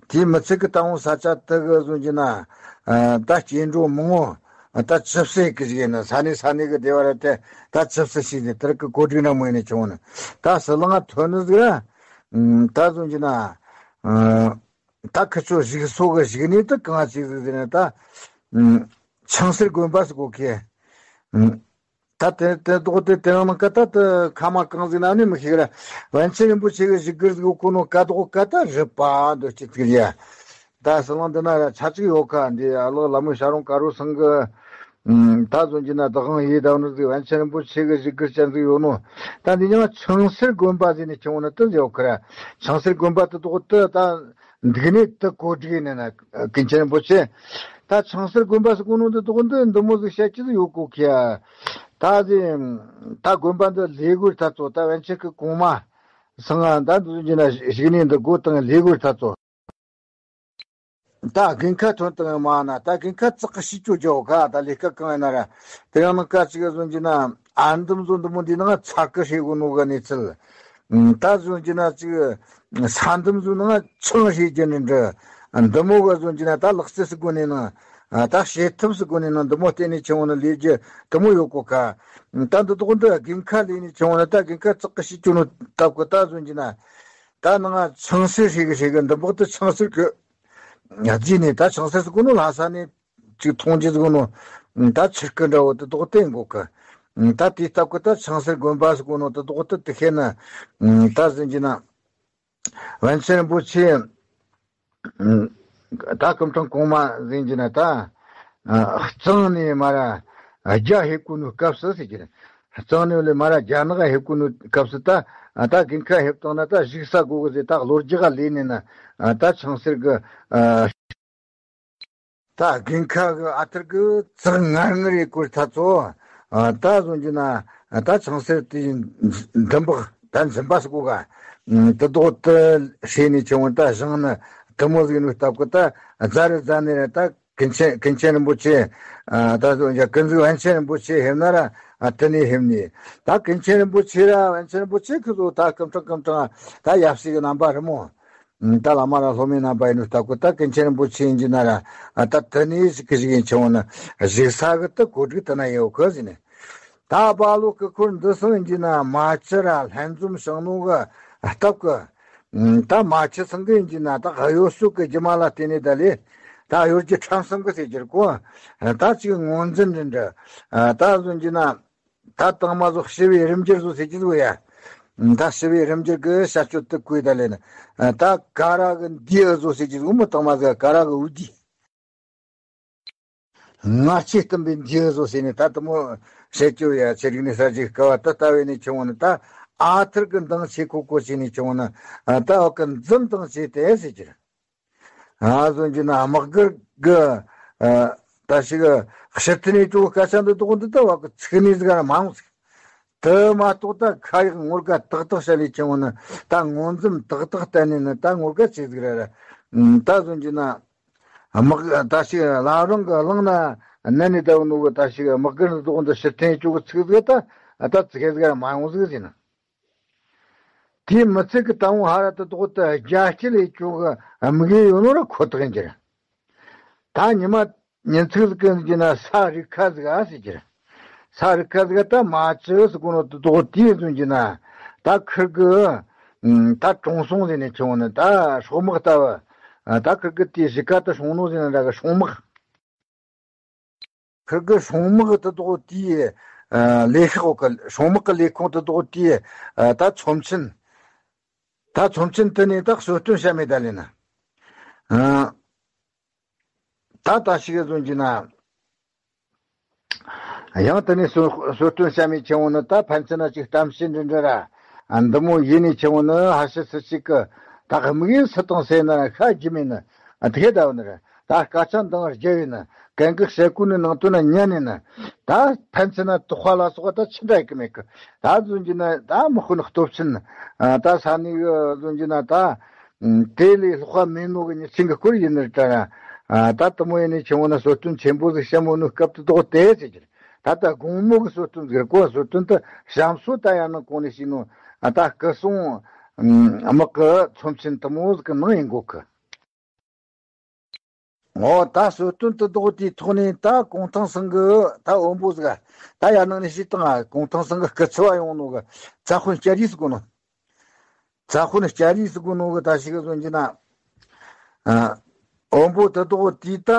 དེའི་མི་ཚད་གི་ད་འོང་ས་ཆ་དེ་གི་ཟེར་གྱི་ན། ཨ། ད་སྐྱེ་འགྲོ་མང་བོ། ཨ། ད་ཆིབས་སེ་གི་ཞིག་ཡིན་ན་ས་གནས་ས་གནས་གི་སྡེ་བ་ར་དེ་ད་ཆིབས་སེ་ཞིག་ནས་དེར་གི་གོ་སྒྲིག་འདྲ་མོ་ཡིན་ནི་བྱུང་ནི། ད་ཟི་ལིང་ཐོན་ནི་ཟིག་ར། ཨ། ད་ཟེར་གྱི་ན། ཨ། ད་ཁི་ཆོ་བཞུགས་ས་གི་བཞུགས་གནས་དེ་གང་ཞིག་ཟིག་ཟེར་ན་ད། ཨ། ཆང་སེར་དགོན་པ་ཟེར་གོ་ཁེ། ཨ། ད་དེ་དེ་དོག་དེ་དེ་རང་ནང་ཀ་ད་དེ་ཁ་མ་གང་ཟིག་ན་ནི་མི་ཤེས་གི་ར། པཎ་ཆེན་རིན་པོ་ཆེ་གི་བཞུགས་སྒར་ཟིག་གོ་ནོ་ཀ་དོག་ཀ་ད་རི་པ་འདོད་ཅི་ཟིག་ཡ། ད་ཟི་ལིང་འདི་ན་ར་ཆ་གཅིག་ཡོད་ཁ། འདི་ཨ་ལགས་ལ་མོ་ཤ་རོང་དཀར་པོ་ཚང་གི། ཨ། ད་ཟེར་གྱི་ན་བདག་དབང་ཡེ་ད་ནི་ཟིག་པཎ་ཆེན་རིན་པོ་ཆེ་གི་བཞུགས་སྒར་ཅན་ཟིག་ཡོད་ནོ། ད་འདི་ཡང་ཆང་སེར་དགོན་པ་ཟེར་ནི་ཆུང་ནི་དེ་ཡོད་ཁི་ར། ཆང་སེར་དགོན་པ་དེ་དོག་དེ་ད། འདུག་ནས་དེ་གོ་སྒྲིག་ནས་ན་ཀུན་མཁྱེན་རིན་པོ་ཆེ། ད་ཆང་སེར་དགོན་པ་ཟེར་གོ་ནོ་འདི་དོག་འདི་འདི་མོ་ཟིག་བཤད་ཀྱི་ཟིག་ཡོད་གོ་ཁི་ཡ། ད་ཟེ། ད་དགོན་པ་འདི་ལས་སྒོར་ཐ་ཚོ་ད་པཎ་ཆེན་གི་གོང་མ་སང་ང་ད་འདི་ཟིག་ན་བཞུགས་གནས་འདི་སྒོ་དང་ལས་སྒོར་ཐ་ཚོ། ད་དགུན་ཁ་ཐོན་དང་མ་ན་ད་དགུན་ཁ་ཙག་གི་ཤི་ཅོ་རྒྱོ་ཁ། ད་ལས་ཀ་གང་ཡིན་ན་ར། དེ་རིང་ནང་ཀ་ཅིག་ག་ཟེར་གྱི་ན་ཨ་འདམ་བཟོ་འདི་མོ་འདི་ནང་ཚ་གི་ཧྲེ་གོ་ནོ་གི་གནས་ཚུལ། ད་ཟེར་གྱི་ན་ཅིག་ས་འདམ་བཟོ་ནང་ཆང་ཧྲེ་རྒྱུ་ནི་འདྲ། འདི་མོ་ག་ཟེར་གྱི་ན་ད་ལག་རྩལ་སི་གོ་ནས་ནང་ད་བྱེད་ཐབས་སི་གོ་ནས་ནང་འདི་མོ་བརྟེན་ནས་ཆེ་བོ་ནི་ལས་རྒྱུ་དེ་མོ་ཡོད་གོ་ཁ། ད་འདི་དོག་འདི་དགུན་ཁ་ལས་ནས་ཆེ་བོ་ནི་ད་དགུན་ཁ་ཙག་གི་ཤི་ཅོ་ནོ་སྟབས་གི་ད་ཟེར་གྱི་ན། ད་ནང་ཆང་སེར་ཧྲེ་གི་ཧྲེ་གི་འདི་འབག་ཏུ་ཆང་སེར་གི་རྫས་ནས་ད་ཆང་སེར་ཟེར་གོ་ནོ་ལྷ་ས་ནས་ཅིག་མཐོང་རྒྱུ་ཟེར་གོ་ནོ། ད་ཆི་རྐུ་འདྲ་བོ་དེ་དོག་བསྟན་གོ་གི། ད་དེའི་སྟབས་གི་ད་ཆང་སེར་དགོན་པ་ཟེར་གོ་ནོ་དེ་དོག་དེ་དེ་ཤེས་ན། ད་ཟེར་གྱི་ན། པཎ་ཆེན་རིན་པོ་ཆེ། ད་སྐུ་ཕྲེང་གོང་མ་ཟེར་གྱི་ན་ད། གཙང་ནས་མ་ར། རྒྱ་ཧེབ་གོ་ནོ་སྐབས་སུ་ཟེར་གྱི་ན། གཙང་ནས་ལས་མ་ར་རྒྱ་ནག་ཧེབ་གོ་ནོ་སྐབས་སུ་ད། ད་དགུན་ཁ་ཧེབ་བཏང་ན་ད་བཞུགས་ས་དགོས་གི་ཟེར། ད་ལོ་རྒྱུས་ག་ལས་ནས་ན། ད་ཆང་སེར་གི། ད་དགུན་ཁ་གི་ཨ་ཐུར་གི་ཙག་ངར་ངར་ཡེ་གོ་ཐ་ཚོ། ད་ཟེར་གྱི་ན། ད་ཆང་སེར་དེ་འདི་འབག་ད་འཛིན་པ་ཟེར་གོ་ག། དེ་དོག་དེ་ཧྲེ་ནས་ཆེ་བོ་ད་བཞེངས་ནི་དེ་མོ་ཟིག་ནོ་སྟབས་གི་ད་རྫ་རི་རྫ་ནས་ར་ད། ཀུན་མཁྱེན་ཀུན་མཁྱེན་རིན་པོ་ཆེ། ཨ་ད་གཟོད་ཀྱང་ཀུན་གཟིགས་པཎ་ཆེན་རིན་པོ་ཆེ་ཕེབས་ན་ར། ཨ་དེ་ནས་ཕེབས་ནས་ད་ཀུན་མཁྱེན་རིན་པོ་ཆེ་ར་པཎ་ཆེན་རིན་པོ་ཆེ་ཁོ་ཚོ་ད་སྐུ་ཕྲེང་སྐུ་ཕྲེང་ད་ཡབ་སྲས་ཀྱི་རྣམ་པ་རེད་མོ། ད་བླ་མ་ར་སློབ་མའི་རྣམ་པ་ཡིན་ནོ་ལྟ་གོ། ད་ཀུན་མཁྱེན་རིན་པོ་ཆེ་ཡིན་གྱི་ན་ར། ཨ་ད་དེ་ནས་ཞིག་གི་ཞིག་ཡིན་ཆེ་བོ་ནི་བཞུགས་ས་གི་ད་གོ་སྒྲིག་དེ་ན་ཡོད་གི་ཟིན་ནས། ད་བ་ལོ་སྐུ་འཁོར་འདི་སོང་ཡིན་གྱི་ན་མ་ཆུ་ར་ལྷན་འཛོམས་བྱུང་ནོ་གི་སྟབས་གི། ད་མ་ཆུ་ཚང་གི་ཡིན་གྱི་ན་ད་གཡོ་ཟོལ་གི་རྒྱུ་མ་ལ་བརྟེན་ནས་ད་ལས་ད་གཡོ་སྒྱུ་ཁྲམ་གསུམ་གི་ཟེར་རྒྱུར་གོ། ད་ཅིག་ངོས་འཛིན་འདྲ་འདྲ། ད་གཟོད་ཀྱི་ན། ད་དང་མ་ཟོ་ཞི་བའི་རིམ་འགྱུར་ཟོ་ཟེར་གྱི་ཟོ་ཡ། ད་ཞི་བའི་རིམ་འགྱུར་གི་བྱ་སྤྱོད་དུ་བཀོད་ད་ལེ་ན། ད་ཀ་ར་གི་འདི་ཨ་ཟོ་ཟེར་གྱི་ཟོ་མོ་དང་མ་ཟ་ཀ་ར་གི་འུ་དི། ང་ཆེ་སྟོན་པའི་འདི་ཨ་ཟོ་ཟེར་ནས་ད་དུ་མོ་བྱེད་ཀྱོ་ཡ་ཚེ་རིག་ནས་ས་ཅིག་སྐལ་བ་དུ་ལྟ་བས་ནས་ཆུང་བ་ན་ད་ཨ་ཐུར་གི་འདང་ཆེ་ཁོ་ཁོ་བྱས་ནས་ཆུང་བ་ན། ད་འོག་གི་འཛུམ་དང་བྱས་ཏེ་ཟེར་གྱི་ར། ང་ཚོ་འཇི་ན་དམག་སྒར་གི་ད་ཞིག་ཕྱིར་འཐེན་ཡེ་ཅོག་སྐད་ཆ་འདི་དོག་འདི་ད་བ་གི་ཚིག་ནས་ཟིག་ར་མང་ཟིག་དེ་མ་གཏོགས་ད་ཁ་ཡག་ངོར་ག་ཏག་ཏག་བཤད་ལས་ཀྱང་བོ་ནི་ད་ངོ་འཛུམ་ཏག་ཏག་བསྟན་ནས་ནི་ད་ངོར་ག་ཆེ་ཟིག་ར་ར། ད་ཚོ་འཇི་ན་དམག་ད་ཞིག་ལ་རང་གི་བླངས་ན་ནན་ནས་ད་བོ་ནོ་གི་ད་ཞིག་དམག་སྒར་འདི་དོག་འདི་ཕྱིར་འཐེན་ཡེ་ཅོག་གི་ཚིག་ཟིག་ད་ད་ཚིག་ཟིག་ར་མ་ཡོང་ཟིག་ཟིན་ན། དེའི་མི་ཚེ་གི་ད་འོང་ཧ་ར་དུ་དོག་ཏུ་རྒྱ་སྐྱེད་ལས་བཅུག་གི་དམིགས་ཡུལ་ཡོད་ནོ་ར་ཁོ་ཐག་ཡིན་གྱི་རེད། ད་ཉི་མ་ཉིན་ཚིགས་ཟིག་གི་ཡིན་ན་ས་རིག་ཁ་ཟིག་ཨ་ཟེར་གྱི་རེད། ས་རིག་ཁ་ཟིག་ད་མ་ཅི་ཟེར་གོ་ནོ་དུ་དོག་དེའི་ཟུན་གྱི་ན་ད་ཁིར་གི་ད་གྲོང་སོང་ཟེར་ནས་ཆུང་ནི་ད་སྲོག་དམག་ལྟ་བུ། ད་ཁིར་གི་དེའི་གཞིས་ཀ་དུ་སྲུང་ནོ་ཟེར་ན་འདྲ་གི་སྲུང་དམག་ཁིར་གི་སྲུང་དམག་དེ་དག་དེའི་ལས་ཤག་འོག་གི་སྲུང་དམག་གི་ལས་ཁུངས་དེ་དག་དེའི་ད་ཚོམས་ཆེན། ད་ཚོམས་ཆེན་དེ་ནས་ད་གསོལ་སྟོན་བཤད་མེད་ད་ལེ་ན། ད་ད་ཞིག་གི་ཟོན་གྱི་ན། ཡང་དེ་ནས་གསོལ་གསོལ་སྟོན་བཤད་མེད་ཆེན་བོ་ནི་ད་ཕན་ཚུན་ན་ཅིག་གཏམ་བཤད་འདྲི་འདྲི་ར། འདི་མོ་ཡིན་ནས་ཆེན་བོ་ནི་ཧ་ཤི་སི་ཅིག་གི་ད་དམིགས་ཡུལ་སུ་དང་སེ་ན་ཤ་རྒྱུ་མེད་ནི་དེ་ད་བ་ནི་ར། ད་སྐད་ཆ་འདང་རྒྱ་ཡིན་ན་གན་གི་ཞེ་ཀུན་ནི་ནང་དོན་ན་ཉན་ནི་ན། ད་ཕན་ཚུན་ན་དོགས་པ་ལ་སོགས་ད་ཆི་འདྲ་ཡི་གི་མེད་གི། ད་རྫུན་གྱི་ན་ད་མི་ཁོ་ནི་སྟོབས་ཆེན་ད་ས་ནི་རྫུན་གྱི་ན་ད་དེ་ལས་ལྷག་པ་མེད་ནོ་གི་ཉི་ཚིང་གི་སྐོར་ཡིན་ནི་ད་ད་དུ་མོ་ཡིན་ནི་ཆེན་བོ་ན་གསོལ་སྟོན་ཆེན་པོ་ཟིག་བཤད་མོ་ནོ་སྐབས་དུ་དོགས་དེ་ཟེར་གྱི་ད་ད་དགོང་མོ་གི་གསོལ་སྟོན་ཟིག་གོ་གསོལ་སྟོན་དུ་བཤམ་སོ་ད་ཡང་ན་གོང་ནས་ཤེས་ནོ་ད་སྐུ་སྲུང་དམག་གི་ཚོམས་ཆེན་དུ་མོ་ཟིག་གི་ནང་ཡིན་གོ་གི། འོ་ད་གསོལ་སྟོན་དུ་དོག་དེའི་ཐོག་ནས་ད་གུང་ཐང་སང་གི་ད་འོན་པོ་ཟིག་ད་ཡར་ནང་ནས་ཤི་བཏང་ང་གུང་ཐང་སང་གི་སྐུ་ཚེ་བ་ཡོང་ནོ་གི་ཛ་དཔོན་སྐྱ་རིས་སུ་གོ་ནོ། ཛ་དཔོན་སྐྱ་རིས་སུ་གོ་ནོ་གི་ད་ཤི་གི་ཟོན་གྱི་ན། འོན་པོ་དུ་དོག་དེའི་ད།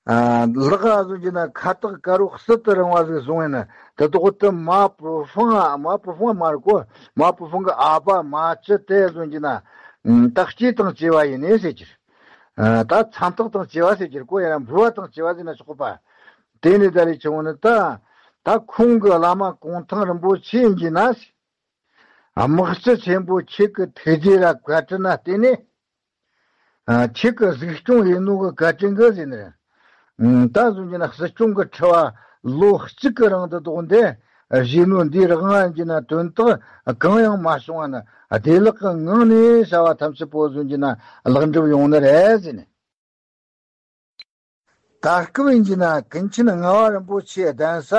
ལག་ཟོན་གྱི་ན་ཁ་བཏགས་དཀར་རོག་སི་ཏུ་རིང་བ་ཟིག་བཟུང་ཡིན་ན་དུ་དོག་དུ་མ་པུ་ཧྥང་མ་པུ་ཧྥང་མ་རུ་གོ་མ་པུ་ཧྥང་གི་ཨ་ཕ་མ་ཅི་དེ་ཟོན་གྱི་ན། ད་སྐྱེས་དང་བཅས་པ་ཡིན་ནས་ཟེར་གྱི། ད་མཚན་རྟགས་དང་བཅས་པ་ཟེར་གྱི་རེད་གོ་ཡ་ར་འབུལ་བ་དང་བཅས་པ་ཟེར་ན་ཆོག་པ། དེ་ནས་ད་རེས་ཆུང་བོ་ནི་ད། ད་ཁོང་གི་བླ་མ་གུང་ཐང་རིན་པོ་ཆེ་ཡིན་གྱི་ན། དམག་སྤྱི་ཆེན་པོ་ཁྱེད་ཀྱི་ཐུགས་རྗེ་ར་བཀའ་དྲིན་ན་བརྟེན་ནས། ཁྱེད་ཀྱི་གཟིགས་སྐྱོང་ཡིན་ནོ་གི་བཀའ་དྲིན་གི་ཟེར་ནས། ད་གཟོད་ཀྱི་ན་སྲིད་སྐྱོང་གི་ཁྲི་བ་ལོ་གཅིག་གི་རིང་དུ་དོགས་འདི་བཞེས་ནོ་འདིའི་རིག་ང་གི་ན་དོན་དག་གང་ཡང་མ་བྱུང་བ་ན་བདེ་ལེགས་ཀྱི་ངང་ནས་བྱ་བ་ཐམས་ཅད་པོ་གཟོད་ཀྱི་ན་ལེགས་འགྲུབ་ཡོང་ནི་རེད་ཟེར་ནས། ད་སྐབས་ཡིན་གྱི་ན་ཀུན་མཁྱེན་ལྔ་པ་རིན་པོ་ཆེའི་གདན་ས་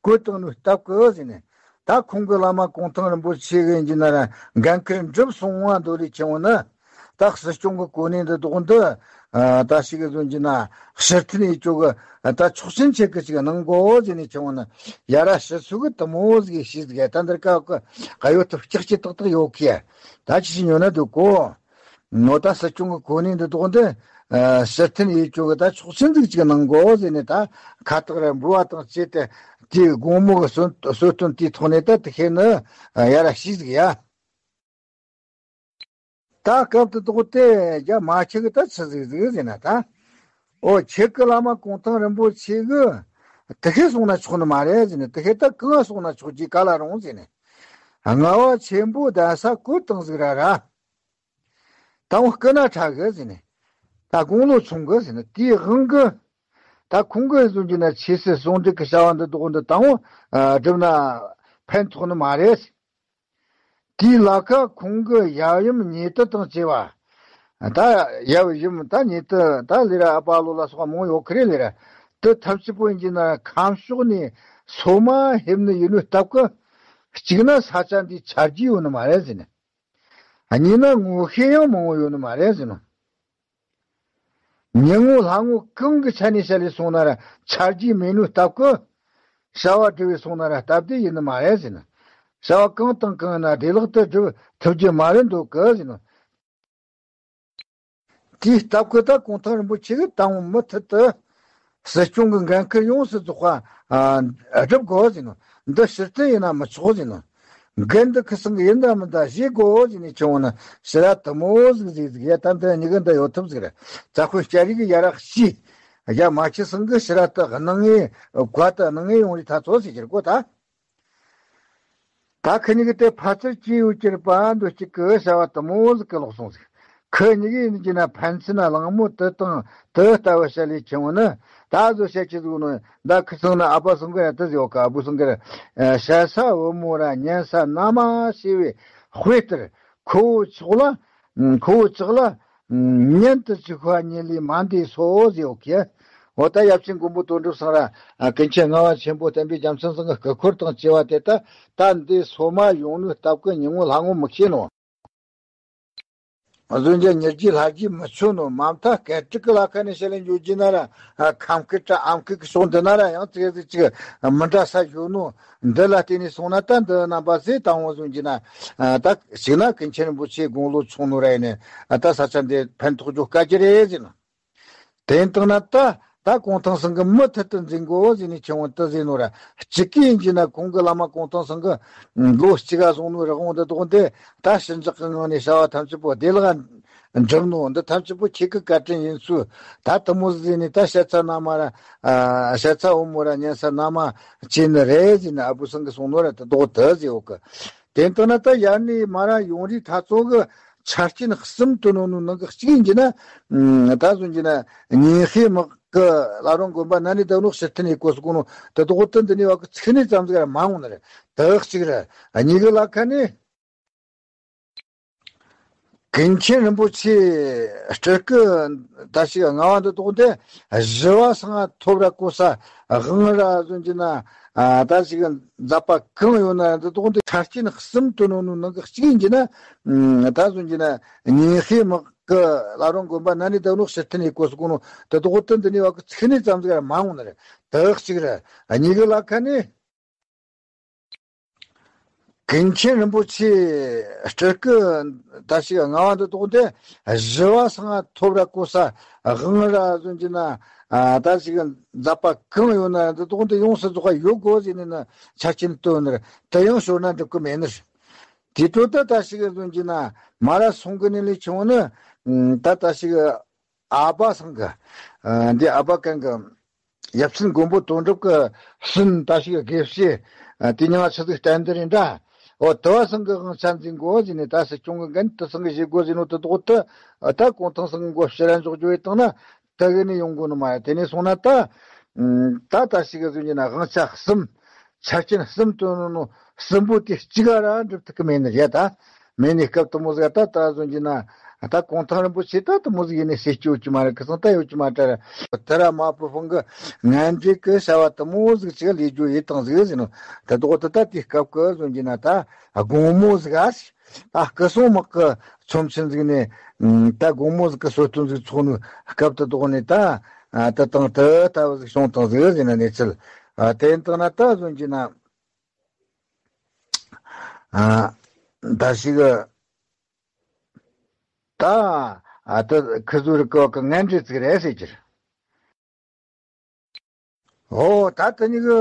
བཀོད་བཏང་ནོ་སྟབས་ཀྱིས་ཟེར་ནས། ད་ཁོང་གི་བླ་མ་གུང་ཐང་རིན་པོ་ཆེ་གི་ཡིན་གྱི་ན་ར་འགན་ཁུར་འགྲུབ་སོང་བ་འདོད་ལས་ཆེན་བོ་ནི། ད་སྲིད་སྐྱོང་གི་གོ་གནས་འདི་དོག་འདི། ད་ཞིག་གི་ཟོན་གྱི་ན་ཕྱིར་འཐེན་ཡེ་ཅོག་གི་ད་ཆོག་མཆན་ཆེ་གི་ཅིག་གནང་གོ་ཟེར་ནས་ཆེན་བོ་ནི། ཡ་ར་ཕྱི་སུ་གི་དུ་མོ་ཟིག་ཤེས་ཟིག་ད་འདིར་ཀ་གི་གཡོ་ཐབས་ལྕག་ཅི་ཏག་ཏག་ཡོད་ཁི་ཡ། ད་ཅི་ཞིག་ཉོ་ན་འདུག་གོ། ནོ་ད་སྲིད་སྐྱོང་གི་གོ་གནས་འདི་དོག་འདི། ཕྱིར་འཐེན་ཡེ་ཅོག་གི་ད་ཆོག་མཆན་ཟིག་ཅིག་གནང་དགོས་ཟེར་ནས་ད་ཁ་བཏགས་ར་འབུལ་བ་དང་བཅས་ཏེ་དེའི་དགོང་མོ་གི་གསོལ་གསོལ་སྟོན་དེའི་ཐོག་ནས་ད་དེ་ཤེས་ནི་ཡ་ར་ཤིས་ཟིག་ཡ། ད་སྐབས་དེ་དོག་དེ་རྒྱ་མ་ཆེ་གི་ད་ཆི་ཟིག་ཟིག་ཟེར་ན་ད། ཨོ་ཁྱེད་ཀྱི་བླ་མ་གུང་ཐང་རིན་པོ་ཆེ་གི་དེ་ཤེས་སོང་ན་ཆོག་ནི་མ་རེད་ཟེར་ནས་དེ་ཤེས་ད་གང་སོང་ན་ཆོག་ཅིག་ག་ལ་རུང་ཟེར་ནས། ལྔ་པ་ཆེན་པོ་གདན་ས་བཀོད་བཏང་ཟིག་ར་ར། དང་པོ་སྐུ་ན་ཕྲ་གི་ཟེར་ནས། ད་དགུང་ལོ་ཆུང་གི་ཟེར་ནས་དེའི་དབང་གི། ད་ཁོང་གི་བཟུང་གྱི་ན་ཆོས་སྲིད་ཟུང་འབྲེལ་གྱི་བྱ་བ་འདི་དག་འདི་དང་པོ་བསྒྲུབ་ན་ཕན་ཐོགས་ནི་མ་རེད། དེའི་ལ་ཁ་ཁོང་གི་ཡབ་ཡུམ་ཉེ་དུ་དང་བཅས་པ། ད་ཡབ་ཡུམ་ད་ཉེ་དུ་ད་ལས་ར་ཨ་པ་ལོ་ལ་སོགས་མང་པོ་ཡོད་ཁི་རེད་ལས་ར། དེ་ཐམས་ཅད་པོ་ཡིན་གྱི་ན་ཁམས་ཕྱོགས་ནས་སོ་མ་ཧེབ་ནི་ཡིན་ནོ་སྟབས་ཀི། གཅིག་ན་ས་ཆ་འདི་ཆ་རྒྱུས་ཡོད་ནི་མ་རེད་ཟེར་ནས། གཉིས་ན་ངོ་ཤེས་ཡང་མང་པོ་ཡོད་ནི་མ་རེད་ཟེར་ནོ། ཉིན་ངོ་ལྷ་ངོ་གང་གི་ཆ་ནས་བཤད་ལས་སོང་ན་ར་ཆ་རྒྱུས་མེད་ནོ་སྟབས་ཀི། བྱ་བ་སྒྲུབ་པའི་སོང་ན་ར་སྟབས་བདེ་ཡིན་ནི་མ་རེད་ཟེར་ནོ། བྱ་བ་གང་དང་གང་ན་བདེ་བླག་ཏུ་སྒྲུབ་ཐུབ་རྒྱུ་མ་རེད་འདུག་གི་ཟེར་ནོ། དེའི་སྟབས་ཀྱིས་ད་གུང་ཐང་རིན་པོ་ཆེ་གིས་དང་པོ་མུ་མཐུད་དུ་སྲིད་སྐྱོང་གི་འགན་ཁུར་ཡོངས་སུ་རྫོགས་པ་ཨ་སྒྲུབ་དགོས་ཟེར་ནོ། འདི་ཕྱིར་འཐེན་ཡིན་ན་མི་ཆོག་ཟེར་ནོ། འགན་འདི་ཁུར་སོང་གི་ཡིན་ད་མིན་ད་བཞེས་དགོས་ཟེར་ནས་ཁྱེར་འོང་ན་ཕྱིར་ར་དེ་མོ་ཟིག་ཟིག་ཟིག་ཡ་ད་འདི་གཉིས་ཀ་འདི་ཡོད་ཐུབ་ཟིག་རེད། རྩ་དཔོན་སྐྱ་རིགས་ཀྱིས་ཡ་ར་ཤི། ཡ་མ་ཁྱེར་སོང་གི་ཕྱིར་ར་དེ་སྣང་ངེ་བཀའ་དེ་སྣང་ངེ་ཡོང་རིགས་ཐ་ཚོ་ཟེར་གྱི་རེད་གོ་ད། ད་ཁི་གཉིས་ཀྱི་དེ་ཕ་ཚུལ་གྱིས་ཡོད་ཀྱི་རེད་པ་འདུག་གཅིག་གི་བྱ་བ་དེ་མོ་ཟིག་གི་ལོག་སོང་ཟིག་ཁི་གཉིས་ཀྱིས་ཡིན་གྱི་ན་ཕན་ཚུན་གླེང་མོལ་དེ་དང་དེ་ལྟ་བུ་བྱ་ལས་ཁྱེར་འོང་ན་ད་གཟོད་བཤད་ཀྱི་ཟིག་ནོ། ད་ཁི་ཚང་ན་ཨ་ཕ་སོང་གི་ར་དེ་ཟིག་ཡོད་ཀ་ཨ་བུ་སོང་གི་ར། ཨ་བྱ་ས་བུ་མོ་ར་ཉན་ས་མནའ་མ་ཞེས་པའི་དཔེ་ལྟར་ཁོ་བོ་ཆགས་ལ། ཁོ་བོ་ཆགས་ལ། ཉན་དུ་ཅི་ཁོ་ཉིན་ལས་མ་འདས་སོ་ཟེར་ཡོད་ཀི། འོ་ད་ཡབ་ཆེན་མགོན་པོ་དོན་གྲུབ་སང་ར་ཀུན་མཁྱེན་ལྔ་པ་ཆེན་པོ་བསྟན་པའི་རྒྱལ་མཚན་ཚང་གི་སྐུ་འཁོར་དང་བཅས་པ་དེ་ད་ད་འདི་སོ་མ་ཡོང་ནོ་སྟབས་ཀི་ཉིན་ངོ་ལྷ་ངོ་མི་ཤེས་ནོ། གཟོད་འཇལ་ཉེར་བརྒྱད་ལྷ་རྗེ་མི་ཆོད་ནོ། མ་མཐའ་སྐད་རིགས་ཀྱི་ལ་ཁ་ནས་བཤད་ལས་འཇོག་རྒྱུ་ན་ར་ཁམས་སྐད་དྲ་ཨམ་སྐད་ཀྱི་ཕྱོགས་འདི་ན་ར་ཡང་ཙིག་ཙིག་ཅིག་མི་འདྲ་ས་ཡོད་ནོ། འདི་ལ་བརྟེན་ནས་སོང་ན་ད་འདི་རྣམ་པ་ཟེར་དང་བོ་གཟོད་རྒྱུ་ན་ད་གཅིག་ན་ཀུན་མཁྱེན་རིན་པོ་ཆེའི་དགུང་ལོ་ཆུང་ནོ་ར་ཡིན་ནས་ད་ས་ཆ་འདི་ཕན་ཐོགས་རྒྱུ་དཀའ་རྒྱུ་རེད་ཟེར་ནོ། དེ་ཡིན་དང་ན་ད་ད་གུང་ཐང་ཚང་གིས་མུ་མཐུད་དུ་འཛིན་དགོས་ཟེར་ནས་ཁྱེར་འོང་དུ་ཟེར་ནོ་ར། གཅིག་གིས་ཡིན་གྱི་ན་གོང་གི་བླ་མ་གུང་ཐང་ཚང་གིས་ལོ་གཅིག་ག་བཟུང་ནོ་རི་བོང་འདི་དོག་འདི་ད་ཞི་འཇགས་ཀྱི་ངང་ནས་བྱ་བ་ཐམས་ཅད་པོ་བདེ་བླག་འགྲུབ་ནོ། འདི་ཐམས་ཅད་པོ་ཁྱེད་ཀྱི་བཀའ་དྲིན་ཡིན་ཚུལ་ད་དུ་མོ་ཟེར་ནས་ད་བཤད་ཚ་ན་མ་ར། ཨ་བཤད་ཚ་འོ་མོ་ར་ཉན་ས་ན་མ་བྱས་ནི་རེད་ཟེར་ནས་ཨ་བུ་ཚང་གིས་གསུངས་ནོ་ར་དེ་དོག་དུ་ཟེར་ཡོད་གི། དེ་ལྟ་ན་ད་ཡར་ནས་མར་ཡོང་རིགས་ཐ་ཚོ་གི་ཆ་རྐྱེན་གསུམ་དུ་ནོ་ནོ་ནང་གི་གཅིག་ཡིན་གྱི་ན། ད་གཟོད་ཀྱི་ན་ཉིན་ཤས་མག་གི་བླ་རུང་དགོན་པ་ན་ནི་ད་ནོ་ཕྱིར་འཐེན་ཡེ་གོ་སོ་གོ་ནོ་དེ་དོག་དེ་འདི་ནས་བ་གི་ཚིག་ནས་ཙམ་ཟིག་ར་མ་འོང་ནི་རེད། དེ་གཅིག་ར་གཉིས་གི་ལ་ཁ་ནས། ཀུན་མཁྱེན་རིན་པོ་ཆེ་སྤྲུལ་སྐུ་ད་ཞིག་ལྔ་བ་འདི་དོག་འདི་བཞི་བ་སང་ཐོབ་ར་གོ་ས་དབང་ར་གཟོད་ཀྱི་ན། ད་ཞིག་མཛད་པ་གང་ཡོད་ན་འདི་དོག་འདི་ཆ་རྐྱེན་གསུམ་དུ་ནོ་ནོ་ནང་གི་གཅིག་ཡིན་གྱི་ན། ད་གཟོད་ཀྱི་ན་ཉིན་ཤས་མག་གི་བླ་རུང་དགོན་པ་ན་ནི་ད་ནོ་ཕྱིར་འཐེན་ཡེ་གོ་སོ་གོ་ནོ་དེ་དོག་དེ་འདི་ནས་བ་གི་ཚིག་ནས་ཙམ་ཟིག་ར་མ་འོང་ནི་རེད། དེ་གཅིག་ར་གཉིས་གི་ལ་ཁ་ནས། ཀུན་མཁྱེན་རིན་པོ་ཆེ་སྤྲུལ་སྐུ་ད་ཞིག་ལྔ་བ་འདི་དོག་འདི་བཞི་བ་སང་ཐོབ་ར་གོ་ས་དབང་ར་གཟོད་ཀྱི་ན། ད་ཞིག་མཛད་པ་གང་ཡོད་ན་འདི་དོག་འདི་ཡོངས་སུ་རྫོགས་པ་ཡོད་དགོས་ཟེར་ནས་ན་ཆ་རྐྱེན་བཏོན་ནི་རེད། དེ་ཡང་ཤོར་ན་འགྲིག་གི་མེད་ནི་རེད། དེ་དོ་ད་ད་ཞིག་གཟོད་ཀྱི་ན་མ་ར་སོང་གི་ནི་ལས་ཆུང་ནི་ད་ད་ཞིག་ཨ་ཕ་སང་གི་འདི་ཨ་ཕ་གང་གི་ཡབ་ཆེན་མགོན་པོ་དོན་གྲུབ་ཀྱི་སུན་ད་ཞིག་དགེ་བཤེས་དེ་ཉང་ཆི་ཟིག་བསྟན་འདི་རེད་འདྲ། འོ་དུ་བ་སང་གི་དབང་ཆ་འཛིན་དགོས་ཟེར་ནས་ད་སྲིད་སྐྱོང་གི་འགན་དུ་སང་གི་བཞེས་དགོས་ཟེར་ནོ་དུ་དོག་དུ་ད་གུང་ཐང་སང་གི་མགོ་ཕྱི་ར་འཇོག་རྒྱུ་ཡོད་བཏང་ན་དུ་གི་ནས་ཡོང་དགོས་ནི་མ་རེད། དེ་ནས་སོང་ན་ད་ད་ད་ཞིག་གི་ཟེར་ནས་ན་དབང་ཆ་གསུམ་ཆ་རྐྱེན་གསུམ་དུ་ནོ་གསུམ་པོ་དེ་གཅིག་ག་ར་འགྲུབ་ཐུབ་ཀི་མེད་ནི་རེད་ད། མེད་ནི་སྐབས་དུ་མོ་ཟིག་ད་ད་གཟོད་ཀྱི་ན་ད་གུང་ཐང་རིན་པོ་ཆེ་ད་དུ་མོ་ཟིག་ཡིན་ནི་ཟེར་སྐྱོ་ཀྱི་མ་རེད། ཁི་སང་ད་ཡོད་ཀྱི་མ་དྲ་ར་དེ་ར་མ་བུ་ཕང་གི་ངན་འབྲེལ་གི་བྱ་བ་དུ་མོ་ཟིག་ཅིག་ལས་རྒྱུ་ཡིད་དང་ཟིག་ཟེར་ནོ། ད་དོག་ད་ད་དེ་སྐབས་གི་གཟོད་ཀྱི་ན་ད་དགོང་མོ་ཟིག་ཨ་ད་སྐུ་སྲུང་དམག་གི་ཚོམས་ཆེན་ཟིག་ནས་ད་དགོང་མོ་ཟིག་གི་གསོལ་སྟོན་ཟིག་ཚོགས་ནོ་སྐབས་དུ་དོག་ནས་ད་ད་དང་དུ་ད་བུ་ཟིག་བྱུང་དང་ཟིག་ཟེར་ན་གནས་ཚུལ་དེ་ཡིན་དང་ན་ད་གཟོད་ཀྱི་ན། ཨ། ད་ཞིག་ད། ཨ་ད་ཁི་ཟུར་གི་གི་ངན་འབྲེལ་ཙིག་རེད་ཟེར་གྱི་རེད། ཨོ་ད་དེ་གཉིས་གི་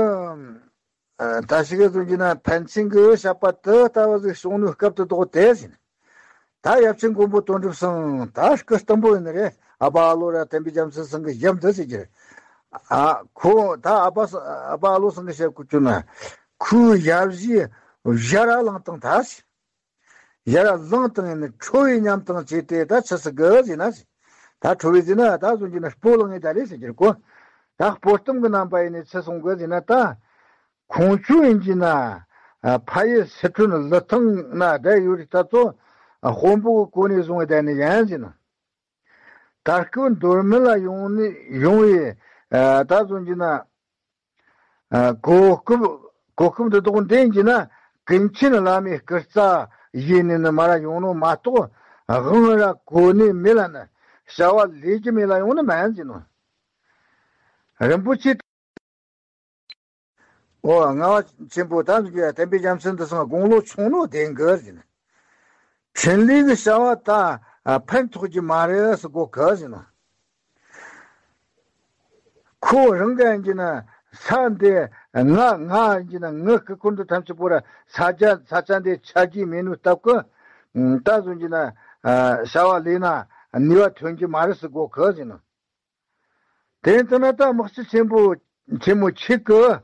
ཨ་ད་ཞིག་གི་གསུང་གྱི་ན་ཕན་ཚུན་གི་བཤད་པ་དེ་ལྟ་བུ་ཟིག་བྱུང་ནོ་སྐབས་དེ་དོག་དེ་ཟིན། ད་ཡབ་ཆེན་མགོན་པོ་དོན་གྲུབ་སང་ད་སྐུ་གཏུམ་པོ་ཡིན་ནི་རེད། ཨ་ཕ་ཨ་ལོ་ར་བསྟན་པའི་རྒྱལ་མཚན་སང་གི་ཡབ་འདི་ཟེར་གྱི་རེད། ཨ་ཁོ་ད་ཨ་ཕ་ཨ་ཕ་ཨ་ལོ་སང་གི་བཤད་ཁུ་ཆུ་ན་ཁོའི་ཡབ་གཞིས་ཡར་ལངས་དང་ད་ཟེར། ཡར་ལངས་དང་ཡིན་ནི་ཁྲོ་བའི་ཉམས་དང་བཅས་ཏེ་ད་ཆི་ཟིག་གི་ཟེར་ན་ཟེར། ད་ཁྲོ་བའི་ཟེར་ན་ད་གསུང་གྱི་ན་སྤོ་ལངས་ངེ་ད་རེད་ཟེར་གྱི་རེད་གོ། ད་སྤོ་གཏུམ་གི་རྣམ་པ་ཡིན་ནི་ཆི་སོང་གི་ཟེར་ན་ད། ཁོང་ཆོས་ཡིན་གྱི་ན། ཕ་ཡུལ་སི་ཁྲོན་ལི་ཐང་ན་བསྡད་ཡོད་རིགས་ད་ཚོ། དཔོན་པོ་གི་གོ་ནས་བཟུང་བསྡད་ནི་ཡིན་ཟེར་ན། ད་སྐབས་མདོ་སྨད་ལ་ཡོང་ནི་ཡོང་བའི་ད་གཟོད་ཀྱི་ན། གོ་སྐབས་གོ་སྐབས་འདི་དག་འདེང་གྱི་ན། ཀུན་མཁྱེན་བླ་མའི་སྐུ་རྩ་ཡེ་ནས་ནི་མར་ཡོང་ནོ་མ་གཏོགས། དབང་ར་གོ་ནི་མེད་ལ་ནི། བྱ་བ་ལས་ཀྱི་མེད་ལ་ཡོང་ནི་མ་ཡིན་ཟེར་ནོ། རིན་པོ་ཆེ། ཨོ། ལྔ་བ་ཆེན་པོ་ད་ནི་བསྟན་པའི་རྒྱལ་མཚན་འདི་སང་དགུང་ལོ་ཆུང་ནོ་བདེན་གི་ཟེར་ནི། འཕྲིན་ལས་ཀྱི་བྱ་བ་ད་ཕན་ཐོགས་ཀྱི་མ་རེད་ཟེར་གོ་གི་ཟེར་ནོ། ཁོ་རང་གི་ཡིན་གྱི་ན་ས་འདི་ང་ང་ཡིན་གྱི་ན་ངའི་སྐུ་འཁོར་འདི་ཐམས་ཅད་པོ་ར་ས་ཆ་ས་ཆ་འདི་ཆ་རྒྱུས་མེད་ནོ་སྟབས་ཀྱིས། ད་གཟོད་ཀྱི་ན་བྱ་བ་ལས་ན་ནུས་པ་ཐོན་གྱི་མ་རེད་ཟེར་གོ་གི་ཟེར་ནོ། དེ་ལྟ་ན་ད་དམག་སྤྱི་ཆེན་པོ་ཆེན་མོ་ཁྱེད་ཀྱིས།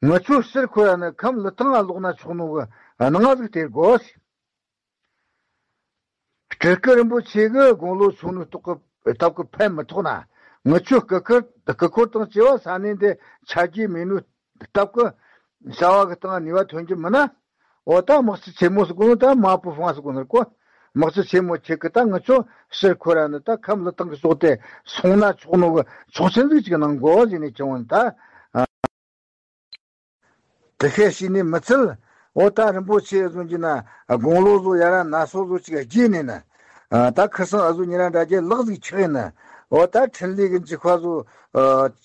ངི་ཆོ་ཕྱིར་འཁོར་ར་ནི་ཁམས་ལི་ཐང་ང་ལོག་ན་ཆོག་ནོ་གི་སྣང་ང་ཟིག་སྟེར་དགོས། སྤྲུལ་སྐུ་རིན་པོ་ཆེ་གི་དགུང་ལོ་ཆུང་ནོ་སྟོབས་ཀྱི་སྟབས་ཀྱིས་ཕན་མི་ཐོགས་ན། ངི་ཆོ་སྐུ་འཁོར་སྐུ་འཁོར་དང་བཅས་པ་ས་གནས་འདི་ཆ་རྒྱུས་མེད་ནོ་སྟབས་ཀྱིས་བྱ་བ་གི་སྟེང་ནུས་པ་ཐོན་གྱི་མིན་ན། འོ་ད་དམག་སྤྱི་ཆེན་མོ་ཟེར་གོ་ནོ་ད་མ་པུ་ཧྥང་ཟེར་གོ་ནོ་ར་གོ། དམག་སྤྱི་ཆེན་མོ་ཁྱེད་ཀྱིས་ད་ངི་ཆོ་ཕྱིར་འཁོར་ར་ནི་ད་ཁམས་ལི་ཐང་གི་ཕྱོགས་དེ་སོང་ན་ཆོག་ནོ་གི་ཆོག་མཆན་ཟིག་ཅིག་གནང་དགོས་ཟེར་ནས་ཁྱེད་འོ་ནི་ད། དེ་ཤེས་ཤེས་ནས་མི་ཚད། འོ་ད་རིན་པོ་ཆེ་བཟུང་གྱི་ན་དགུང་ལོ་བཟོ་ཡ་ར་ན་སོ་བཟོ་ཅིག་རྒྱས་ནས་ན། ད་ཁུ་སང་ཨ་བཟོ་ཉེ་ར་འདྲ་རྒྱས་ལག་ཟིག་ཆགས་ཡིན་ན། འོ་ད་འཕྲིན་ལས་གི་འཇིགས་པ་བཟོ་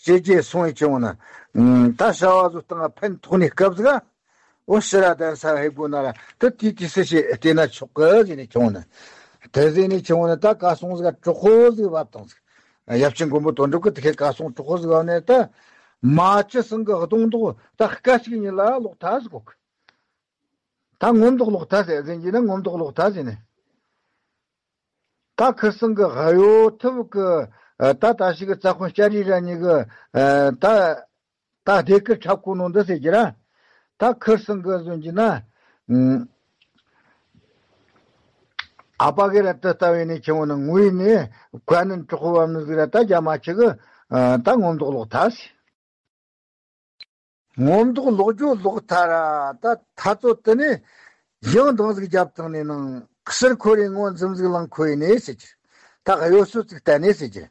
ཇེ་ཇེ་སོང་ཡི་ཆེ་འོ་ན། ད་བྱ་བ་བཟོ་སྟངས་ཕན་ཐོགས་ནས་སྐབས་ཟིག་འོ་ཕྱིར་ར་གདན་ས་ཕེབས་དགོས་ན་ར་དེ་དུས་དུས་སུ་ཞེས་བལྟས་ན་ཆོག་གི་ཟེར་ནས་ཆེ་འོ་ན། དེ་ཟེར་ནས་ཆེ་འོ་ན་ད་བཀའ་གསུང་ཟིག་གྲོགས་པོ་ཟིག་བབས་བཏང་ཟིག་ཡབ་ཆེན་མགོན་པོ་དོན་གྲུབ་ཀྱིས་དེ་ཁའི་བཀའ་གསུང་གྲོགས་པོ་ཟིག་བབས་ནས་ད། མ་ཆུ་སྲིན་གྱི་གདོང་མདོག་ད་སྐད་ཅིག་ཉིད་ལ་ལོག་ཐལ་ཟེར་གོ་གི། ད་ངོ་མདོག་ལོག་ཐལ་ཟེར་ཟིན་གྱི་ན་ངོ་མདོག་ལོག་ཐལ་ཟེར་ནས། ད་ཁུ་སང་གི་གཡོ་ཐབས་ཀྱི་ད་ད་ཞིག་གི་རྩ་དཔོན་ལྕགས་རི་ར་གཉིས་ཀྱི་ད་ད་སྡེ་ཁུལ་འཁྲབ་གོ་ནོ་འདི་ཟེར་གྱི་ར། ད་ཁུ་སང་གི་བཟུང་གྱི་ན། ཨ་ཕ་གི་ར་དེ་ལྟ་བས་ནས་ཆེ་བོ་ནི་ངུས་ནས་བཀའ་ནན་གྲོགས་པོ་བབས་ནི་ཟིག་ར་ད་རྒྱ་མ་ཆེ་གི་ད་ངོ་མདོག་ལོག་ཐལ་ཟེར། ངོ་མདོག་ལོག་རྒྱུ་ལོག་ཐལ་ར་ད་ཐ་ཚོ་དེ་ནས་ཡང་འདང་ཟིག་རྒྱབ་བཏང་ནས་ནང་ཕྱིར་འཁོར་རེ་ངོ་འཛུམ་ཟིག་ལང་ཁོ་ཡིན་ནས་ཟེར་གྱི། ད་གཡོ་སོ་ཚིག་བལྟས་ནས་ཟེར་གྱི།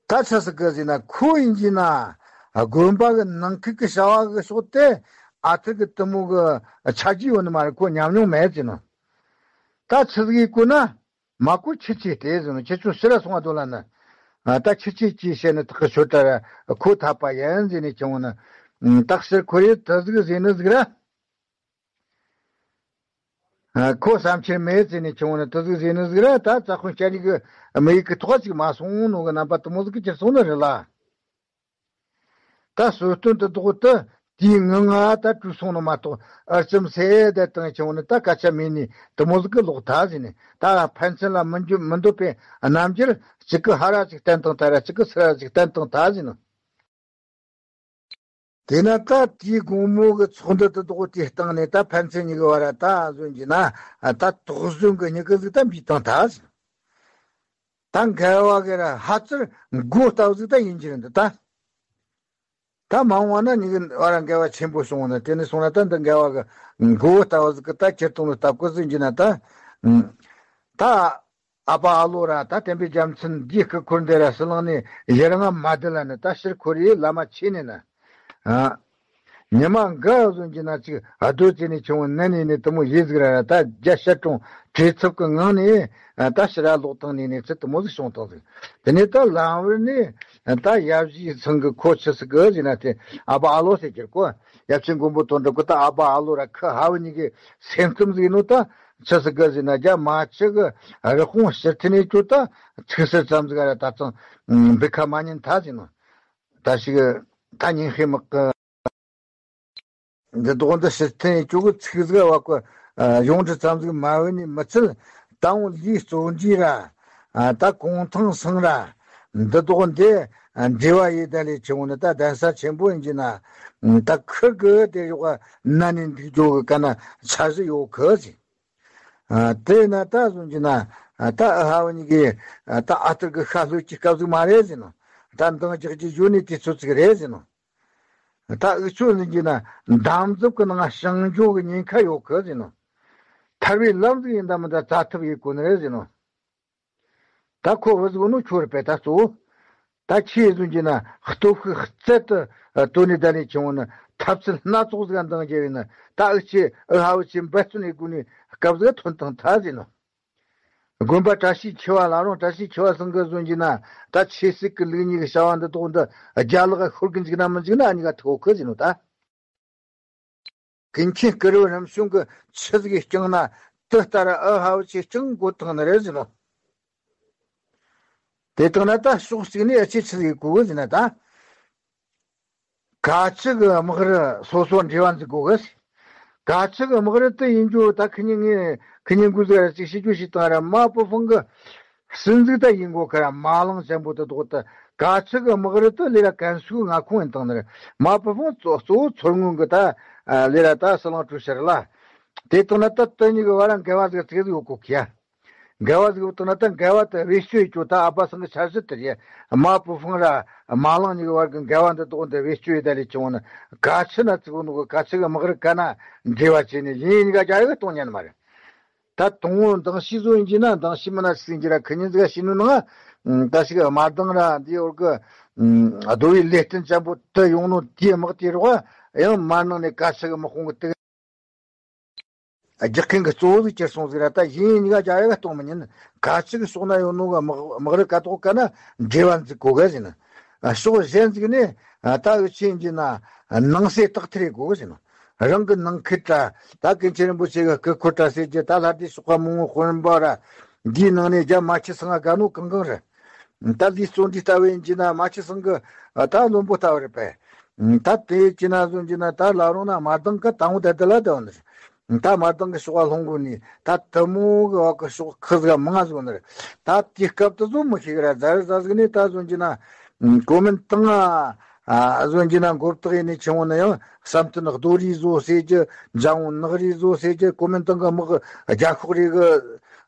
ད་ཆི་ཟིག་གི་ཟེར་ན་ཁོ་ཡིན་གྱི་ན་དགོན་པ་གི་ནང་ཁུལ་གི་བྱ་བ་གི་ཕྱོགས་དེ་ཨ་ཐུར་གི་དུ་མོ་གི་ཆ་རྒྱུས་ཡོད་ནི་མ་རེད། ཁོ་ཉམས་མྱོང་མེད་ཟེར་ནོ། ད་ཆི་ཟིག་ཡིན་གོ་ན། མ་གོ་ཁྱི་ཆེ་སྟེ་ཟེར་ནོ། ཁྱི་ཆོ་ཕྱིར་ར་སོང་བ་དོ་ལ་ནི། ད་ཁྱི་ཆེ་ཅི་བཤད་ནི་ཐག་གི་ཆོད་ད་ར་ཁོ་ཐག་པ་ཡིན་ཟེར་ནས་ཆུང་ནི། ད་ཕྱིར་ཁོ་རེ་དེ་ཟིག་ཟེར་ནི་ཟིག་ར། ཁོ་བསམ་འཆར་མེད་ཟེར་ནས་ཆུང་ནི་དེ་ཟིག་ཟེར་ནི་ཟིག་ར། ད་རྩ་དཔོན་ལྕགས་རི་གི་མི་ཡུལ་གི་ཐོག་ཅིག་མ་སོང་ནོ་གི་རྣམ་པ་དུ་མོ་ཟིག་གི་གྱུར་སོང་ནི་རེད་ལ། ད་གསོལ་སྟོན་དུ་བདོག་དུ་དེའི་ངང་ང་ད་བྲོས་སོང་ནི་མ་གཏོགས་ཨར་ཙམ་སེ་བསྡད་བཏང་ཆེ་བོ་ནི་ད་སྐད་ཆ་མེད་ནི་དུ་མོ་ཟིག་གི་ལོག་ཐལ་ཟེར་ནས། ད་ཕན་ཚུན་ལ་མི་འགྱོ་མི་འདོད་པའི་རྣམ་འགྱུར་གཅིག་གི་ཧ་ར་ཅིག་བསྟན་བཏང་ཐལ་ར་གཅིག་གི་སི་ར་ཅིག་བསྟན་བཏང་ཐལ་ཟེར་ནོ། དེས་ན་ད་དེའི་དགོང་མོ་གི་ཚོགས་འདུ་དུ་བདོག་དེའི་སྟེང་ནས་ད་ཕན་ཚུན་གཉིས་ཀྱི་བར་ད་བཟོ་གྱི་ན་ད་དོགས་ཟོན་གྱི་མྱི་གི་ཟིག་ད་འབུས་བཏང་ཐལ་ཟེར། ད་འགལ་བ་གི་ར་ཧ་ཙིར་མགོ་ལྟ་བུ་ཟིག་ད་ཡིན་གྱི་རེད་འདི་ད། ད་མ་འོངས་པ་ན་ཉི་གི་བར་འགལ་བ་ཆེན་པོ་བྱུང་བ་ན་དེ་ནས་སོང་ན་ད་འདི་འགལ་བ་གི་མགོ་བོ་ལྟ་བུ་ཟིག་གི་ད་ཁྱེར་གཏོང་ལ་སྟབས་ཀི་ཟིག་འགྱུར་ན་ད། ད་ཨ་ཕ་ཨ་ལོ་ར་ད་བསྟན་པའི་རྒྱལ་མཚན་འདིའི་སྐུ་འཁོར་འདི་ར་ཕྱི་ལང་ནས་ཡར་ང་མ་བསྡད་ལ་ནི་ད་ཕྱིར་འཁོར་ཡི་ལམ་མ་ཆས་ནས་ན། ཨ། ཉི་མ་འགའ་བཟུང་གྱི་ན་ཅིག་ཨ་རྡོ་ཅི་ནས་ཆུང་བོ་ནན་ནས་ནས་དུ་མོ་ཡིད་ཟིག་ར་ར་ད་རྒྱ་ཤར་གྲོང་བྲེལ་འཚུབ་ཀྱི་ངང་ནས་ད་ཕྱི་ར་ལོག་བཏང་ནས་ནས་ཚུལ་དུ་མོ་ཟིག་བྱུང་བཏང་ཟིག་དེ་ནས་ད་ལམ་བར་ནས་ད་ཡབ་གཞིས་ཚང་གི་ཁོ་ཆི་ཟིག་གི་ཟིན་ན་དེ་ཨ་ཕ་ཨ་ལོ་ཟེར་གྱུར་གོ། ཡབ་ཆེན་མགོན་པོ་དོན་གྲུབ་ཀྱི་ད་ཨ་ཕ་ཨ་ལོ་ར་ཁི་ཧ་བུ་གཉིས་ཀྱི་སེམས་གཏམ་ཟིག་ནོ་ད་ཆི་ཟིག་གི་ཟིན་ན་རྒྱ་མ་ཆི་གི་རི་ཧོང་ཕྱིར་འཐེན་ནས་ཁྱོད་ད་ཚིག་ཟུར་ཙམ་ཟིག་ར་ད་ཚང་འབི་ཁ་མ་ཉན་ཐལ་ཟིན་ནོ། ད་ཞིག་ད་ཉིན་ཤེས་མག་གི་འདི་དོག་འདི་ཕྱིར་འཐེན་ཡི་ཅུ་གི་ཚིག་ཟིག་བ་ཀོ། ཡོངས་གྲི་ཙམ་ཟིག་མ་བུ་ནི་མི་ཚུལ་ད་འོང་ལུས་གཙོ་འདྲི་ར། ད་གུང་ཐང་སང་ར། འདི་དོག་འདི་འདྲི་བ་ཡི་ད་ལས་ཆེ་བོ་ནི་ད་གདན་ས་ཆེན་པོ་ཡིན་གྱི་ན། ད་ཁུར་གི་དེ་ཡོག་ན་ནི་འདུག་འཇོག་གི་ཀ་ན་ཆ་ཟིག་ཡོད་གི་ཟིག་དེས་ན་ད་བཟུང་གྱི་ན། ད་ཨ་ཧ་བུ་གཉིས་ཀྱིས་ད་ཨ་ཐུར་གི་ཤ་ལྷོད་ཀྱི་སྐབས་ཟིག་མ་རེད་ཟིན་ནོ། ད་འདང་རྒྱག་རྒྱུ་ཡོད་ནི་དུས་ཚོད་ཅིག་རེད་ཟིན་ནོ། ད་འུ་ཚོ་ཟིན་གྱི་ན་འདམ་རྫབ་ཀྱི་ནང་བྱང་འཇོག་གི་ཉེན་ཁ་ཡོད་གི་ཟིན་ནོ། ཐར་བའི་ལམ་ཟིག་ཡིན་ད་མི་ད་བཙལ་ཐུབ་ཡོད་གོ་ནི་རེད་ཟིན་ནོ། ད་ཁོ་བུ་ཟིག་ནོ་ཁྱོད་རེད་པས་ད་གཙོ་བོ། ད་ཆི་ཟིག་གི་ན་སྟོབས་ཤུགས་རྩལ་དུ་ཨ་བཏོན་ནས་ད་ལས་ཆུང་བོ་ནི་ཐབས་ཚུལ་སྣ་ཚོགས་ཟིག་འདང་རྒྱབ་ཡིན་ན། ད་ཨུ་ཆི་ཨུ་ཧ་ཨུ་ཆི་འབད་བརྩོན་ནས་དགོས་ནས་སྐབས་ཟིག་ཐོན་དང་ཐ་ཟིན་ནོ། དགོན་པ་བཀྲ་ཤིས་ཆེ་བ་ལ་རུང་བཀྲ་ཤིས་ཆེ་བ་ཚང་གི་ཟིག་གི་ན་ད་ཆོས་སྲིད་ཀྱི་ལུགས་གཉིས་ཀྱི་བྱ་བ་འདི་དག་འདི་རྒྱ་ལག་ཤོར་གི་འཇུག་ན་མི་འཇུག་ན་ཨ་ནི་ག་ཐུག་གི་ཟིན་ནོ་ད། ཀུན་མཁྱེན་སྐུ་རབ་རིམ་བྱོན་གྱི་ཆི་ཟིག་གིས་བསྐྱངས་ན་དེ་ལྟར་ཨུ་ཧ་ཨུ་ཆི་བསྐྱངས་དགོས་དང་ནི་རེད་ཟེར་ནོ། དེ་ལྟ་ན་ད་ཕྱོགས་གཅིག་ནས་ཨུ་ཆི་ཆི་ཟིག་གིས་གོ་གི་ཟེར་ན་ད། ག་ཆི་གི་དམག་རུ་སོ་སོ་འབྲེལ་བ་འཛུགས་དགོས་གི། ག་ཆི་གི་དམག་རུ་དེ་ཡིན་རྒྱུ་ད་ཁི་ཉིན་ངས་ཁི་ཉིན་འགོ་ཟིག་ར་ཅིག་ཤི་རྒྱུ་ཞིག་དང་ར་མ་པུ་ཧྥང་གི་སྲིད་འཛུགས་ད་ཡིན་གོ་ཁ་ར་མ་ལང་ཅན་པོ་དེ་དོག་ད། ག་ཆི་གི་དམག་རུ་དེ་ལས་ར་ཀན་སུའུ་མངའ་ཁོངས་ཡིན་དང་ནི་རེད། མ་པུ་ཧྥང་གཙོ་གཙོ་བོ་མཚོ་སྔོན་གི་ད་ལས་ར་ད་ཟི་ལིང་ཀྲུའུ་ཞི་རེད་ལ། དེ་དང་ན་ད་དེ་གཉིས་གི་བར་ར་འགལ་བ་ཟིག་ཙིག་ཟིག་ཡོད་གོ་ཁི་ཡ། འགལ་བ་ཟིག་ཡོད་དང་ན་ད་འགལ་བ་དེ་བེད་སྤྱོད་ཡེད་རྒྱུ་ད་ཨ་ཕ་ཚང་གི་འཆར་གཞི་དེ་རེད། མ་པུ་ཧྥང་ར་མ་ལང་གཉིས་གི་བར་གི་འགལ་བ་འདི་དོག་འདི་བེད་སྤྱོད་ཡེད་ད་ལས་ཆུང་བོ་ནི་ག་ཆི་ན་ཙིག་གོ་ནོ་གི་ག་ཆི་གི་དམག་རུ་ག་ན་འབྲེལ་བ་བྱས་ནས་ཡིན་ཡིན་ག་རྒྱ་ཡིག་གཏོང་ཉན་མ་རེད། ད་དང་བོ་འདང་ཤི་བཟོ་ཡིན་གྱི་ན་འདང་ཤི་མི་ན་ཤི་ཟིན་གྱི་ར་ཁི་ཉིན་ཟིག་ཤི་ནུ་ནང་ད་ཞིག་དམར་མདངས་ར་འདི་འོར་གི་རྡོ་བའི་ལེ་ཏན་ཅན་པོ་དུ་ཡོང་ནོ་དེའི་དམག་དེ་རོགས་ཡང་མར་ནང་ནས་ག་ཆི་གི་དམག་དཔུང་གི་དུ་རྒྱག་མཁན་གི་གཙོ་བོ་ཟིག་གྱུར་སོང་ཟིག་ར། ད་ཡིན་ཡིན་ག་རྒྱ་ཡིག་གཏོང་མི་ཉན། ག་ཆི་གི་ཕྱོགས་ན་ཡོད་ནོ་གི་དམག་དམག་རུ་ག་དོག་ག་ན་འབྲེལ་བ་འཛུགས་དགོས་གི་ཟེར་ན། ཕྱོགས་གཞན་ཟིག་ནས་ད་འུ་ཆེ་ཡིན་གྱི་ན་ནང་གསེས་དག་ཐེར་དགོས་གི་ཟེར་ན། རང་གི་ནང་ཁུལ་དྲ་ད་ཀུན་མཁྱེན་རིན་པོ་ཆེ་གི་སྐུ་འཁོར་དྲ་ཟེར་གྱི་ད་ལྷ་སྡེ་ཤོག་ཁ་མང་བོ་དཔོན་པོ་ར་འདིའི་ནང་ནས་རྒྱ་མ་ཆི་ཚང་ང་དགའ་ནོ་གང་གང་རེད། ད་ལུས་བརྩོན་འགྲུས་ལྟ་བུ་ཡིན་གྱི་ན་མ་ཆི་ཚང་གི་ད་བློན་པོ་ལྟ་བུ་རེད་པས། ད་དེ་ཅི་ན་བཟོ་གྱི་ན་ད་ལ་རུང་ན་མ་དང་གི་དང་བོ་དེ་དེ་ལ་དེ་བ་ནི་རེད། ད་མ་དང་གི་ཤོག་ཁ་ལྷུང་གོ་ནི་ད་དེ་མོ་གི་བ་གི་ཤོག་ཁག་ཟིག་མང་ང་བཟོ་ནི་རེད། ད་དེ་སྐབས་དུ་བཟོ་མི་ཤེས་གི་ར། ཛ་རི་ཛ་ཟིག་ནི་ད་བཟོ་གྱི་ན་གོ་མིན་ཏང་ང་ཨ་བཟོ་གྱི་ན་མགོ་བཏགས་ཡིན་ནི་ཆུང་བོ་ནི་ཡང་བསམ་གཏན་རྡོ་རིས་བཟོ་ཟེར་གྱི། འཇང་བོ་ནག་རིས་བཟོ་ཟེར་གྱི། གོ་མིན་ཏང་གི་དམག་རྒྱ་ཤོག་རིས་གི་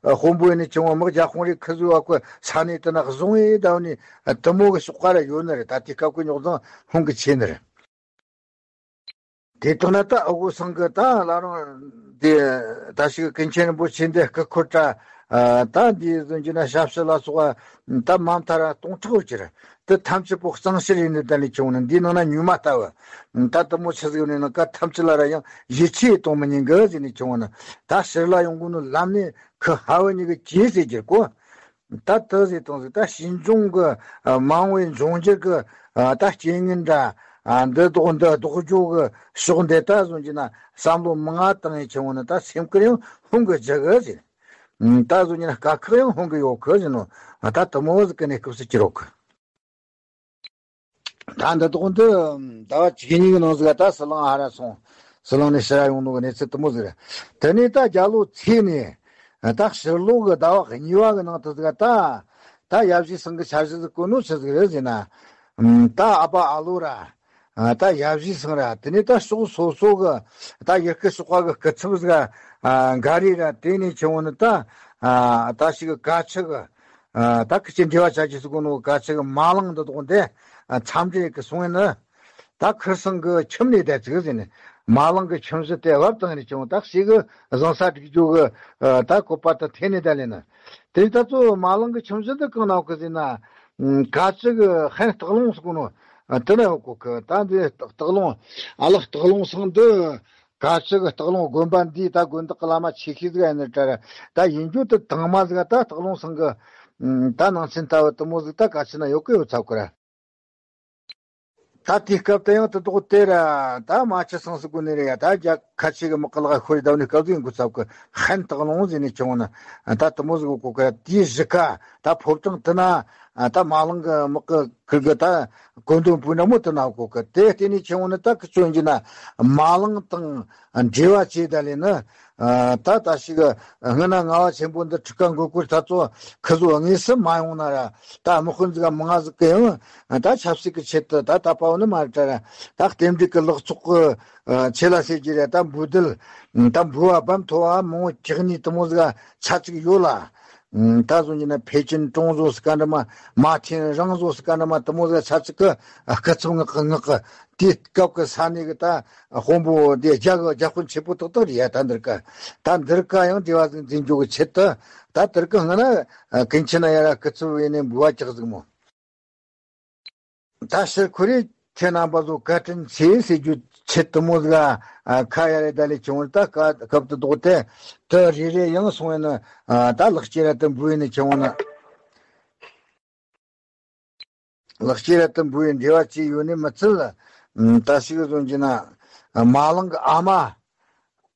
དཔོན་པོ་ཡིན་ནི་ཆུང་བོ་དམག་རྒྱ་ཤོག་རིས་ཁི་བཟོ་བ་ཁོ་ས་གནས་དེ་ན་བཟུང་ཡི་ད་བ་ནི་དེ་མོ་གི་ཤོག་ཁག་ར་ཡོད་ནི་རེད། ད་དེ་སྐབས་ཀྱི་རྙོག་འཛིང་ཧོང་གི་ཆེ་ནི་རེད། དེ་ལྟ་ན་ད་ཨ་གོ་སང་གི་ད་ལ་རང་དེ་ད་ཞིག་ཀུན་མཁྱེན་རིན་པོ་ཆེ་འདི་སྐུ་འཁོར་དྲ་ད་འདི་བཟོ་གྱི་ན་ཞབས་ཕྱི་ལ་སོགས་ད་མ་མཐའ་ར་སྟོང་ཕྲག་ཡོད་ཀྱི་རེད། དེ་ཐམས་ཅད་པོ་གཙང་ཕྱིར་ཡིན་ནི་ད་ནི་ཆུང་ནི་འདི་ནང་ན་ཉུལ་མ་ལྟ་བུ། ད་དེ་མོ་ཆི་ཟིག་ནི་ནང་ཀ་ཐམས་ཅད་ལ་ར་ཡང་ཡིད་ཆེས་གཏོང་མི་ཉན་གི་ཟེར་ནི་ཆུང་ནི་ད་ཕྱིར་ལ་ཡོང་གོ་ནི་ལམ་ནས་ཁི་ཧ་བུ་གཉིས་གི་ཅི་ཟེར་གྱི་གོ། ད་དེ་ཟེར་དང་ཟེར་ད་ཕྱིས་འབྱུང་གི་ཨ་མ་འོངས་པའི་འབྱུང་འགྱུར་གི་ཨ་ད་རྐྱེན་ངན་འདྲ་ཨ་འདི་ལྡོག་འདི་ལྡོག་རྒྱུ་གི་ཕྱོགས་འདི་ད་བཟོ་གྱི་ན་བསམ་བློ་མང་ང་བཏང་ཡི་ཆུང་བོ་ནི་ད་སེམས་ཁུར་ཡང་ཧོང་གི་རྒྱུ་གི་ཟེར། ཨ་ད་བཟོ་གྱི་ན་དཀའ་ཁག་ཡང་ཧོང་གི་ཡོད་གི་ཟེར་ནོ། ཨ་ད་དེ་མོ་ཟིག་གི་གནས་སྐབས་སུ་གྱུར་ཡོད་གི། ད་འདི་དག་འདི་ཟླ་བ་གཅིག་གཉིས་ཀྱི་ནང་ཟིག་ད་ཟི་ལིང་ཧ་ར་སོང་། ཟི་ལིང་ནས་ཕྱིར་ར་ཡོང་ནོ་གི་གནས་ཚུལ་དེ་མོ་ཟིག་རེད། དེ་ནས་ད་རྒྱ་ལོ་ཚེས་ནས་ད་ཕྱིར་ལོག་གི་ཟླ་བ་གཉིས་པ་གི་ནང་དུ་ཟིག་ད་ད་ཡབ་གཞིས་ཚང་གི་འཆར་གཞི་ཟིག་བཀོད་ནོ་ཆི་ཟིག་རེད་ཟེར་ན། ད་ཨ་ཕ་ཨ་ལོ་ར་ད་ཡབ་གཞིས་ཚང་ར་དེ་ནས་ད་ཕྱོགས་སོ་སོ་གི་ད་ཡུལ་སྐད་ཤོག་ཁག་གི་སྐུ་ཚབ་ཟིག་འགའ་རེ་ར་དེ་ནས་ཆུང་བོ་ནི་ད་ད་ཞིག་གི་ག་ཆི་གི་ཨ་ད་ཁི་ཆེ་འབྲེལ་བ་བྱ་རྒྱུ་ཟེར་གོ་ནོ་ག་ཆི་གི་མ་ལང་འདི་དག་འདི་ཨ་འཚམས་འདྲི་གི་སོང་ཡིན་ནི། ད་ཁིར་སང་གི་ཁྱིམ་ནས་བསྡད་ཚིག་ཟེར་ནས་མ་ལང་གི་ཁྱིམ་གཞི་དེ་བབ་བཏང་ནས་ཀྱང་ད་ཞིག་གི་བཟང་ས་སྒྲིག་རྒྱུ་གི་ཨ་ད་བཀོད་པ་དེ་འཐེན་ནས་བསྡད་ལེ་ནི། དེ་ད་ཚོ་མ་ལང་གི་ཁྱིམ་གཞི་འདི་གང་ན་ཡོད་གི་ཟེར་ན། ཨ་ག་ཆི་གི་ཧན་སྟག་ལུང་ཟེར་གོ་ནོ་ཨ་དེ་ན་ཡོད་གོ་གི། ད་འདི་སྟག་ལུང་ཨ་ལགས་སྟག་ལུང་སང་འདི། ག་ཅི་གི་སྟག་ལུང་དགོན་པ་འདིའི་ད་དགོན་བདག་གི་བླ་མ་ཆེ་ཤོས་ཟིག་ཡིན་ནི་དྲ་ར། ད་ཡིན་རྒྱུ་དེ་དང་མ་ཟིག་ད་སྟག་ལུང་ཚང་གི་ད་ནང་ཆེན་ལྟ་བུ་དེ་མོ་ཟིག་ད་ག་ཅི་ན་ཡོད་གི་ཡོད་ཚ་གི་ར། ད་དེའི་སྐབས་དེ་ཡང་དེ་དོག་དེ་ར་ད་མ་ཆི་སང་ཟིག་གོ་ནི་རེད་ཡ། ད་རྒྱ་ཁ་ཆེ་གི་དམག་གི་ལག་ཤོར་ཡི་ད་ནི་སྐབས་ཟིག་ཡིན་གོ་ཚ་གི། ཧན་སྟག་ལུང་ཟེར་ནི་ཆུང་ན་ད་དེ་མོ་ཟིག་གོ་གི་ར། དེའི་གཞི་ཁ་ད་ཕོ་བྲང་དེ་ན་ད་མ་ལང་གི་དམག་གི་ཁུར་གི་ད། གོ་འདུན་བུ་འདྲ་མོ་དེ་ན་གོ་གི། དེ་བརྟེན་ནས་ཆེན་མོ་ནི་ད་ཁི་ཆོ་ཡིན་གྱི་ན་མ་ལང་དང་འབྲེལ་བ་བྱས་ད་ལས་ནི། ད་ད་ཞིག་སྔ་ན་ངག་དབང་ཆེན་པོ་འདི་ཁྲི་ཀ་མགོ་སྐོར་ད་ཚོ་ཁི་ཚོ་དངོས་སུ་མ་ཡོང་ན་ར། ད་དམག་དཔོན་ཟིག་མང་ཟིག་གི་ཡང་ད་ཆབ་སྲིད་ཀྱི་ཆེད་དུ་ད་ད་པའོ་ནི་མ་རེད་ད་ར། ད་རྟེན་འབྲེལ་གྱི་ལག་ཚོགས་ཀྱི་ཆེད་ལ་ཟེར་གྱི་རེད། ད་འབུལ་སྡུད་ད་འབུལ་བ་བམ་ཐོ་བ་མང་བོ་བཀྱག་ནི་དེ་མོ་ཟིག་ཆ་གཅིག་ཡོད་ལ། ད་བཟོ་འདི་ན་ཕེ་ཅིན་ཀྲུང་བཟོ་སི་ཀ་འདྲ་མ་མ་ཐེན་རང་བཟོ་སི་ཀ་འདྲ་མ་དེ་མོ་ཟིག་ཆ་ཅིག་གི་སྐུ་ཚབ་ངག་གི་ངག་གི་དེའི་སྐབས་ཀྱི་ས་གནས་ཀྱི་ད་དཔོན་པོ་དེ་རྒྱ་གི་རྒྱ་དཔོན་ཆེ་པོ་ཏག་ཏག་རེད་ཡ། ད་འདིར་ཀ་ད་འདིར་ཀ་ཡང་འབྲེལ་བ་ཟིག་འཛིན་རྒྱུ་གི་ཆེད་དུ་ད་དེར་ཀ་སྔ་ན་ཀུན་ཁྱེད་ན་ཡ་ར་སྐུ་ཚབ་ཡིན་ནས་འབུལ་བ་རྒྱག་ཟིག་མོ། ད་ཕྱིར་ཁོ་རེ་ཁྱེད་རྣམ་པ་ཚོ་བཀའ་དྲིན་ཆེ་ཟེར་རྒྱུ་ཆེད་དུ་མོ་ཟིག་ཨ་ཁ་ཡ་རེ་ད་ལས་བྱུང་བ། ད་སྐབས་དུ་ལྡོག་སྟེ་དུ་རེ་རེ་ཡང་སོང་བས་ན་ད་ལག་སྐྱེས་ར་དུ་འབུལ་ནས་བྱུང་བ་ན། ལག་སྐྱེས་ར་དུ་འབུལ་བའི་འབྲེལ་བ་ཅི་ཡོད་ནི་མི་ཚུལ། ད་ཞིག་བཟོ་འཇི་ན་མ་ལང་གི་ཨ་མ།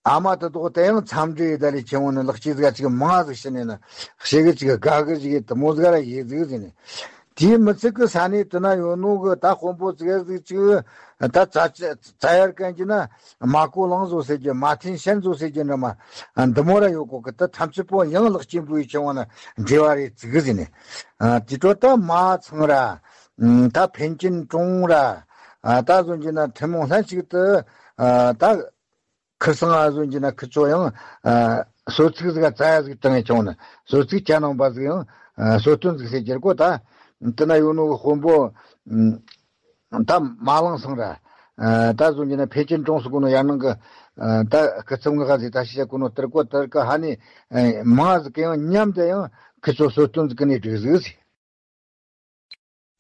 ཨ་མ་དེ་དོག་དེ་ཡང་འཚམས་འདྲི་ཡི་ད་ལས་ཆེན་མོ་ནི་ལག་སྐྱེས་ཟིག་ཅིག་མང་ཟིག་ཤི་ནས་ན་ཞེ་གི་ཅིག་དགའ་གི་ཅིག་དུ་མོ་ཟིག་ར་ཡེ་ཟིག་ཟིན་ནས། དེའི་མི་ཚིག་གི་ས་ནས་དུ་ན་ཡོད་ནོ་གི་ད་དཔོན་པོ་ཟིག་ཟིག་ཅིག་ད་ཙ་ཙ་ཡར་གན་གྱི་ན་མ་ཀོ་ལང་བཟོ་ཟེར་གྱི་མ་ཐེན་ཤན་བཟོ་ཟེར་གྱི་འདྲ་མ་འདི་མོ་ར་ཡོད་གོ་གི། ད་ཐམས་ཅད་པོ་ཡང་ལག་སྐྱེས་འབུལ་ཡི་ཆེན་མོ་ན་འབྲེལ་བ་རེ་ཙིག་གི་ཟིན་ནས། དེ་དྲོ་ད་མ་ཚང་ར། ད་ཕན་ཅིན་ཀྲུང་ར། ད་བཟོ་འཇི་ན་ཐུན་མོང་ལྷན་ཅིག་ཏུ་ད་ཁིར་སང་ཨ་བཟོ་འཇི་ན་ཁི་ཚོ་ཡང་གསོལ་ཚིགས་ཟིག་རྩ་ཡ་ཟིག་དྲངས་ཡ་བྱུང་ན་གསོལ་ཚིགས་ཅ་ནང་པ་ཟིག་ཡང་གསོལ་སྟོན་ཟིག་ཟེར་གྱི་ར་གོ། ད་དེ་ན་ཡོད་ནོ་གི་དཔོན་པོ་ད་མ་ལང་སང་ར། ད་བཟོ་འཇི་ན་ཕན་ཅིན་ཀྲུང་སུ་གོ་ནོ་ཡར་ནང་གི་ད་སྐུ་ཚབ་ངག་ཟིག་ད་ཤི་ཡ་གོ་ནོ་ཏིར་གོ་ཏིར་ག་ཧ་ནི་མང་ཟིག་གི་ཡང་མཉམ་དུ་ཡང་ཁི་ཚོ་གསོལ་སྟོན་ཟིག་གི་ནས་བསྒྲིགས་ཟིག་ཟིག་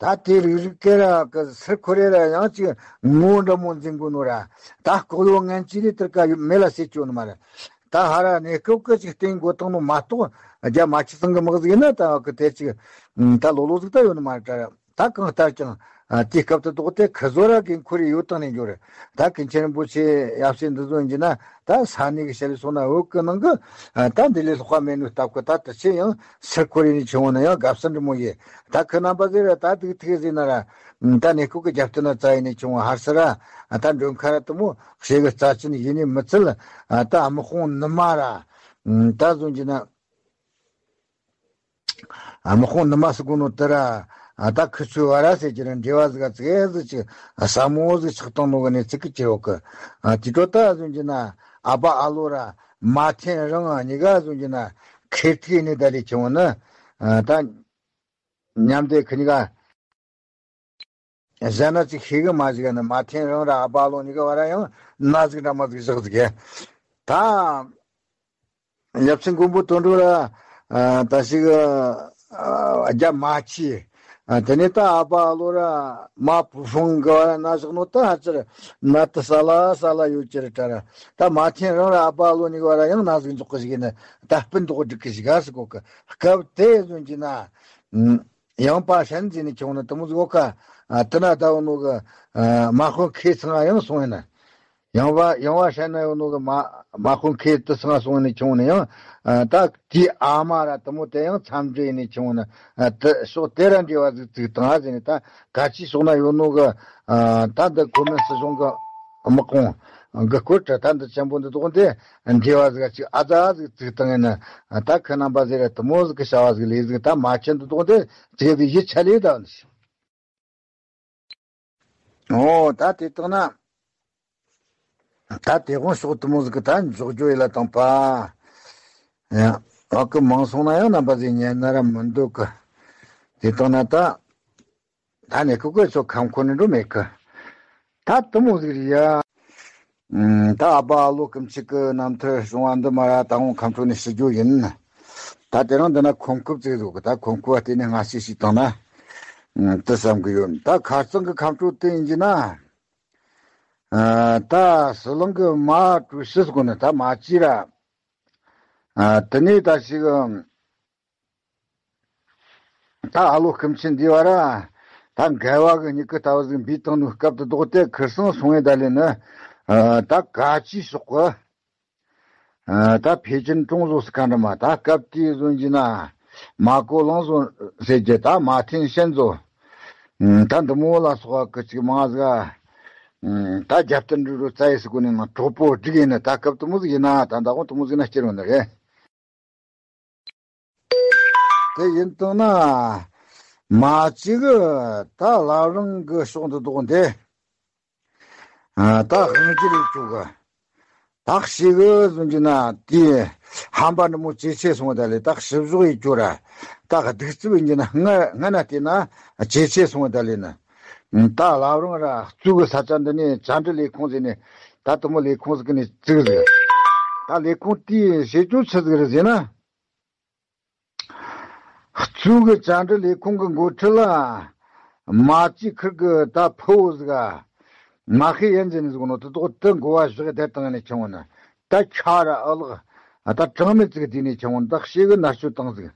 ད་དེ་རིག་རིག་གེ་ར་གི་སིར་ཁོ་རེ་ར་ཡང་ཅིག་ངོ་འདྲ་མོ་འཛིན་དགོས་ནོ་ར། ད་ལྐོག་གཡོ་ངན་ཅི་རེ་ཏིར་ཀ་མེ་ལ་སེ་ཅོ་ནི་མ་རེད། ད་ཧ་ར་གནས་སྐབས་ཀི་ཅིག་བསྟེན་དགོས་བཏང་ནོ་མ་གཏོགས་རྒྱ་མ་ཆི་ཚང་གི་དམག་ཟིག་ཡིན་ན་ད་གི་དེ་ཅིག་ད་ལོ་ལོ་ཟིག་ད་ཡོད་ནི་མ་རེད་དྲ། ད་གང་ལྟར་ཀྱང་དེ་སྐབས་དུ་ལྡོག་སྟེ་ཁི་ཟོ་ར་གི་ཁོ་རེ་ཡོད་བཏང་ནས་འགྱོ་རེད། ད་ཀུན་མཁྱེན་རིན་པོ་ཆེ་ཡབ་སྲས་འདི་ཚོ་ཡིན་གྱི་ན་ད་ས་གནས་ཀྱི་ཞལ་སོང་ན་འོད་ཀྱི་ནང་གི་ད་འདི་ལས་ལྷག་པ་མེད་ནོ་སྟབས་ཀྱི་ད་དུ་ཆེ་ཡང་སིར་ཁོ་རེ་ནས་ཆུང་བ་ན་ཡང་དགའ་བསུ་འདྲ་མོ་ཡེ། ད་ཁི་རྣམ་པ་ཟེར་ར་ད་དུག་ཐིག་ཟེར་ན་ར་ད་གནས་སྐབས་ཀྱི་རྒྱབ་རྟེན་ན་རྩ་ཡིན་ནས་ཆུང་བ་ཧར་སི་ར་ད་མགྲོན་ཁ་ར་དུ་མོ་ཞེ་གི་རྩ་ཆེན་ཡིན་ནི་མི་ཚུལ། ད་དམག་དཔུང་ནུ་མ་ར་ད་བཟོ་འཇི་ན། དམག་དཔུང་ནུ་མ་སུ་གོ་ནོ་དེ་ར། ད་ཁི་ཆུ་བ་ར་ཟེར་གྱི་ར་འབྲེལ་བ་ཟིག་ཙིག་ཟིག་ཅིག་ཟབ་མོ་ཟིག་ཆགས་བཏང་ནོ་གི་ནས་ཚིག་གི་ཅི་ཡོད་གི། དེ་དྲོ་ད་བཟོ་འཇི་ན་ཨ་ཕ་ཨ་ལོ་ར་མ་ཐེན་རང་གཉིས་ཀ་བཟོ་འཇི་ན་ཁེར་ཐིག་ནས་ད་ལས་ཆུང་བ་ནི། ད་མཉམ་དེ་ཁི་གཉིས་ཀ་གཞན་ན་ཅིག་ཤེས་གི་མ་ཞིག་ནི་མ་ཐེན་རང་ར་ཨ་ཕ་ཨ་ལོ་གཉིས་ཀ་བ་ར་ཡང་ན་ཟིག་འདྲ་མ་ཟིག་བཞག་ཟིག་གི། ད་ཡབ་ཆེན་མགོན་པོ་དོན་གྲུབ་ར་ད་ཞིག་རྒྱ་མ་ཆེ། དེ་ནས་ད་ཨ་ཕ་ཨ་ལོ་ར་མ་བུ་ཧྥང་གི་བ་ར་ན་བཞག་ནོ་ད་ཧ་ཅིར་ན་དུ་ས་ལ་ས་ལ་ཡོད་ཅི་རེད་དྲ་ར། ད་མ་ཐེན་རང་ར་ཨ་ཕ་ཨ་ལོ་གཉིས་ཀ་བ་ར་ཡང་ན་ཟིག་འཇོག་གི་ཞིག་ནི་ད་སྤུན་མདོག་སྒྲིག་གི་ཞིག་ཨ་སི་གོ་གི་སྐབས་དེ་བཟོ་འཇི་ན། ཡང་པ་ཧྲན་ཟེར་ནས་ཁྱོང་ནི་དུ་མོ་ཟིག་ཨོ་ཁ། དི་ན་ད་འོ་ནོ་གི་མ་ཧོན་ཁེ་ཚང་ཡང་སོང་ཡིན་ན། ཡང་བ་ཡང་བ་ཧྲན་ན་འོ་ནོ་གི་མ་མ་ཧོན་ཁེ་དི་ཚང་སོང་ཡིན་ནས་ཁྱོང་ནི་ཡང་ད་དེའི་ཨ་མ་ར་དུ་མོ་དེ་ཡང་འཚམས་འདྲི་ཡིན་ནས་ཁྱོང་ནི་དི་ཕྱོགས་དེ་ར་འབྲེལ་བ་ཟིག་ཙིག་དང་ཨ་ཟེར་ནས། ད་ག་ཅི་སོང་ན་ཡོད་ནོ་གི་ད་འདི་གོ་མིན་སྲིད་གཞུང་གི་དམག་དཔུང་གི་སྐོར་དྲ་ད་འདི་ཆེན་པོ་འདི་དོག་འདི་འབྲེལ་བ་ཟིག་ཅིག་ཨ་ཙ་ཟིག་ཙིག་དང་ཡིན་ན། ད་ཁི་རྣམ་པ་ཟེར་ར་དུ་མོ་ཟིག་གི་བྱ་བ་ཟིག་ལས་ཟིག་ད་མ་ཆེན་འདི་དོག་འདི་ཅིག་ཟིག་ཡིད་ཆ་ལས་ད་འདི། ཨོ་ད་དེ་དག་ན་ད་དེ་དགོང་ཕྱོགས་དུ་མོ་ཟིག་གི་ད་འཇོག་རྒྱུ་ཡིད་ལ་དང་པ། ཡང་ཨ་ཁུ་མང་སོང་ན་ཡང་རྣམ་པ་ཟིག་ཉན་ན་ར་མི་འདུག་གི། དེ་དག་ན་ད། ད་ནི་ཁོ་ཁོས་ཚོ་ཁམས་ཁོ་ནི་འགྲོ་མེད་གི། ད་དུ་མོ་ཟིག་རེད་ཡ། ཨུམ། ད་ཨ་ཕ་ཨ་ལོ་སྐུ་མཆེད་ཀྱི་རྣམ་ཐར་བྱུང་བ་འདི་མ་ར་ད་འོང་ཁམས་ཕྲུག་ནས་ཞུ་རྒྱུ་ཡིན། ད་དེ་རིང་འདི་ན་ཁོམ་སྐུབ་ཙིག་ཟིག་གི། ད་ཁོམ་སྐུབ་བ་དེ་ནས་སྔ་ཕྱི་ཞིག་བཏང་ན། ཨུམ། དེ་བསམ་གི་ཡོད། ད་ཁ་རྩང་གི་ཁམས་ཕྲུག་དེ་ཡིན་གྱི་ན། ཨ། ད་ཟི་ལིང་གི་མ་ཀྲུའུ་ཞི་ཟེར་གོ་ནི་ད་མ་ཅི་ར། ཨ། དེ་ནས་ད་ཞིག་ད་ཨ་ལོ་སྐུ་མཆེད་འདི་བ་ར། ད་འགལ་བ་གི་མྱུ་གུ་ལྟ་བུ་ཟིག་འབུས་བཏང་ནོ་སྐབས་དུ་ལྡོག་སྟེ་ཁིར་སང་སོང་ངེ་ད་ལས་ནི། ཨ། ད་ག་ཅི་ཤོག་གི། ཨ། ད་ཕེ་ཅིན་ཀྲུང་བཟོ་སི་ཀ་འདྲ་མ་ད་སྐབས་དེའི་བཟོ་འཇི་ན་མ་ཀོ་ལང་བཟོ་ཟེར་གྱི་ད་མ་ཐེན་ཤན་བཟོ། ཨ། ད་འདི་མོ་ལ་སོགས་པ་གི་ཅིག་མང་ཟིག་ཨ། ད་རྒྱབ་རྟེན་འགྲོ་རུ་རྩ་ཡི་སི་གོ་ནས་ནང་གྲོགས་པོ་སྒྲིག་ཡིན་ནི། ད་སྐབས་དུ་མོ་ཟིག་ཡིན་ན་ད་ད་དགོང་དུ་མོ་ཟིག་ན་སྐྱེ་རུང་ནི་རེད། དེ་ཡིན་བཏང་ན། མ་གཅིག་ད་བླ་བྲང་གི་ཕྱོགས་འདི་ལྡོག་འདི། ཨ། ད་ཧང་ཅི་རེད་བཅུག་གི། ད་ ད་ཞེ་གི་བཟོ་རྒྱུ་ན་དེ་ཧམ་པ་འདི་མོ་ཇེ་ཆེ་སོང་བ་ད་ལས། ད་ཞིབ་བཟོ་ཡི་སྐྱོ་ར། ད་གདུག་རྩུབ་ཡིན་རྒྱུ་ན་སྔ་སྔ་ན་བལྟས་ན་ཇེ་ཆེ་སོང་བ་ད་ལས་ན། ད་ལབ་རུང་ར་གཙོས་གི་ས་ཆ་འདི་ནས་བཅར་འདྲི་ལས་ཁུངས་ཟེར་ནས་ད་དེ་མོ་ལས་ཁུངས་ཟིག་གི་ནས་བཙུགས་ཟིག། ད་ལས་ཁུངས་དེའི་བྱེད་སྤྱོད་ཆི་ཟིག་རེད་ཟེར་ན། གཙོས་གི་བཅར་འདྲི་ལས་ཁུངས་གི་འགོ་ཁྲིད་ལ་མ་བཅས་ཁུར་གི་ད་ཕུ་བོ་ཟིག་ག་མ་ཤེས་ཡན་ཟེར་ནས་ཟིག་ནོ། དེ་དོག་དེ་འགོ་བ་བཞག་བསྡད་བཏང་ནས་ཁྱེར་འོང་ན། ད་ཁྲ་ར་ཨ་ལགས་ད་གྲངས་མེད་ཅིག་བསྡུས་ནས་ཁྱེར་འོང་ན། ད་ཞེ་གི་མནར་གཅོད་བཏང་ཟིག།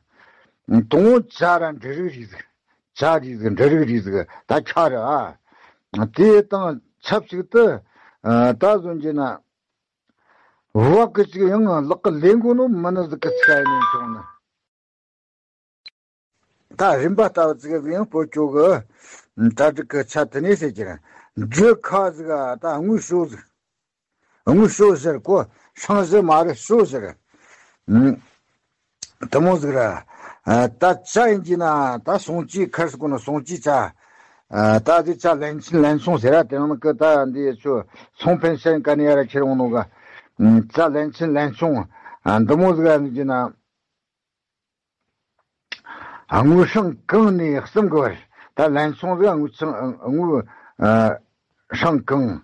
དང་བོ་ཇ་ར་འབྲུ་རིགས་རེད་ཟིག། ཇ་རེད་ཟིག། འབྲུ་རིགས་རེད་ཟིག། ད་ཁྲ་ར་ཨ། དེ་དང་ཆབས་ཅིག་ཏུ་ད་བཟོ་རྒྱུ་ན། བ་གི་ཅིག་ཡང་ལག་གི་ལེན་གོ་ནོ་མི་ནི་ཟིག་གི་ཚིག་ཡིན་ནས་ཁྱེར་འོང་ན། ད་རིམ་པ་ལྟ་བུ་ཅིག་གི་ཡང་བོད་སྐྱོ་གི་གྲ་སྒྲིག་གི་ཆ་དེ་ནས་ཟེར་གྱི་རེད། འབྲུ་ཁ་ཟིག་ད་དངུལ་ཤོ་ཟིག། དངུལ་ཤོ་ཟེར་གོ། སྲང་བཞི་མ་རེད། ཤོ་ཟེར། ཨུམ། དེ་མོ་ཟིག་ར། ཨ། ད་ཇ་ཡིན་གྱི་ན་ད་སོང་ཅི་ཁར་སུ་གོ་ནོ་སོང་ཅི་ཇ། ཨ། ད་དེ་ཇ་ལན་ཆིན་ལན་ཆུང་ཟེར་ར། དེ་རིང་གི་ད་འདི་ཚོ་སོང་ཕན་ཤན་ག་ནས་ཡར་ཁྱེར་འོང་ནོ་ག། ཨུམ། ཇ་ལན་ཆིན་ལན་ཆུང་། ཨ། འདི་མོ་ཟིག་ར་ཡིན་གྱི་ན། དངུལ་སྲང་གང་ནས་གསུམ་གི་བར། ད་ལན་ཆུང་ཟིག་དངུལ་ཆང་དངུལ་ཨ་སྲང་གང་།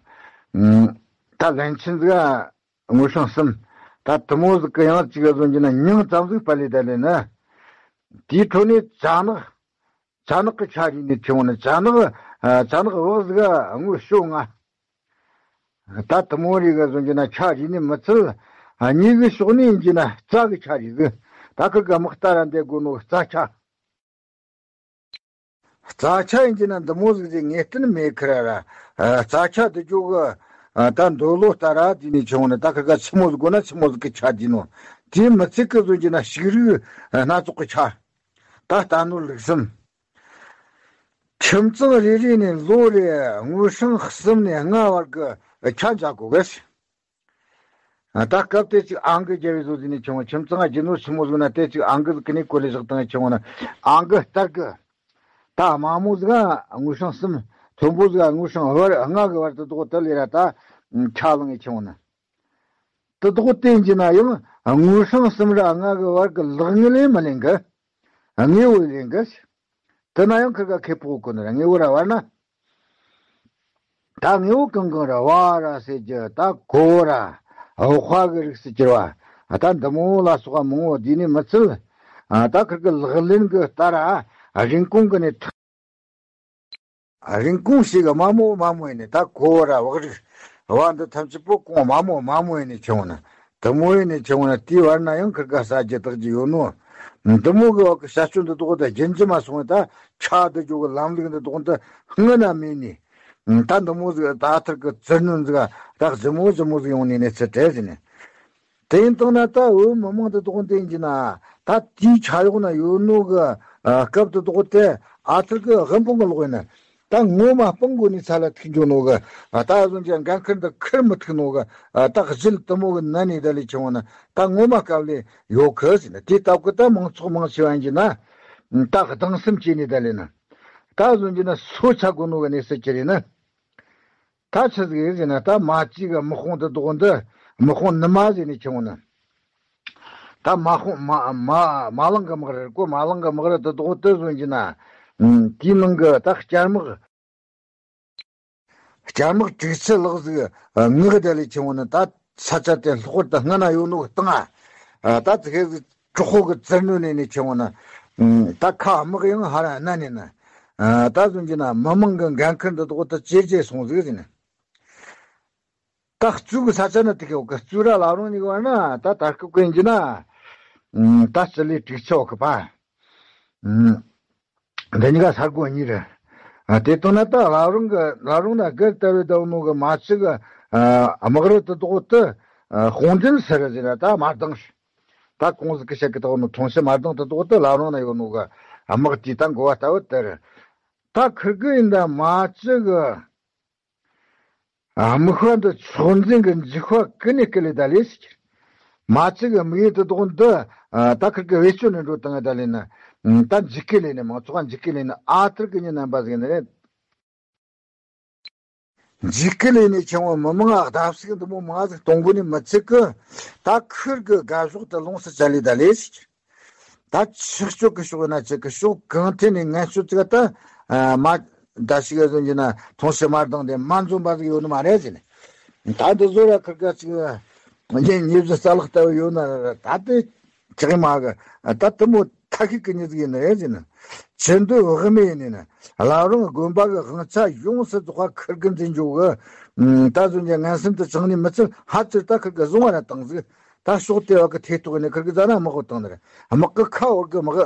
ཨུམ། ད་ལན་ཆིན་ཟིག་དངུལ་སྲང་གསུམ། ད་དེ་མོ་ཟིག་གི་ཡང་ཅིག་ག་བཟོ་རྒྱུ་ན་མྱིང་ཙམ་ཟིག་པ་ལས་ད་ལས་ན། དེའི་ཁྲོད་ནས་ཇ་ནག། ཇ་ནག་གི་ཆ་རེ་ནས་ཁྱེར་འོང་ན། ཇ་ནག་ཨ་ཇ་ནག་བག་ཟིག་དངུལ་ཤོ་ལྔ། ད་དེ་མོ་རེ་ག་བཟོ་རྒྱུ་ན་ཆ་རེ་ནས་མི་ཚད། ཨ། གཉིས་གི་ཕྱོགས་ནས་ཡིན་རྒྱུ་ན་རྩ་གི་ཆ་རེ་ཟིག། ད་ཁུར་ག་དམག་རྟ་ར་འདེད་དགོ་ནོ་རྩ་ཆ། རྩ་ཆ་ཡིན་གྱི་ན་འདི་མོ་ཟིག་ཟིག་ངེས་གཏན་མེད་ཁི་ར་ར། ཨ། རྩ་ཆ་འདི་ཇོ་གི། ཨ། ད་འདོད་བློ་ལྟར་ར་དེ་ནས་ཁྱེར་འོང་ན། ད་ཁི་ག་ཆི་མོ་ཟིག་དགོས་ན་ཆི་མོ་ཟིག་གི་ཆ་དེ་ནོ། དེ་མི་ཚད་གི་བཟོ་རྒྱུ་ན་ཕྱུགས་རིགས་སྣ་ཚོགས་གི་ཆ། ད་རྟ་ནོར་ལུག་གསུམ། ཁྱིམ་ཚང་རེ་རེ་ནས་ལོ་རེ་དངུལ་སྲང་གསུམ་ནས་ལྔ་བར་གི་ཆ་འཇལ་དགོས་གི། ད་སྐབས་དེ་ཅིག་ཨང་ཀི་རྒྱབ་པའི་བཟོ་ཟིན་ནས་ཁྱེར་འོང་། ཁྱིམ་ཚང་རྒྱུ་ནོར་ཆི་མོ་བཟོ་ན་དེ་ཅིག་ཨང་ཀི་ཟིག་གི་ནས་བཀོལ་ལས་བཞག་བཏང་ཁྱེར་འོང་ན། ཨང་ཀི་ལྟར་གི། ད་དམའ་མོ་ཟིག་དངུལ་སྲང་གསུམ། མཐོན་པོ་ཟིག་དངུལ་སྲང་བར་ལྔ་གི་བར་དུ་དོག་དེ་ལས་ར་ད་ཆ་ལང་ངེ་ཁྱེར་འོང་ན། དེ་དོག་དེ་ཡིན་གྱི་ན་ཡང་དངུལ་སྲང་གསུམ་ར་ལྔ་གི་བར་གི་ལག་དངུལ་ལས་མི་ལེན་གི། དངོས་པོ་ལེན་གི། དེ་ན་ཡང་ཁི་ག་ཁེ་སྤོགས་གོ་ནི་ར། དངོས་པོ་ར་བར་ན། ད་དངོས་པོ་གང་གང་ར། བ་ར་ཟེར་རྒྱུ། ད་གོ་བོ་ར། འོ་དཔའ་གི་རིགས་སུ་གྱུར་བ། ད་འདི་མོ་ལ་སོགས་པ་མང་བོ་དེ་ནས་མི་ཚུལ། ད་ཁུར་གི་ལག་ལེན་གི་ལྟར་ར་རིན་གོང་གི་ནས་ཐག། རིན་གོང་ཞིག་དམའ་མོ་དམའ་མོ་ཡིན་ནས། ད་གོ་བོ་ར་བག་རིགས། བ་འདི་ཐམས་ཅད་པོ་གོང་དམའ་མོ་དམའ་མོ་ཡིན་ནས་ཁྱེར་འོང་ན། དེ་མོ་ཡིན་ནས་ཁྱེར་འོང་ན་དེའི་བར་ན་ཡང་ཁུར་ག་ཟ་རྒྱུ་བཏགས་རྒྱུ་ཡོད་ནོ། འདི་མོ་གི་བ་གི་བྱ་སྤྱོད་འདི་དོག་ད་རྒྱུན་འཇི་མ་སོང་བས། ད་ཆ་འདི་ཇོ་གི་ལམ་ལུགས་འདི་དོག་འདི་སྔ་ན་མེད་ནས། ད་འདི་མོ་ཟིག་ད་ཨ་ཐུར་གི་བཙིར་གནོན་ཟིག་ད་ཟི་མོ་ཟི་མོ་ཟིག་ཡོང་ནས་ནས་ཚུར་བྲལ་ཟིན་ནས། དེ་ཡིན་དང་ན་ད་བོད་མི་མང་འདི་དོག་འདི་ཡིན་གྱི་ན། ད་དེའི་ཆ་ཡོག་ན་ཡོད་ནོ་གི་སྐབས་འདི་དོག་དེ་ཨ་ཐུར་གི་དབུལ་ཕོངས་གི་ལོག་ཡིན་ན། ད་ངོ་མ་སྤང་དགོས་ནས་ཚ་ལ་ཐུག་འགྱོ་ནོ་གི། ད་བཟོ་རྒྱུ་འགན་ཁུར་འདི་ཁུར་མི་ཐུབ་ནོ་གི། ད་གཞི་དེ་མོ་གི་ན་ནས་ད་ལས་ཁྱེར་འོང་ན། ད་ངོ་མ་དཀའ་ལས་ཡོད་གི་ཟེར་ན། དེ་སྟབས་གི་ད་མང་ཚོགས་མང་ཆེ་བ་ཡིན་གྱི་ན། ད་སྡང་སེམས་སྐྱེས་ནས་ད་ལས་ན། ད་བཟོ་རྒྱུ་ན་སོ་ཆ་དགོས་ནོ་གི་གནས་ཚུལ་ཅི་རེད་ན། ད་ཆི་ཟིག་རེད་ཟེར་ན། ད་མ་གཅིག་གི་དམག་དཔུང་དེ་དོག་འདི་དམག་དཔུང་ནུ་མ་ཟེར་ནས་ཁྱེར་འོང་ན། ད་མ་དཔུང་མ་མ་མ་ལང་གི་དམག་རེད་གོ། མ་ལང་གི་དམག་རེད། དེ་དོག་དེ་བཟོ་རྒྱུ་ན། ཨུམ། དེའི་ནང་གི་ད་སྐྱ་དམག་སྐྱ་དམག་དྲུག་ཅུ་ལྷག་ཟིག་ངག་དེ་ལས་ཁྱེར་འོང་ན། ད་ས་ཆ་དེ་ལྷག་པར་དུ་སྔ་ན་ཡོད་ནོ་གི་སྟེང་ང་། ད་ཙི་ཁེ་ཟིག་གྲོགས་པོ་གི་བཙིར་གནོན་ནས་ནས་ཁྱེར་འོང་ན། ད་ཁ་དམག་ཡང་ཧ་ར་གནའ་ནས་ན། ད་བཟོ་རྒྱུ་ན་མི་མང་གི་འགན་ཁུར་འདི་དོག་ད་ཇེ་ཆེ་སོང་ཟིག་ཟེར་ནས། ད་གཙོས་གི་ས་ཆ་ན་དེ་གི་འོག་གི་གཙོས་ར་ལ་རུང་ནི་གི་བར་ན། ད་ད་སྐབས་གི་ཡིན་གྱི་ན། ད་སྤྱི་ལེ་དྲུག་ཅུ་འོག་གི་པ། འདི་གཉིས་ཀ་ས་སྒོ་གཉིས་རེད། ཨ། དེ་ལྟ་ན་ད་ལ་རུང་གི་ལ་རུང་ན་སྒེར་ལྟ་བའི་ཟླ་བ་ནོ་གི་མ་ཆི་གི། ཨ། དམག་རུ་དེ་དོག་དེ། ཨ། དཔུང་འདྲེན་ཟེར་ཟེར་ན་ད་མ་ལྡང་། ད་གོང་ཟིག་གི་བཤད་གི་དོག་ནོ་ཐོང་ཤི་མ་ལྡང་དེ་དོག་དེ་ལ་རུང་ན་ཡོད་ནོ་གི་དམག་དེ་ད་འགོ་བ་ལྟ་བུ་དེ་རེད། ད་ཁུར་གི་ཡིན་ད་མ་ཆི་གི། ཨ། དམིགས་པ་འདི་ཕྱོགས་འཛིན་གྱི་འཇིགས་པ་ཀུན་ནས་བསྐུལ་ལེ་ད་ལས་ཟེར། མ་ཆི་གི་དམིགས་ཡུལ་དེ་དོག་འདི། ཨ། ད་ཁུར་གི་བེད་སྤྱོད་ནས་འགྲོ་བཏང་ད་ལས་ན། ད་འཇིགས་སྐུལ་ལས་ནས་མང་ཚོགས་འཇིགས་སྐུལ་ལས་ནས་ཨ་ཐུར་གི་མྱི་རྣམ་པ་ཟིག་ནི་རེད། འཇིགས་སྐུལ་ལས་ནས་ཆེན་མོ་མི་མང་ཨ་བརྡབ་གསིག་འདི་མོ་མང་ཟིག་གཏོང་དགོས་ནི་མི་ཚད་གི། ད་ཁུར་གི་དགའ་ཕྱོགས་དེ་ལོངས་སུ་སྤྱད་ལས་ད་ལས་ཟིག་ད་ཆགས་སྤྱོད་ཀྱི་ཕྱོགས་ན་ཅིག་གི་ཕྱོགས་གང་ཐད་ནས་ངན་སྤྱོད་ཅིག་ད་མ་ད་ཞིག་ག་ཟོན་གྱི་ན་མཐོང་ཕྱི་མ་དང་དེ་མ་འཛོམས་པ་ཟིག་ཡོད་ནི་མ་རེད་ཟེར་ནས། ད་འདི་བཟོ་ར་ཁུར་ག་ཅིག་ཉིན་ཉེ་བཞི་རྩ་ལག་ལྟ་བུ་ཡོད་ན་ར་ད་དེ་ཅིག་མ་གི་ད་དེ་མོ་ཐ་ཤིག་གི་ཉིན་ཟིག་ཡིན་ནི་རེད་ཟེར་ནས། ཆེ་འདོད་བག་མེད་ཡིན་ནི་ན་བླ་རུང་དགོན་པ་གི་དབང་ཆ་ཡོངས་སུ་རྫོགས་པ་ཁུར་གི་འཛིན་འཇོག་གི། ད་ཟོན་གྱི་ངན་སེམས་དེ་བཅངས་ནི་མི་ཚད་ཧ་ཅིར་ད་ཁུར་གི་བཟུང་བ་ར་བཏང་ཟིག་ད་ཕྱོགས་དེ་བ་གི་ཐེ་གཏོགས་ནས་ཁུར་གི་ཛ་ན་དམག་གོ་བཏང་ནི་རེད། དམག་གི་ཁ་འོར་གི་དམག་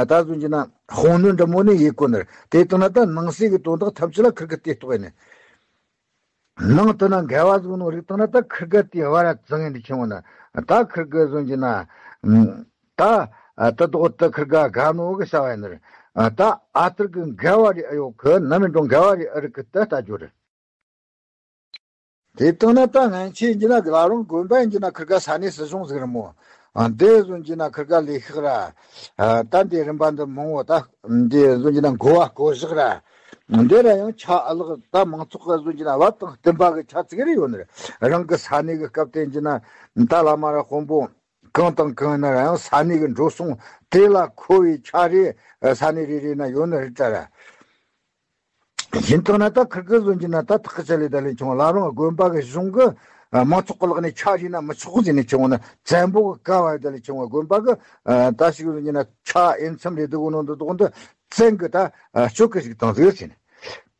ད་ཟོན་གྱི་ན་དཔུང་སྣོན་འདྲ་མོ་ནས་ཡེ་གོ་ནི་རེད། དེ་བཏང་ན་ད་ནང་གསེས་གི་དོན་དག་ཐམས་ཅད་ལ་ཁུར་གི་ཐེ་གཏོགས་ཡིན་ནི། ནང་དུ་ན་འགལ་བ་ཟིག་ནོ་རིགས་བཏང་ན་ད་ཁུར་གི་དེ་བ་ར་བཙང་ཡིན་འདི་ཆེན་མོ་ན། ད་ཁུར་གི་ཟོན་གྱི་ན་ད་ད་དོག་ད་ཁུར་ག་དགའ་ནོ་གི་བྱ་བ་ཡིན་ནི་རེད། ད་ཨ་ཏིར་གི་འགལ་བ་རེ་ཨ་ཡོད་གི་ན་མིན་འགྲོ་འགལ་བ་རེ་ཨ་རིག་གི་ད་ལྟ་རྒྱུ་རེད། དེ་བཏང་ན་ད་ངན་ཆེ་ཡིན་གྱི་ན་བླ་རུང་དགོན་པ་ཡིན་གྱི་ན་ཁུར་ག་ས་གནས་སྲིད་གཞུང་ཟིག་རེད་མོ། ཨ་འདི་བཟོ་གྱི་ན་ཁུར་ག་ལས་ཤག་ར། ཨ་ད་འདི་རིམ་པ་འདི་མང་བོ་ད་འདི་བཟོ་གྱི་ན་འགོ་བ་བསྐོ་བཞག་ར། འདི་ར་ཡང་ཆ་ཨ་ལག་ད་མང་ཚོགས་ག་བཟོ་གྱི་ན་བབ་དང་བསྟུན་པ་གི་ཆ་ཚིག་རེ་ཡོད་ནི་རེད། རང་གི་ས་གནས་གི་སྐབས་དེ་ཡིན་གྱི་ན་ད་བླ་མ་ར་དཔོན་པོ་གང་དང་གང་ཡིན་ན་ར་ཡང་ས་གནས་གི་འགྲོ་སོང་དེ་ལ་མཁོ་བའི་ཆ་རེ་ས་གནས་རེ་རེ་ན་ཡོད་ནི་རེད་ད་ར། ཡིན་དང་ན་ད་ཁུར་གི་བཟོ་གྱི་ན་ད་ཐག་གི་ཆ་ལས་ད་ལས་ཆུང་བ་ལ་རང་དགོན་པ་གི་གཞུང་གི་མང་ཚོགས་གི་ལག་ནས་ཆ་རེ་ན་མི་ཆོག་ཟེར་ནས་ཆུང་བ་ན་བཙན་པོ་གི་བཀའ་བ་ད་ལས་ཆུང་བ་དགོན་པ་གི་ད་ཞིག་བཟོ་གྱི་ན་ཆ་ཨེ་མཚམས་རེ་སྡུག་ནོ་འདི་དོག་འདི་བཙན་གི་ད་སྤྱོད་གི་ཞིག་དང་ཟེར་ཟེར་ནས།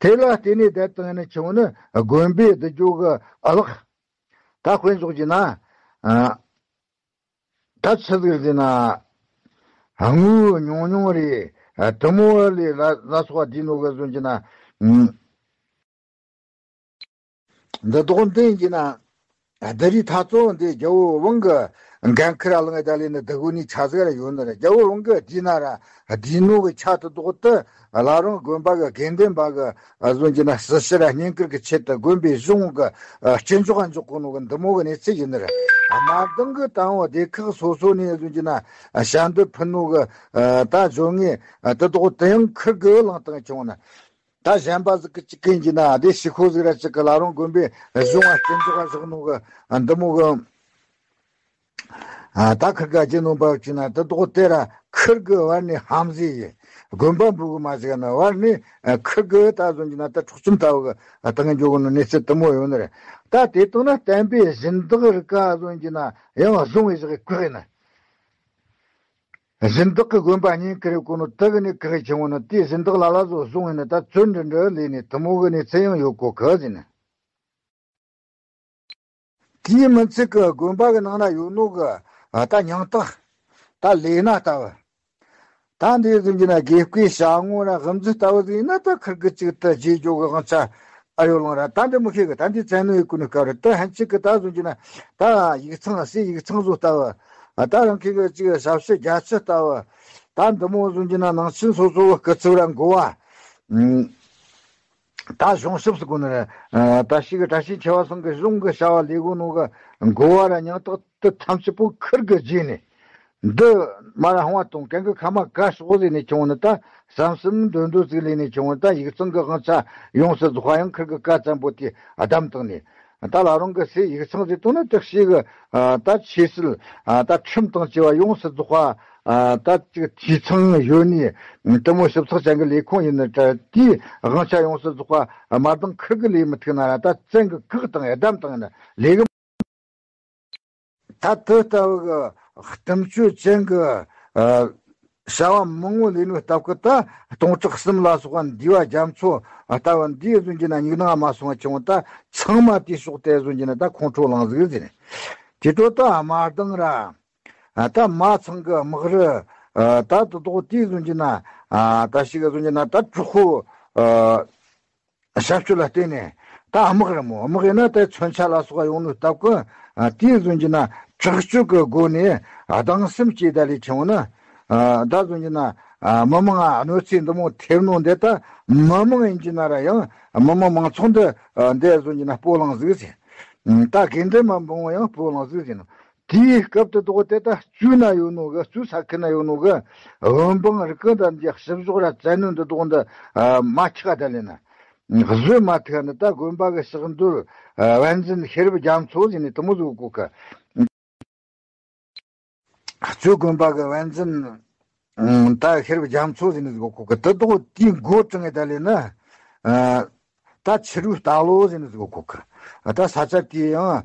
དེ་ལ་བརྟེན་ནས་ད་དང་ནས་ཆུང་བ་ནི་དགོན་པའི་བསྡུ་རྒྱུ་གི་ཨ་ལག་ད་དཔེ་འཇོག་གྱི་ན། ད་ཆི་ཟིག་ཟེར་ན། དངུལ་ཉུང་ཉུང་རེད། དེ་མོ་ལས་ལ་ལ་སོགས་པ་འདི་ནོ་གི་བཟོ་གྱི་ན། འདི་དོག་འདི་ཡིན་གྱི་ན། ད་རེས་ད་གཙོ་བོ་འདི་རྒྱལ་བོ་ཝང་གི་འགན་ཁུར་ལ་ངེས་ད་ལས་ནི་དེ་གོ་ནི་ཆ་ཟིག་ར་ཡོད་ནི་རེད། རྒྱལ་བོ་ཝང་གི་འདི་ན་ར་འདི་ནོ་གི་ཆ་དེ་དོག་ཏུ་བླ་རུང་དགོན་པ་གི་དགེ་འདུན་པ་གི་བཟོ་གྱི་ན་སྲི་ཞུ་ར་བསྙེན་བཀུར་གི་ཆེད་དུ་དགོན་པའི་གཞུང་གི་སྤྱི་འཇོག་འཇོག་གོ་ནོ་གི་འདི་མོ་གི་གནས་ཚུལ་ཡིན་ནི་རེད། དམར་མདངས་གི་དང་བོ་སྡེ་ཁག་སོ་སོ་ནས་བཟོ་གྱི་ན་ཞལ་འདེབས་ཕུལ་ནོ་གི་ད་བཟོ་ངེས་དེ་དོག་དེ་ཡང་ཁུར་གི་བླངས་བཏང་བྱུང་ན། ད་གཞན་པ་ཟིག་གི་གཅིག་གིན་གྱི་ན་དེ་ཞི་ཁོ་ཟིག་ར་གཅིག་གི་བླ་རུང་དགོན་པའི་གཞུང་བ་སྤྱི་འཇོག་ག་བཞག་ནོ་གི་འདི་མོ་གི། ད་ཁུར་ག་རྒྱུ་ནོ་པ་བྱས་ན་དེ་དོག་དེ་ར་ཁུར་གི་བར་ནས་ཧམ་ཟེ་ཡི་དགོན་པ་འབུ་གི་མ་ཟིག་ན་བར་ནས་ཁུར་གི་ད་བཟོ་གྱི་ན་ད་འཕྲོག་བཅོམ་ལྟ་བུ་གི་ད་ངན་འཇོག་གི་ནོ་གནས་ཚུལ་དེ་མོ་ཡོད་ནི་རེད། ད་དེ་དང་ན་བསྟན་པའི་སྦྱིན་བདག་རིགས་ག་བཟོ་གྱི་ན་ཡང་བཟུང་བའི་ཞག་གི་ཁུར་གི་ན། སྦྱིན་བདག་གི་དགོན་པ་གཉིས་ཀ་རེ་གོ་ནོ་དག་ནི་ག་གི་ཆེན་མོ་ནི་དེའི་སྦྱིན་བདག་ལ་ལ་བཟོ་བཟུང་ཡིན་ན་ད་བཙོན་འདྲ་འདྲ་ལས་ནི་དུ་མོ་གི་ནི་ཚེ་ཡང་ཡོད་གོ་གི་ཟིན། དེའི་མི་ཚིག་གི་དགོན་པ་གི་ནང་ན་ཡོད་ནོ་གི་ད་ཉང་སྟག་ད་ལས་ན་ལྟ་བུ། ད་འདི་ཟིན་གྱི་ན་དགེ་བསྐོས་བྱ་ངོ་ར་དབུ་མཛད་ལྟ་བུ་ཟིན་ན་ད་ཁུར་གི་ཅིག་ད་རྗེས་འཇོག་གི་དབང་ཆ་ཨ་ཡོ་ལང་ར་ད་འདི་མི་ཤེས་གི་ད་འདི་བཙན་ནོ་ཡི་ཀུ་ནི་སྐབས་རེད། ད་ཧན་ཅིག་གི་ད་ཟིན་གྱི་ན་ད་ཡིག་ཚང་སེ་ཡིག་ཚང་བཟོ་ལྟ་བུ། ད་རང་ཁྱེད་ཀྱི་ཅིག་ཞབས་ཕྱི་རྒྱ་ཆེ་ལྟ་བུ། ད་འདི་མོ་ཟུང་གྱི་ན་ནང་ཆེན་སོ་སོ་བོ་སྐུ་ཚབ་ར་འགོ་བ། ད་གཞུང་ཞབས་སུ་དགོས་ནི་རེད། ད་ཞིག་གི་བཀྲ་ཤིས་ཆེ་བ་ཚང་གི་གཞུང་གི་བྱ་བ་ལས་དགོས་ནོ་གི་འགོ་བ་ར་ཉང་སྟག་དེ་ཐམས་ཅད་པོ་ཁུར་གི་རྗེས་ནས། འདི་མ་ར་ཧང་བ་དང་གན་གི་ཁ་མ་ག་ཤོག་ཟེར་ནས་བྱུང་ནི་ད་བསམ་བསམ་འདོད་འདོད་ཅིག་ལས་ནས་བྱུང་ནི་ད་ཡིག་ཚང་གི་དབང་ཆ་ཡོངས་སུ་རྫོགས་པ་ཡང་ཁུར་གི་བཀའ་བཙན་པོ་དེ་བདམས་བཏང་ནས། ད་ལ་རང་གི་སྲས་ཡིག་ཚང་ཟེར་དུས་ན་དེ་ཞིག་གི་ད་ཆོས་སྲིད་ད་ཁྲིམས་དང་བཅས་པ་ཡོངས་སུ་རྫོགས་པ་ད་ཅིག་འཐུས་ཚང་ཡོད་ནི་དེ་མོ་ཞིབ་ཚགས་ཅན་གྱི་ལས་ཁུངས་ཡིན་ནི་ད་དེའི་དབང་ཆ་ཡོངས་སུ་རྫོགས་པ་དམར་མདངས་ཁུར་གི་ལས་མི་ཐུག་ན་ར་ད་བཙན་གི་བཀག་དང་བདམས་བཏང་ནི་ལས་གི་ད་དེ་ལྟ་བུ་གི་གཏུམ་སྤྱོད་ཅན་གི་བྱ་བ་མང་བོ་ལས་ནོ་སྟབས་ཀྱིས་ད་སྟོང་ཕྲག་གསུམ་ལ་སོགས་པ་འདུས་པ་རྒྱ་མཚོ་ལྟ་བུ་འདིའི་ཟུང་གྱི་ན་སྙིང་ནང་མ་སོང་བ་ཆུང་བ་ད་ཚང་མ་དེའི་ཕྱོགས་དེ་ཟུང་གྱི་ན་ད་ཁོང་ཁྲོ་ལངས་ཟིག་ཟེར་ནས། དེ་དོ་ད་དམར་མདངས་ར་ད་མ་ཚང་གི་དམག་རུ་ད་དེ་དོག་དེའི་ཟུང་གྱི་ན་ད་ཞིག་གི་ཟུང་གྱི་ན་ད་གྲོགས་པོ། ཞབས་ཞུ་ལ་བརྟེན་ནས་ད་དམག་རེད་མོ། དམག་ཡིན་ན་ད་མཚོན་ཆ་ལ་སོགས་ཡོང་ནོ་སྟབས་ཀྱིས་དེའི་ཟུང་གྱི་ན་དྲག་སྤྱོད་ཀྱི་སྒོ་ནས་སྡང་སེམས་སྐྱེས་ད་ལས་ཆེན་བོ་ན་ད་ཟུང་གྱི་ན་མི་མང་ང་གནོད་འཚེ་འདི་མོ་ཐེབས་ནོ་འདི་ད་མི་མང་ཡིན་གྱི་ན་ར་ཡང་མི་མང་མང་ཚོགས་འདི་འདི་ཟུང་གྱི་ན་སྤོ་ལངས་ཟིག་ཟེར། ད་དགེ་འདུན་མ་འབུང་བ་ཡང་སྤོ་ལངས་ཟིག་ཟེར་ནོ། དེའི་སྐབས་དེ་དོག་དེ་ད་བཙུན་ན་ཡོད་ནོ་གི་བཙུན་ས་ཁུལ་ན་ཡོད་ནོ་གི་བོན་འབངས་རིགས་ཀུན་ད་འདི་ཞིབ་ཟོག་ར་བཙན་གནོན་འདི་དོག་འདི་མ་ཆགས་ད་ལས་ན། བཟོད་མ་ཐུབ་ནི་ད་དགོན་པ་གི་ཕྱག་རྡོར་བན་ཛན་ཤེས་རབ་རྒྱ་མཚོ་ཟེར་ནི་དེ་མོ་ཟིག་གོ་གི། གཙོས་དགོན་པ་གི་བན་ཛན་ད་ཤེས་རབ་རྒྱ་མཚོ་ཟེར་ནི་ཟིག་གོ་གི། དེ་དག་དེའི་མགོ་དྲངས་ངེ་ད་ལས་ན། ད་ཕྱི་རོལ་སྟག་ལོ་ཟེར་ནི་ཟིག་གོ་གི། ད་ས་ཆ་དེའི་ཡང་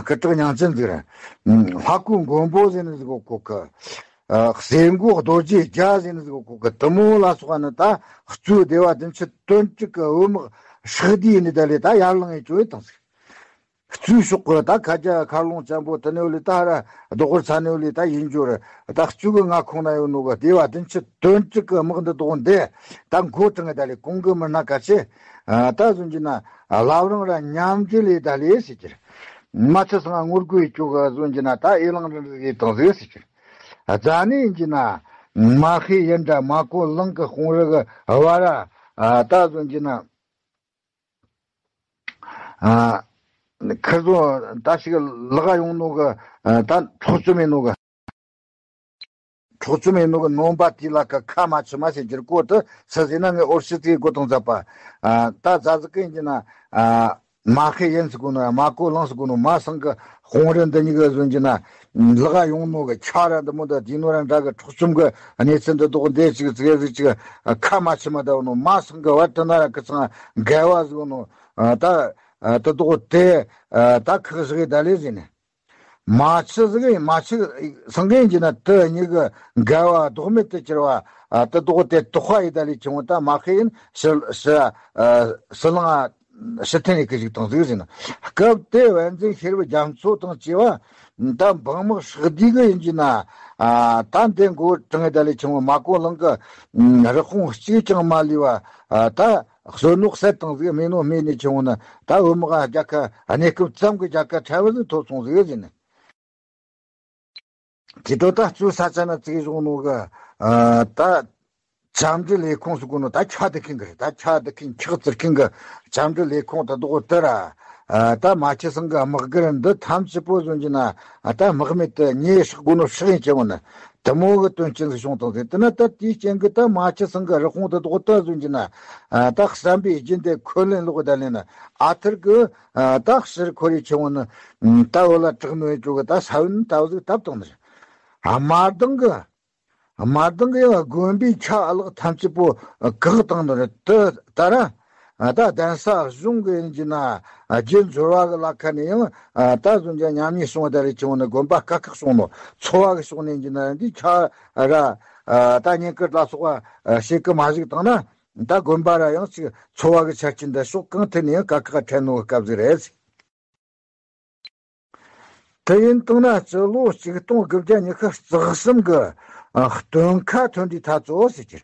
སྐུ་དྲག་ཉང་ཅན་ཟིག་རེད། ལྷ་ཀོ་མགོན་པོ་ཟེར་ནི་ཟིག་གོ་གི། ཨ། གསེར་མགོ་རྡོ་རྗེ་རྒྱལ་ཟེར་ནི་ཟིག་གོ་གི། དེ་མོ་ལ་སོགས་ནི་ད་གཙོས་སྡེ་བ་བདུན་ཅུ་དོན་དྲུག་གི་བུ་དམག་ཕྱག་བདུས་ནི་ད་ལས་ད་ཡར་ལངས་ཡེ་བཅོས་ཡེ་བཏང་ཟིག། གཙོས་ཕྱོགས་གི་ད་མཁའ་རྒྱ་མཁའ་ཀློང་ཆེན་པོ་དེ་ནས་ལས་ད་ར་རྡོ་སྒོར་ཚ་ནས་ལས་ད་ཡིན་འགྱུར་ད་གཙོས་གི་མངའ་ཁོངས་ན་ཡོད་ནོ་གི་སྡེ་བ་བདུན་ཅུ་དོན་དྲུག་གི་དམག་འདི་དག་འདི་ད་མགོ་དྲངས་ངེ་ད་ལས་གོང་གི་མི་སྣ་ག་ཚད་ད་ཟུང་གི་ན་བླ་བྲང་ར་མཉམ་འབྲེལ་ལས་ད་ལས་ཟེར་གྱི་རེད། མ་ཆི་སང་ངོ་རྒོལ་ཡེ་བཅོས་གི་ཟུང་གི་ན་ད་ཨེ་ལང་རི་རི་ཡེ་བཏང་ཟིག་ཟེར་གྱི་རེད། རྫ་ནས་ཡིན་གྱི་ན། མ་ཤེས་ཡིན་འདྲ་མ་གོ་ལང་གི་དཔུང་རི་གི་བ་ར། ཨ། ད་བཟོ་གྱི་ན། ཨ། ཁིར་ཚོ་ད་ཞིག་ལག་ཡོང་ནོ་གི། ཨ། ད་འཕྲོག་བཅོམ་ཡེ་ནོ་གི། འཕྲོག་བཅོམ་ཡེ་ནོ་གི་ནོམ་པ་དེ་ལ་ཁ་ཁ་མ་ཆི་མ་ཟེར་གྱི་རེད་གོ། དེ་སུ་ཟེར་ན་ངས་ཨོར་ཤི་ཙིའི་གོ་དང་མཛད་པ། ཨ། ད་ཛ་ཟི་ཀི་ཡིན་གྱི་ན། ཨ། མ་ཤེས་ཡིན་ཟེར་གོ་ནོ་ར་མ་གོ་ལང་ཟེར་གོ་ནོ་མ་སང་གི་དཔུང་རི་འདི་གཉིས་གི་བཟོ་གྱི་ན། ལག་ཡོང་ནོ་གི་ཆ་ར་འདི་མོ་འདི་དེ་ནོ་ར་འདྲ་གི་འཕྲོག་བཅོམ་གི་གནས་ཚུལ་འདི་དག་འདི་ཅིག་ཙིག་ཟིག་ཅིག་ཁ་མ་ཆི་མ་ད་བ་ནོ་མ་སང་གི་བར་དུ་ན་ར་གི་ཚང་འགལ་བ་ཟེར་གོ་ནོ། ཨ། ད། ཨ། དེ་དག་དེ། ཨ། ད་ཁག་ཟིག་ད་ལས་ཟེར་ནས། མ་ཆི་ཟིག་མ་ཆི་སང་གི་ཡིན་གྱི་ན་དེ་གཉིས་གི་འགལ་བ་ལྡོག་མེད་དུ་གྱུར་བ། ཨ། དེ་དག་དེ་དོགས་པ་ཡེ་ད་ལས་ཆུང་བ་ད་མ་ཤེས་ཡིན་ཕྱི་ཕྱི། ཨ། ཕྱི་ལང་ཕྱི་ཐེན་ཡེ་གི་ཞིག་དང་ཟིག་ཟེར་ན། སྐབས་དེ་བན་ཛན་ཤེས་རབ་རྒྱ་མཚོ་དང་བཅས་པ་ད་འབངས་དམག་ཕྱག་བདུས་གི་ཡིན་གྱི་ན། ཨ། ད་འདི་མགོ་དྲངས་ཡེ་ད་ལས་ཆུང་བ་མ་གོ་ལང་གི་རི་དཔུང་གཅིག་ཀྱང་མ་ལུས་པ། ཨ། ད། གསོད་ནོ་བསད་བཏང་ཟིག་རྨས་ནོ་རྨས་ནས་ཆུང་བ་ན་ད་བུ་དམག་རྒྱལ་ཁ་གནས་སྐབས་ཙམ་གི་རྒྱལ་ཁ་ཕྲན་བུ་ཟིག་ཐོབ་སོང་ཟིག་ཟེར་ནས། དེ་དོ་ད་གཙོས་ས་ཆ་ན་བཙུགས་བཞག་ནོ་གི། ཨ། ད་བཅའ་འདྲི་ལས་ཁུངས་ཟེར་གོ་ནོ་ད་ཁྲག་བསྡུ་མཁན་གི་རེད། ད་ཁྲག་བསྡུ་མཁན་ཁྲག་བཙིར་མཁན་གི་བཅའ་འདྲི་ལས་ཁུངས་ད་དོ་དེ་ར། ཨ། ད་མ་ཆི་སང་གི་དམག་སྒར་འདི་ཐམས་ཅད་པོ་བཟོ་གྱི་ན། ཨ། ད་དམག་མི་དེ་ཉེ་ཕྱག་དགོ་ནོ་ཕྱག་ཡིན་ཆེ་བ་ན། དེ་མོ་གི་དོན་རྐྱེན་ཟིག་བྱུང་བཏང་ཟིག། དེ་ན་ད་དེའི་རྐྱེན་གི་ད་མ་ཆི་སང་གི་རི་དཔུང་དེ་དག་ད་བཟོ་གྱི་ན། ཨ། ད་བསམ་པའི་རྒྱུན་དེ་འཁོར་ལེན་ལོག་ད་ལེན་ན་ཨ་ཐུར་གི། ཨ། ད་ཕྱིར་འཁོར་ཡེ་ཆེ་བ་ན། ད་འོ་ལ་དྲག་ནོ་ཡེ་ཅོ་གི་ད་ས་བོན་ད་བཟོ་གི་བཏབ་བཏང་ནི། ཨ། དམར་མདངས་གི། དམར་མདངས་གི་ཡང་དགོན་པའི་ཆ་ལག་ཐམས་ཅད་པོ་བཀག་བཏང་ནི་རེད། དེ་ད་ར། ཨ། ད་གདན་ས་གཞུང་གི་ཡིན་གྱི་ན། ཨ། རྒྱུ་འབྱོར་བ་གི་ལ་ཁ་ནས་ཡང་། ཨ། ད་བཟོ་གྱི་ན་ཉམས་ཉེས་བྱུང་བ་ད་རེ་ཆུང་ནས་དགོན་པ་དཀའ་ཁག་བྱུང་ནོ། འཚོ་བ་གི་ཕྱོགས་ནས་ཡིན་གྱི་ན་འདི་ཆ་ར། ཨ། ད་བསྙེན་བཀུར་ལ་སོགས་པ་བྱེད་གི་མ་བཞུགས་བཏང་ན། ད་དགོན་པ་ར་ཡང་ཅིག་འཚོ་བ་གི་ཆ་རྐྱེན་འདི་ཕྱོགས་གང་ཐད་ནས་ཡང་དཀའ་ཁག་འཕྲད་ནོ་གི་སྐབས་ཟིག་རེད། དེ་ཡིན་བཏང་ན་སྤྱི་ལོ་ཆིག་སྟོང་དགུ་བརྒྱ་ཉི་ཤུ་རྩ་གསུམ་གི། ཨ། སྟོན་ཁ་ཐོན་དུས་ཐག་ཚོ་ཟེར་གྱི།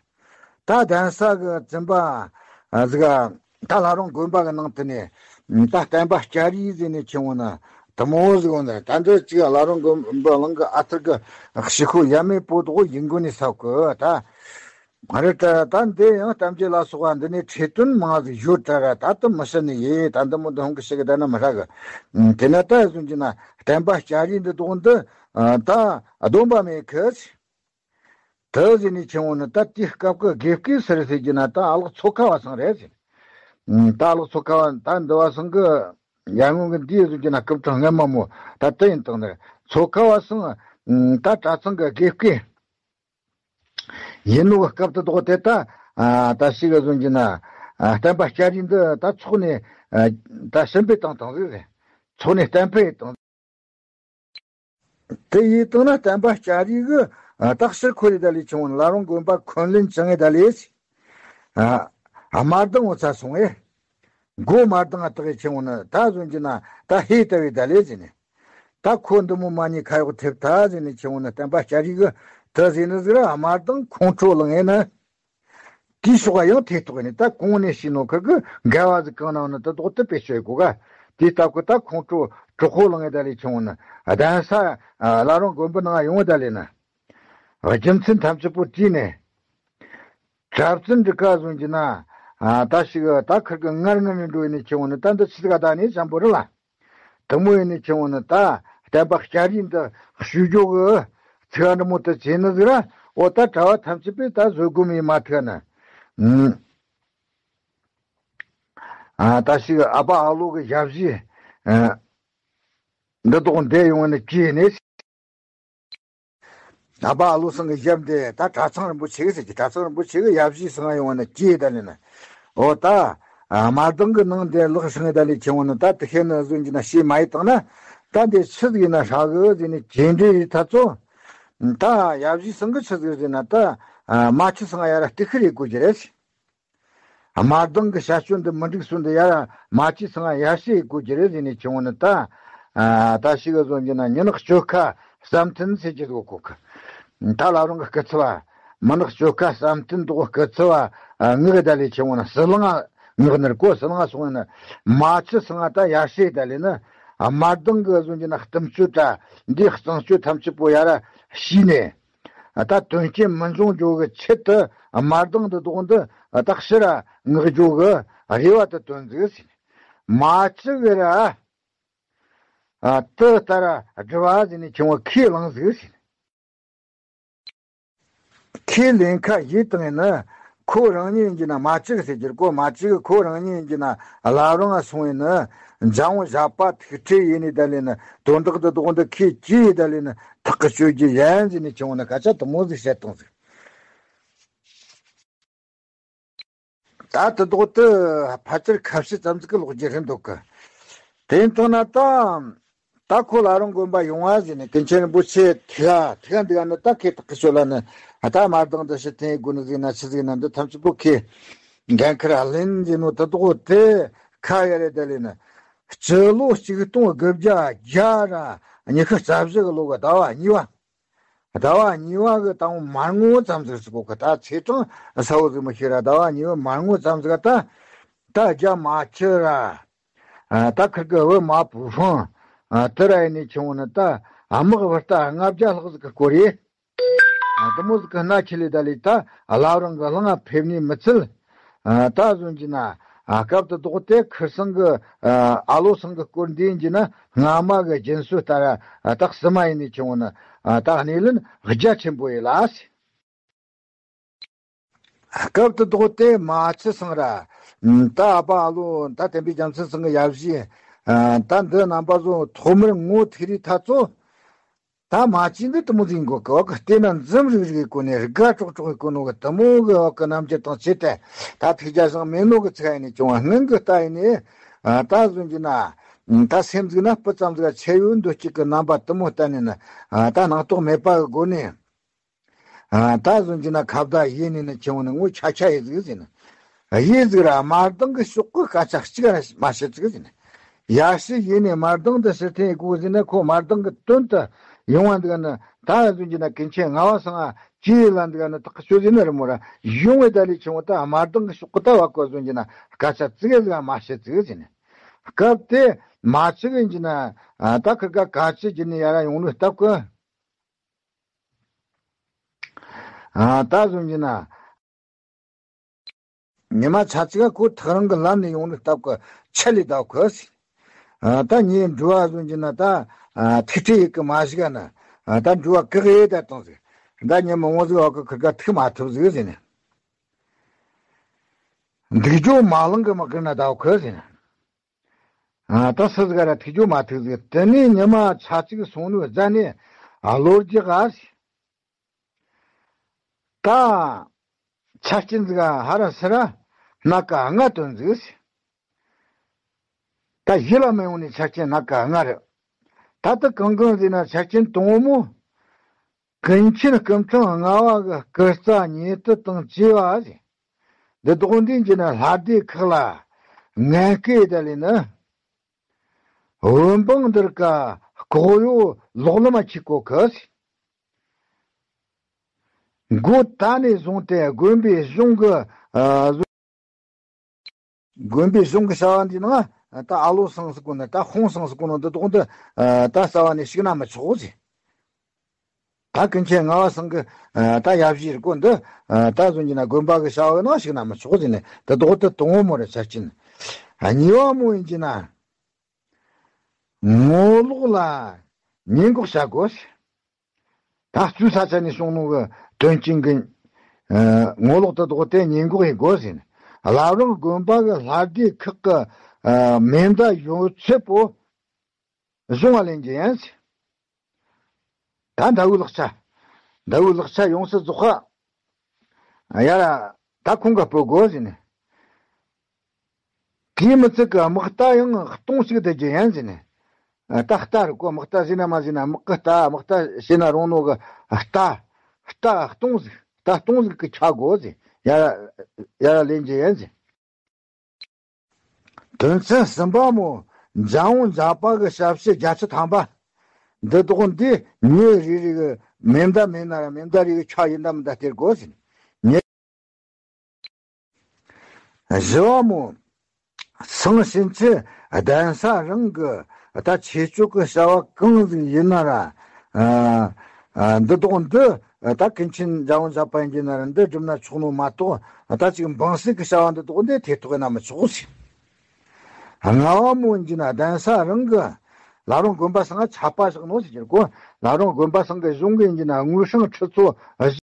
ད་གདན་ས་གི་བཙུན་པ། ཨ། ཟིག་ག་ད་བླ་རུང་དགོན་པ་གི་ནང་དུ་ནས་ད་བསྟན་པ་སྐྱ་རིས་ཟེར་ནས་ཆེ་བོ་ན་དེ་མོ་ཟིག་འོང་ནས། ད་འདི་ཅིག་བླ་རུང་དགོན་པ་གླིང་གི་ཨ་ཐུར་གི་ཕྱི་ཤོག་ཡ་མེད་པོ་དོག་ཡིན་དགོས་ནས་ས་གི་ད། ཨ་རེ། ད་ད་འདི་ཡང་གཏམ་རྒྱུད་ལ་སོགས་པ་འདི་ནས་ཁྲིད་དོན་མང་ཟིག་ཡོད་དྲ་ར། ད་དུ་མི་ཤེས་ནི་ཡེ། ད་འདི་མོ་འདི་ཧོང་གི་ཤེས་གི་ད་ན་མི་ཧྲ་གི། དེ་ན་ད་གསུང་གྱི་ན་བསྟན་པ་སྐྱ་རིས་འདི་དོག་འདི་ད་སྡོམ་པ་མེད་གི། དེ་ཟེར་ནས་ཆེ་བོ་ནི་ད་དེའི་སྐབས་ཀྱི་དགེ་བསྐོས་ཟེར་ཟེར་གྱི་ན་ད་ཨ་ལགས་མཚོ་ཁ་བ་ཚང་རེད་ཟེར། ད་ཨ་ལགས་མཚོ་ཁ་བ་ད་འདི་བ་ཚང་གི་ཡར་སྔོན་གི་འདིའི་གཟུགས་ཀྱི་ན་སྐུ་ཕྲེང་སྔ་མ་མོ་ད་དེ་ཡིན་དང་ནི། མཚོ་ཁ་བ་ཚང་ད་གྲྭ་ཚང་གི་དགེ་བསྐོས་ཡིན་ནོ་གི་སྐབས་དེ་དོག་དེ་ད། ཨ། ད་ཞིག་གི་གཟུགས་ཀྱི་ན། ཨ། བསྟན་པ་སྐྱ་རིས་འདི་ད་ཚོགས་ནས། ཨ། ད་ཕྱིར་འབུད་བཏང་བཏང་ཟིག་རེད། ཚོགས་ནས་གཏན་འབེབས་བཏང་། དེ་ཡིན་བཏང་ན་བསྟན་པ་སྐྱ་རིས་གི། ཨ། ད་ཕྱིར་འཁོར་རེ་ད་ལས་ཆུང་བ་ལ་རུང་དགོན་པ་འཁོན་ལེན་བྱུང་ངེ་ད་ལས། ཨ། དམར་མདངས་འོ་ཚ་སོང་ངེ། མགོ་དམར་མདངས་ཨ་དག་ཆེ་བོ་ནི་ད་གཟུང་གྱི་ན་ད་ཧེ་ལྟ་བའི་ད་ལས་ཟེར་ནས། ད་ཁོ་འདི་མོ་མ་ཉེས་ཁ་གཡོག་ཐེབས་ད་ཟེར་ནས་ཆེ་བོ་ནི་བསྟན་པ་སྐྱ་རིས་གི་ད་ཟེར་ནི་ཟེར་ར་དམར་མདངས་ཁོང་ཁྲོ་ལངས་ངེ་ན། དེའི་ཕྱོགས་ཡང་ཐེ་གཏོགས་ནས་ད་གོང་ནས་ཤི་ནོ་ཁུར་གི་འགལ་བ་ཟིག་གང་ན་ནི་ད་དོག་ཏུ་བེད་སྤྱོད་གོ་ག། དེའི་སྟབས་ཀྱི་ད་ཁོང་ཁྲོ་གྲོགས་པོ་ལངས་ངེ་ད་ལས་ཆེ་བོ་ནི་གདན་ས་ལ་རུང་དགོན་པའི་ནང་ཡོང་ངེ་ད་ལས་ན། རྒྱུ་མཚན་ཐམས་ཅད་པོ་བྲིས་ནས། གྲྭ་བཙུན་འདི་ག་གཟུང་གྱི་ན། ཨ། ད་ཞིག་ད་ཁུར་གི་ངར་ངར་ནས་འགྲོ་ཡིན་ནས་ཆེ་བོ་ནི་ད་འདི་ཆི་ཟིག་ག་ད་ནས་འཇམ་པོ་རེད་ལ། དེ་མོ་ཡིན་ནས་ཆེ་བོ་ནི་ད་བསྟན་པ་སྐྱ་རིས་འདི་བཤུ་རྒྱོ་གི་ཚིག་འདི་མོ་དུ་བྱས་ནི་ཟིག་ར། འོ་ད་གྲྭ་བ་ཐམས་ཅད་པས་ད་བཟོད་སྒོམ་ཡིན་མ་ཐུག་ན། ཨུམ། ཨ་ད་ཞིག་ཨ་པ་ཨ་ལོ་གི་ཞབས་ཕྱི་ཨ་འདི་དོག་འདས་ཡོང་ནས་ཀྱེ་ནས། ཨ་པ་ཨ་ལོ་ཚང་གི་ཞབས་འདི་ད་གྲྭ་ཚང་རིན་པོ་ཆེ་གི་ཟེར་གྱི། གྲྭ་ཚང་རིན་པོ་ཆེ་གི་ཞབས་ཕྱི་ཚང་ཡོང་ནས་ཀྱེ་ད་ལས་ན། འོ་ད་ཨ་དམར་མདངས་གི་ནང་འདི་ལག་སྲིང་ད་ལས་ཁྱེད་འོང་ན། ད་དེ་ཤེས་ན་བཟོ་གྱི་ན་ཤེས་མ་ཡི་དང་ན། ད་འདི་ཆི་ཟིག་ཡིན་ན་ཧྲ་གི་ཟེར་ནས་ཀྱེ་འདྲེ་ཡི་ཐ་ཚོ། ད་ཞབས་ཕྱི་ཚང་གི་ཆི་ཟིག་ཟེར་ན། ད་ཨ་མ་ཆི་ཚང་ཡ་ར་སྟེགས་ཁི་རེ་དགོས་ཀྱི་རེད། དམར་མདངས་ཀྱི་བྱ་སྤྱོད་འདི་མི་འགྲིག་སོང་འདི་ཡར་མ་བྱས་སོང་ང་ཡར་ཞེ་དགོས་ཀྱི་རེད་ཟེར་ནས་ཁྱེད་འོང་ན། ད་ཨ་ད་ཞིག་ག་བཟོ་གྱི་ན་མྱི་ནག་གཅོད་ཁ་བསམ་གཏན་ཟེར་གྱི་འདུག་གོ་གི། ད་ལ་རང་གི་སྐུ་ཚབ་མྱི་ནག་གཅོད་ཁ་བསམ་གཏན་འདུག་སྐུ་ཚབ་ངག་ད་ལས་ཁྱེད་འོང་ན་ཟི་ལིང་ངག་ནར་གོ་ཟི་ལིང་སོང་ན་མ་བྱས་སོང་ང་ད་ཡར་ཞེ་ད་ལས་ན། དམར་མདངས་ཀྱི་བཟོ་གྱི་ན་གཏུམ་སྤྱོད་ད་འདི་གཙང་སྤྱོད་ཐམས་ཅད་པོ་ཡར་ཞུས་ནས། ད་དོན་རྐྱེན་མི་འབྱུང་རྒྱུ་གི་ཆེད་དུ་དམར་མདངས་འདི་དོག་འདི་ད་ཕྱིར་མངགས་རྒྱུ་གི་རེ་བ་དུ་དོན་ཟིག་ཟིན། མ་ཅི་གི་ར་དུ་ལྟར་སྒྲུབ་པ་ཟིན་ནས་ཁྱེད་འོང་ཁས་བླངས་ཟིག་ཟིན། ཁས་ལེན་ཁ་ཡིད་བཏང་ཡིན་ན། ཁོ་རང་ཉིད་ཡིན་གྱི་ན་མ་ཅི་གི་ཟེར་གྱི་རེད་གོ། མ་ཅི་གི་ཁོ་རང་ཉིད་ཡིན་གྱི་ན་བླ་རུང་ང་སོང་ཡིན་ན། འཇང་བོ་བཞག་པ་ཐུག་ཁྲིད་ཡིན་ནི་ད་ལས་ན་དོན་དག་འདི་དོག་འདི་ཁས་ཀྱིས་ཡིན་ད་ལས་ན་ཐག་གི་གཅོད་རྒྱུ་ཡན་ཟིན་ནས་ཁྱེད་འོང་ན་སྐད་ཆ་དུ་མོ་ཟིག་བཤད་བཏང་ཟིག། ད་དུ་དོག་ཏུ་ཕལ་ཆེར་ཁ་བཤད་ཙམ་ཟིག་གི་ལོག་རྒྱུ་རེད་འདུག་གི། དེ་ཡིན་དང་ན་ད། ད་ཁོ་ལ་རང་དགོན་པ་ཡོང་བ་ཟིན་ནས་ཀུན་མཁྱེན་རིན་པོ་ཆེ་ཐིག་ཐིག་འདི་ག་ནི་ད་ཁེ་ཐག་གི་ཆོད་ལ་ནི། ད་དམར་མདངས་འདི་ཕྱིར་འཐེན་དགོས་ནི་ཟིག་ན་ཆི་ཟིག་ན་འདི་ཐམས་ཅད་པོ་ཁེ་འགན་ཁུར་ལེན་ཟིན་ནོ་དུ་དོག་དེ་ཁ་ཡ་རེ་ད་ལས་ནི། སྤྱི་ལོ་ཆིག་སྟོང་དགུ་བརྒྱ་བརྒྱ་ར་ཉི་ཤུ་རྩ་བཞི་གི་ལོ་གི་ཟླ་བ་གཉིས་པ། ཟླ་བ་གཉིས་པ་གི་དང་པོ་མར་ངོ་ཙམ་ཟིག་ཟེར་གོ་གི། ད་ཚེས་གྲངས་གསལ་བོ་ཟིག་མི་ཤེས་ར། ཟླ་བ་གཉིས་པ་མར་ངོ་ཙམ་ཟིག་ད། ད་རྒྱ་མ་ཆི་ར། ཨ་ད་ཁིར་གི་བུ་མ་བུ་ཧྥང་། ཨ་དེ་ར་ཡིན་ནས་ཁྱེད་འོང་ན་ད་དམག་བུ་རྟ་ལྔ་བརྒྱ་ལྷག་ཟིག་གི་སྐོར་རེད། ཨ་དེ་མོ་ཟིག་གི་སྣ་ཁྱི་ལས་ད་ལས་ད་བླ་རུང་གི་གླིང་ང་ཕེབས་ནས་མི་ཚད། ཨ་ད་བཟོ་གྱི་ན། ཨ་སྐབས་དུ་དོག་དེ་ཁིར་ཚང་གི་ཨ་ཨ་ལོ་ཚང་གི་སྐོར་འདི་ཡིན་གྱི་ན་སྔ་མ་གི་རྒྱུན་སྲོལ་ལྟར་ཨ་ད་གསུམ་མ་ཡིན་ནས་ཁྱེད་འོང་ན། ཨ་ད་སྣེ་ལེན་རྒྱ་ཆེན་པོ་ཡིན་ལ། སྐབས་དུ་དོག་དེ་མ་ཆི་སང་ར། ད་ཨ་པ་ཨ་ལོ་ད་བསྟན་པའི་རྒྱལ་མཚན་ཚང་གི་ཡབ་གཞིས། ད་འདི་རྣམ་པ་ཚོ་ཐོག་མར་ངོ་ཐུག་རིས་ཐ་ཚོ། ད་མ་ཆི་འདི་དུ་མོ་ཟིག་གོ་གི་བ་གི་བལྟས་ན་འཛུམ་རིག་རིག་གི་གོ་ནས་དགའ་ཀྲོག་ཀྲོག་གི་གོ་ནོ་གི་དུ་མོ་གི་བ་གི་རྣམ་འགྱུར་དང་བཅས་ཏེ། ད་ཐུགས་རྒྱལ་སང་མེད་ནོ་གི་ཚིག་ཡིན་ནས་བྱུང་བ་སྔོན་གི་ལྟ་ཡིན་ནས། ད་བཟོ་གྱི་ན། ད་སེམས་ཟིག་ན་སྤུ་ཙམ་ཟིག་ཆེ་ཡོད་འདོད་ཅིག་གི་རྣམ་པ་དུ་མོ་བསྟན་ནས་ན། ད་སྣང་དོགས་མེད་པ་གི་སྒོ་ནས། ཨ་ད་བཟོ་གྱི་ན་ཁ་བརྡ་ཡེ་ནས་ནི་ཁྱེད་འོང་ནི་ངོ་ཆ་ཆ་ཡེ་ཟིག་ཟེར་ན། ཡེ་ཟིག་ར་དམར་མདངས་གི་ཤོག་གི་སྐད་ཆ་གཅིག་ར་མ་བཤད་ཟིག་ཟེར་ན། ཡ་ཤི་ཡེ་ནས་དམར་མདངས་འདི་ཕྱིར་འཐེན་ཡེ་དགོས་ཟེར་ན་ཁོ་དམར་མདངས་གི་དོན་དུ་ཡོང་བ་འདུག་ན། ད་བཟོ་གྱི་ན་ཀུན་མཁྱེན་ངག་དབང་སང་ང་ཅི་ཡེ་ལ་འདུག་ན་ཐག་གི་ཆོད་ཟེར་ན་རི་མོ་ར་ཡོང་བའི་ད་ལས་ཁྱེད་འོང་ད་དམར་མདངས་གི་ཤོག་གི་ད་བ་གོ་བཟོ་གྱི་ན་སྐད་ཆ་ཙིག་ཟིག་མ་བཤད་ཟིག་ཟེར་ན། སྐབས་དེ་མ་ཆི་གི་གྱི་ན་ད་ཁི་ག་ག་ཅི་གྱི་ནི་ཡ་ར་ཡོང་ནི་སྟབས་གི། ཨ་ད་བཟོ་གྱི་ན། ཉི་མ་ཆ་གཅིག་ག་ཁོ་ཐག་རིང་གི་ལམ་ནས་ཡོང་ནི་སྟབས་གི་ཆ་ལས་ད་ཁོ་ཟིག། ཨ་ད་ངས་འགྲུལ་བ་བཟོ་གྱི་ན་ད། ཨ་ཐིག་ཁྲི་ཡིག་གི་མ་ཞིག་ག་ན། ཨ་ད་འགྲུལ་བ་གི་གི་ཡེ་ད་གཏོང་ཟིག། ད་ཉི་མ་ངོ་ཟིག་བ་གི་ཁི་ག་ཐིག་མ་ཐུབ་ཟིག་ཟེར་ནས། འདུག་ཇོ་མ་ལང་གི་མ་གི་ན་ད་ཁོ་ཟེར་ནས། ཨ་ད་སུ་ཟིག་ར་ཐུག་རྒྱུ་མ་ཐུག་ཟིག། དེ་ནས་ཉི་མ་ཆ་གཅིག་སོང་ནོ་རྫ་ནས་ཨ་ལོ་རྒྱག་ཨ་ཟིག། ད་ཆ་རྐྱེན་ཟིག་ཧ་ར་སི་ར་སྣ་ཁ་ལྔ་བཏོན་ཟིག། ད་གཞི་ལ་མི་ཡོང་ནས་ཆ་རྐྱེན་སྣ་ཁ་ལྔ་རེད། ད་ལྟ་གང་གང་ཟིག་ན་ཆ་རྐྱེན་དང་པོ་མོ། ཀུན་མཁྱེན་སྐུ་ཕྲེང་ལྔ་པ་གི་སྐུ་རྩ་ཉེ་དུ་དང་བཅས་པ་ཟིག། འདི་དོག་འདི་གྱི་ན་ལྷ་སྡེ་ཁག་ལ་ངན་སྐད་ད་ལས་ན། བོད་འབངས་འདིར་ཀ་ལྐོག་གཡོ་ལོག་ལམ་མ་ཁྱི་གོ་ཁི། འགོ་ད་ནས་བཟུང་སྟེ་དགོན་པའི་གཞུང་གི། ཨ་དགོན་པའི་གཞུང་གི་བྱ་བ་འདི་ནང་ད་ཨ་ལོ་སང་ཟིག་གོ་ན་ད་ཧོང་སང་ཟིག་གོ་ན་འདི་དོག་འདི་ད་རྩ་བ་ནས་ཞུགས་ན་མི་ཆོག་ཟེར། ད་ཀུན་མཁྱེན་ངག་དབང་སང་གི་ད་ཡབ་གཞིས་རེད་གོ། འདི་ད་བཟོ་གྱི་ན་དགོན་པ་གི་བྱ་བ་ནང་ཞུགས་ན་མི་ཆོག་ཟེར་ནས་འདི་དོག་འདི་དང་པོ་མོ་རེད་ཆ་རྐྱེན། གཉིས་པ་མོ་ཡིན་གྱི་ན། ངོ་ལོག་ལ་ཉེས་འགོག་བྱ་དགོས། ད་བཙུན་ས་ཆ་ནས་བྱུང་ནོ་གི་དོན་རྐྱེན་གི་ངོ་ལོག་ཏུ་དོག་དེ་ཉེས་འགོག་ཡེ་དགོས་ཟེར་ནས། བླ་བྲང་དགོན་པ་གི་ལྷ་སྡེ་ཁག་གི་ཨ་མེ་མདའ་ཡོད་ཚད་པོ་གཞུང་ང་ལེན་རྒྱུ་ཡིན་ཟེར། ད་མདའ་བོའི་ལག་ཆ། མདའ་བོའི་ལག་ཆ་ཡོངས་སུ་རྫོགས་པ། ཡ་ར། ད་ཁོང་ག་སྤོ་དགོ་ཟེར་ནས། དེའི་མི་ཚད་ཀྱི་དམག་རྟ་ཡང་སྟོང་ཞིག་བསྡུ་རྒྱུ་ཡིན་ཟེར་ནས། ད་རྟ་རེད་གོ། དམག་རྟ་ཟེར་ན་མ་ཟེར་ན། དམག་གི་རྟ། དམག་རྟ་ཟེར་ན་རུང་ནོ་གི་རྟ། རྟ་སྟོང་ཟིག་རྟ་སྟོང་ཟིག་གི་ཆ་དགོ་ཟེར། ཡ་ར། ཡ་ར་ལེན་རྒྱུ་ཡིན་ཟེར། དོན་ཚན་གསུམ་པ་མོ། འཇམ་དབྱངས་འཇག་པ་གི་ཞབས་ཕྱི་བརྒྱད་ཅུ་ཐམ་པ། འདི་དག་འདི་མྱི་རེ་རེ་གི་མེ་མདའ་མེད་ན་ར་མེ་མདའ་རེ་གི་ཆ་ཡིན་ད་མིན་ད་སྟེར་དགོ་ཟེར། མྱི། བཞི་བ་མོ། སང་ཕྱིན་ཆད་གདན་ས་རང་གི་ད་ཆོས་སྤྱོད་ཀྱི་བྱ་བ་གང་ཟིག་ཡིན་ན་ར། ཨ། ཨ། འདི་དག་འདི་ད་ཀུན་མཁྱེན་འཇམ་དབྱངས་འཇག་པ་ཡིན་གྱི་ན་ར་འདི་སྒྲུབ་ན་ཆོག་ནོ་མ་གཏོགས། ད་ཅིག་འབངས་སྲིད་ཀྱི་བྱ་བ་འདི་དག་འདི་ཐེ་གཏོགས་ཡིན་ན་མི་ཆོག་ཟེར། ལྔ་བ་མོ་ཡིན་གྱི་ན་གདན་ས་རང་གི་བླ་བྲང་དགོན་པ་སང་ཆད་པ་བཞག་ནོ་ཟེར་གྱི་གོ། བླ་བྲང་དགོན་པ་སང་གི་གཞུང་གི་ཡིན་གྱི་ན་དངུལ་སྲང་ཁྲི་ཚོ།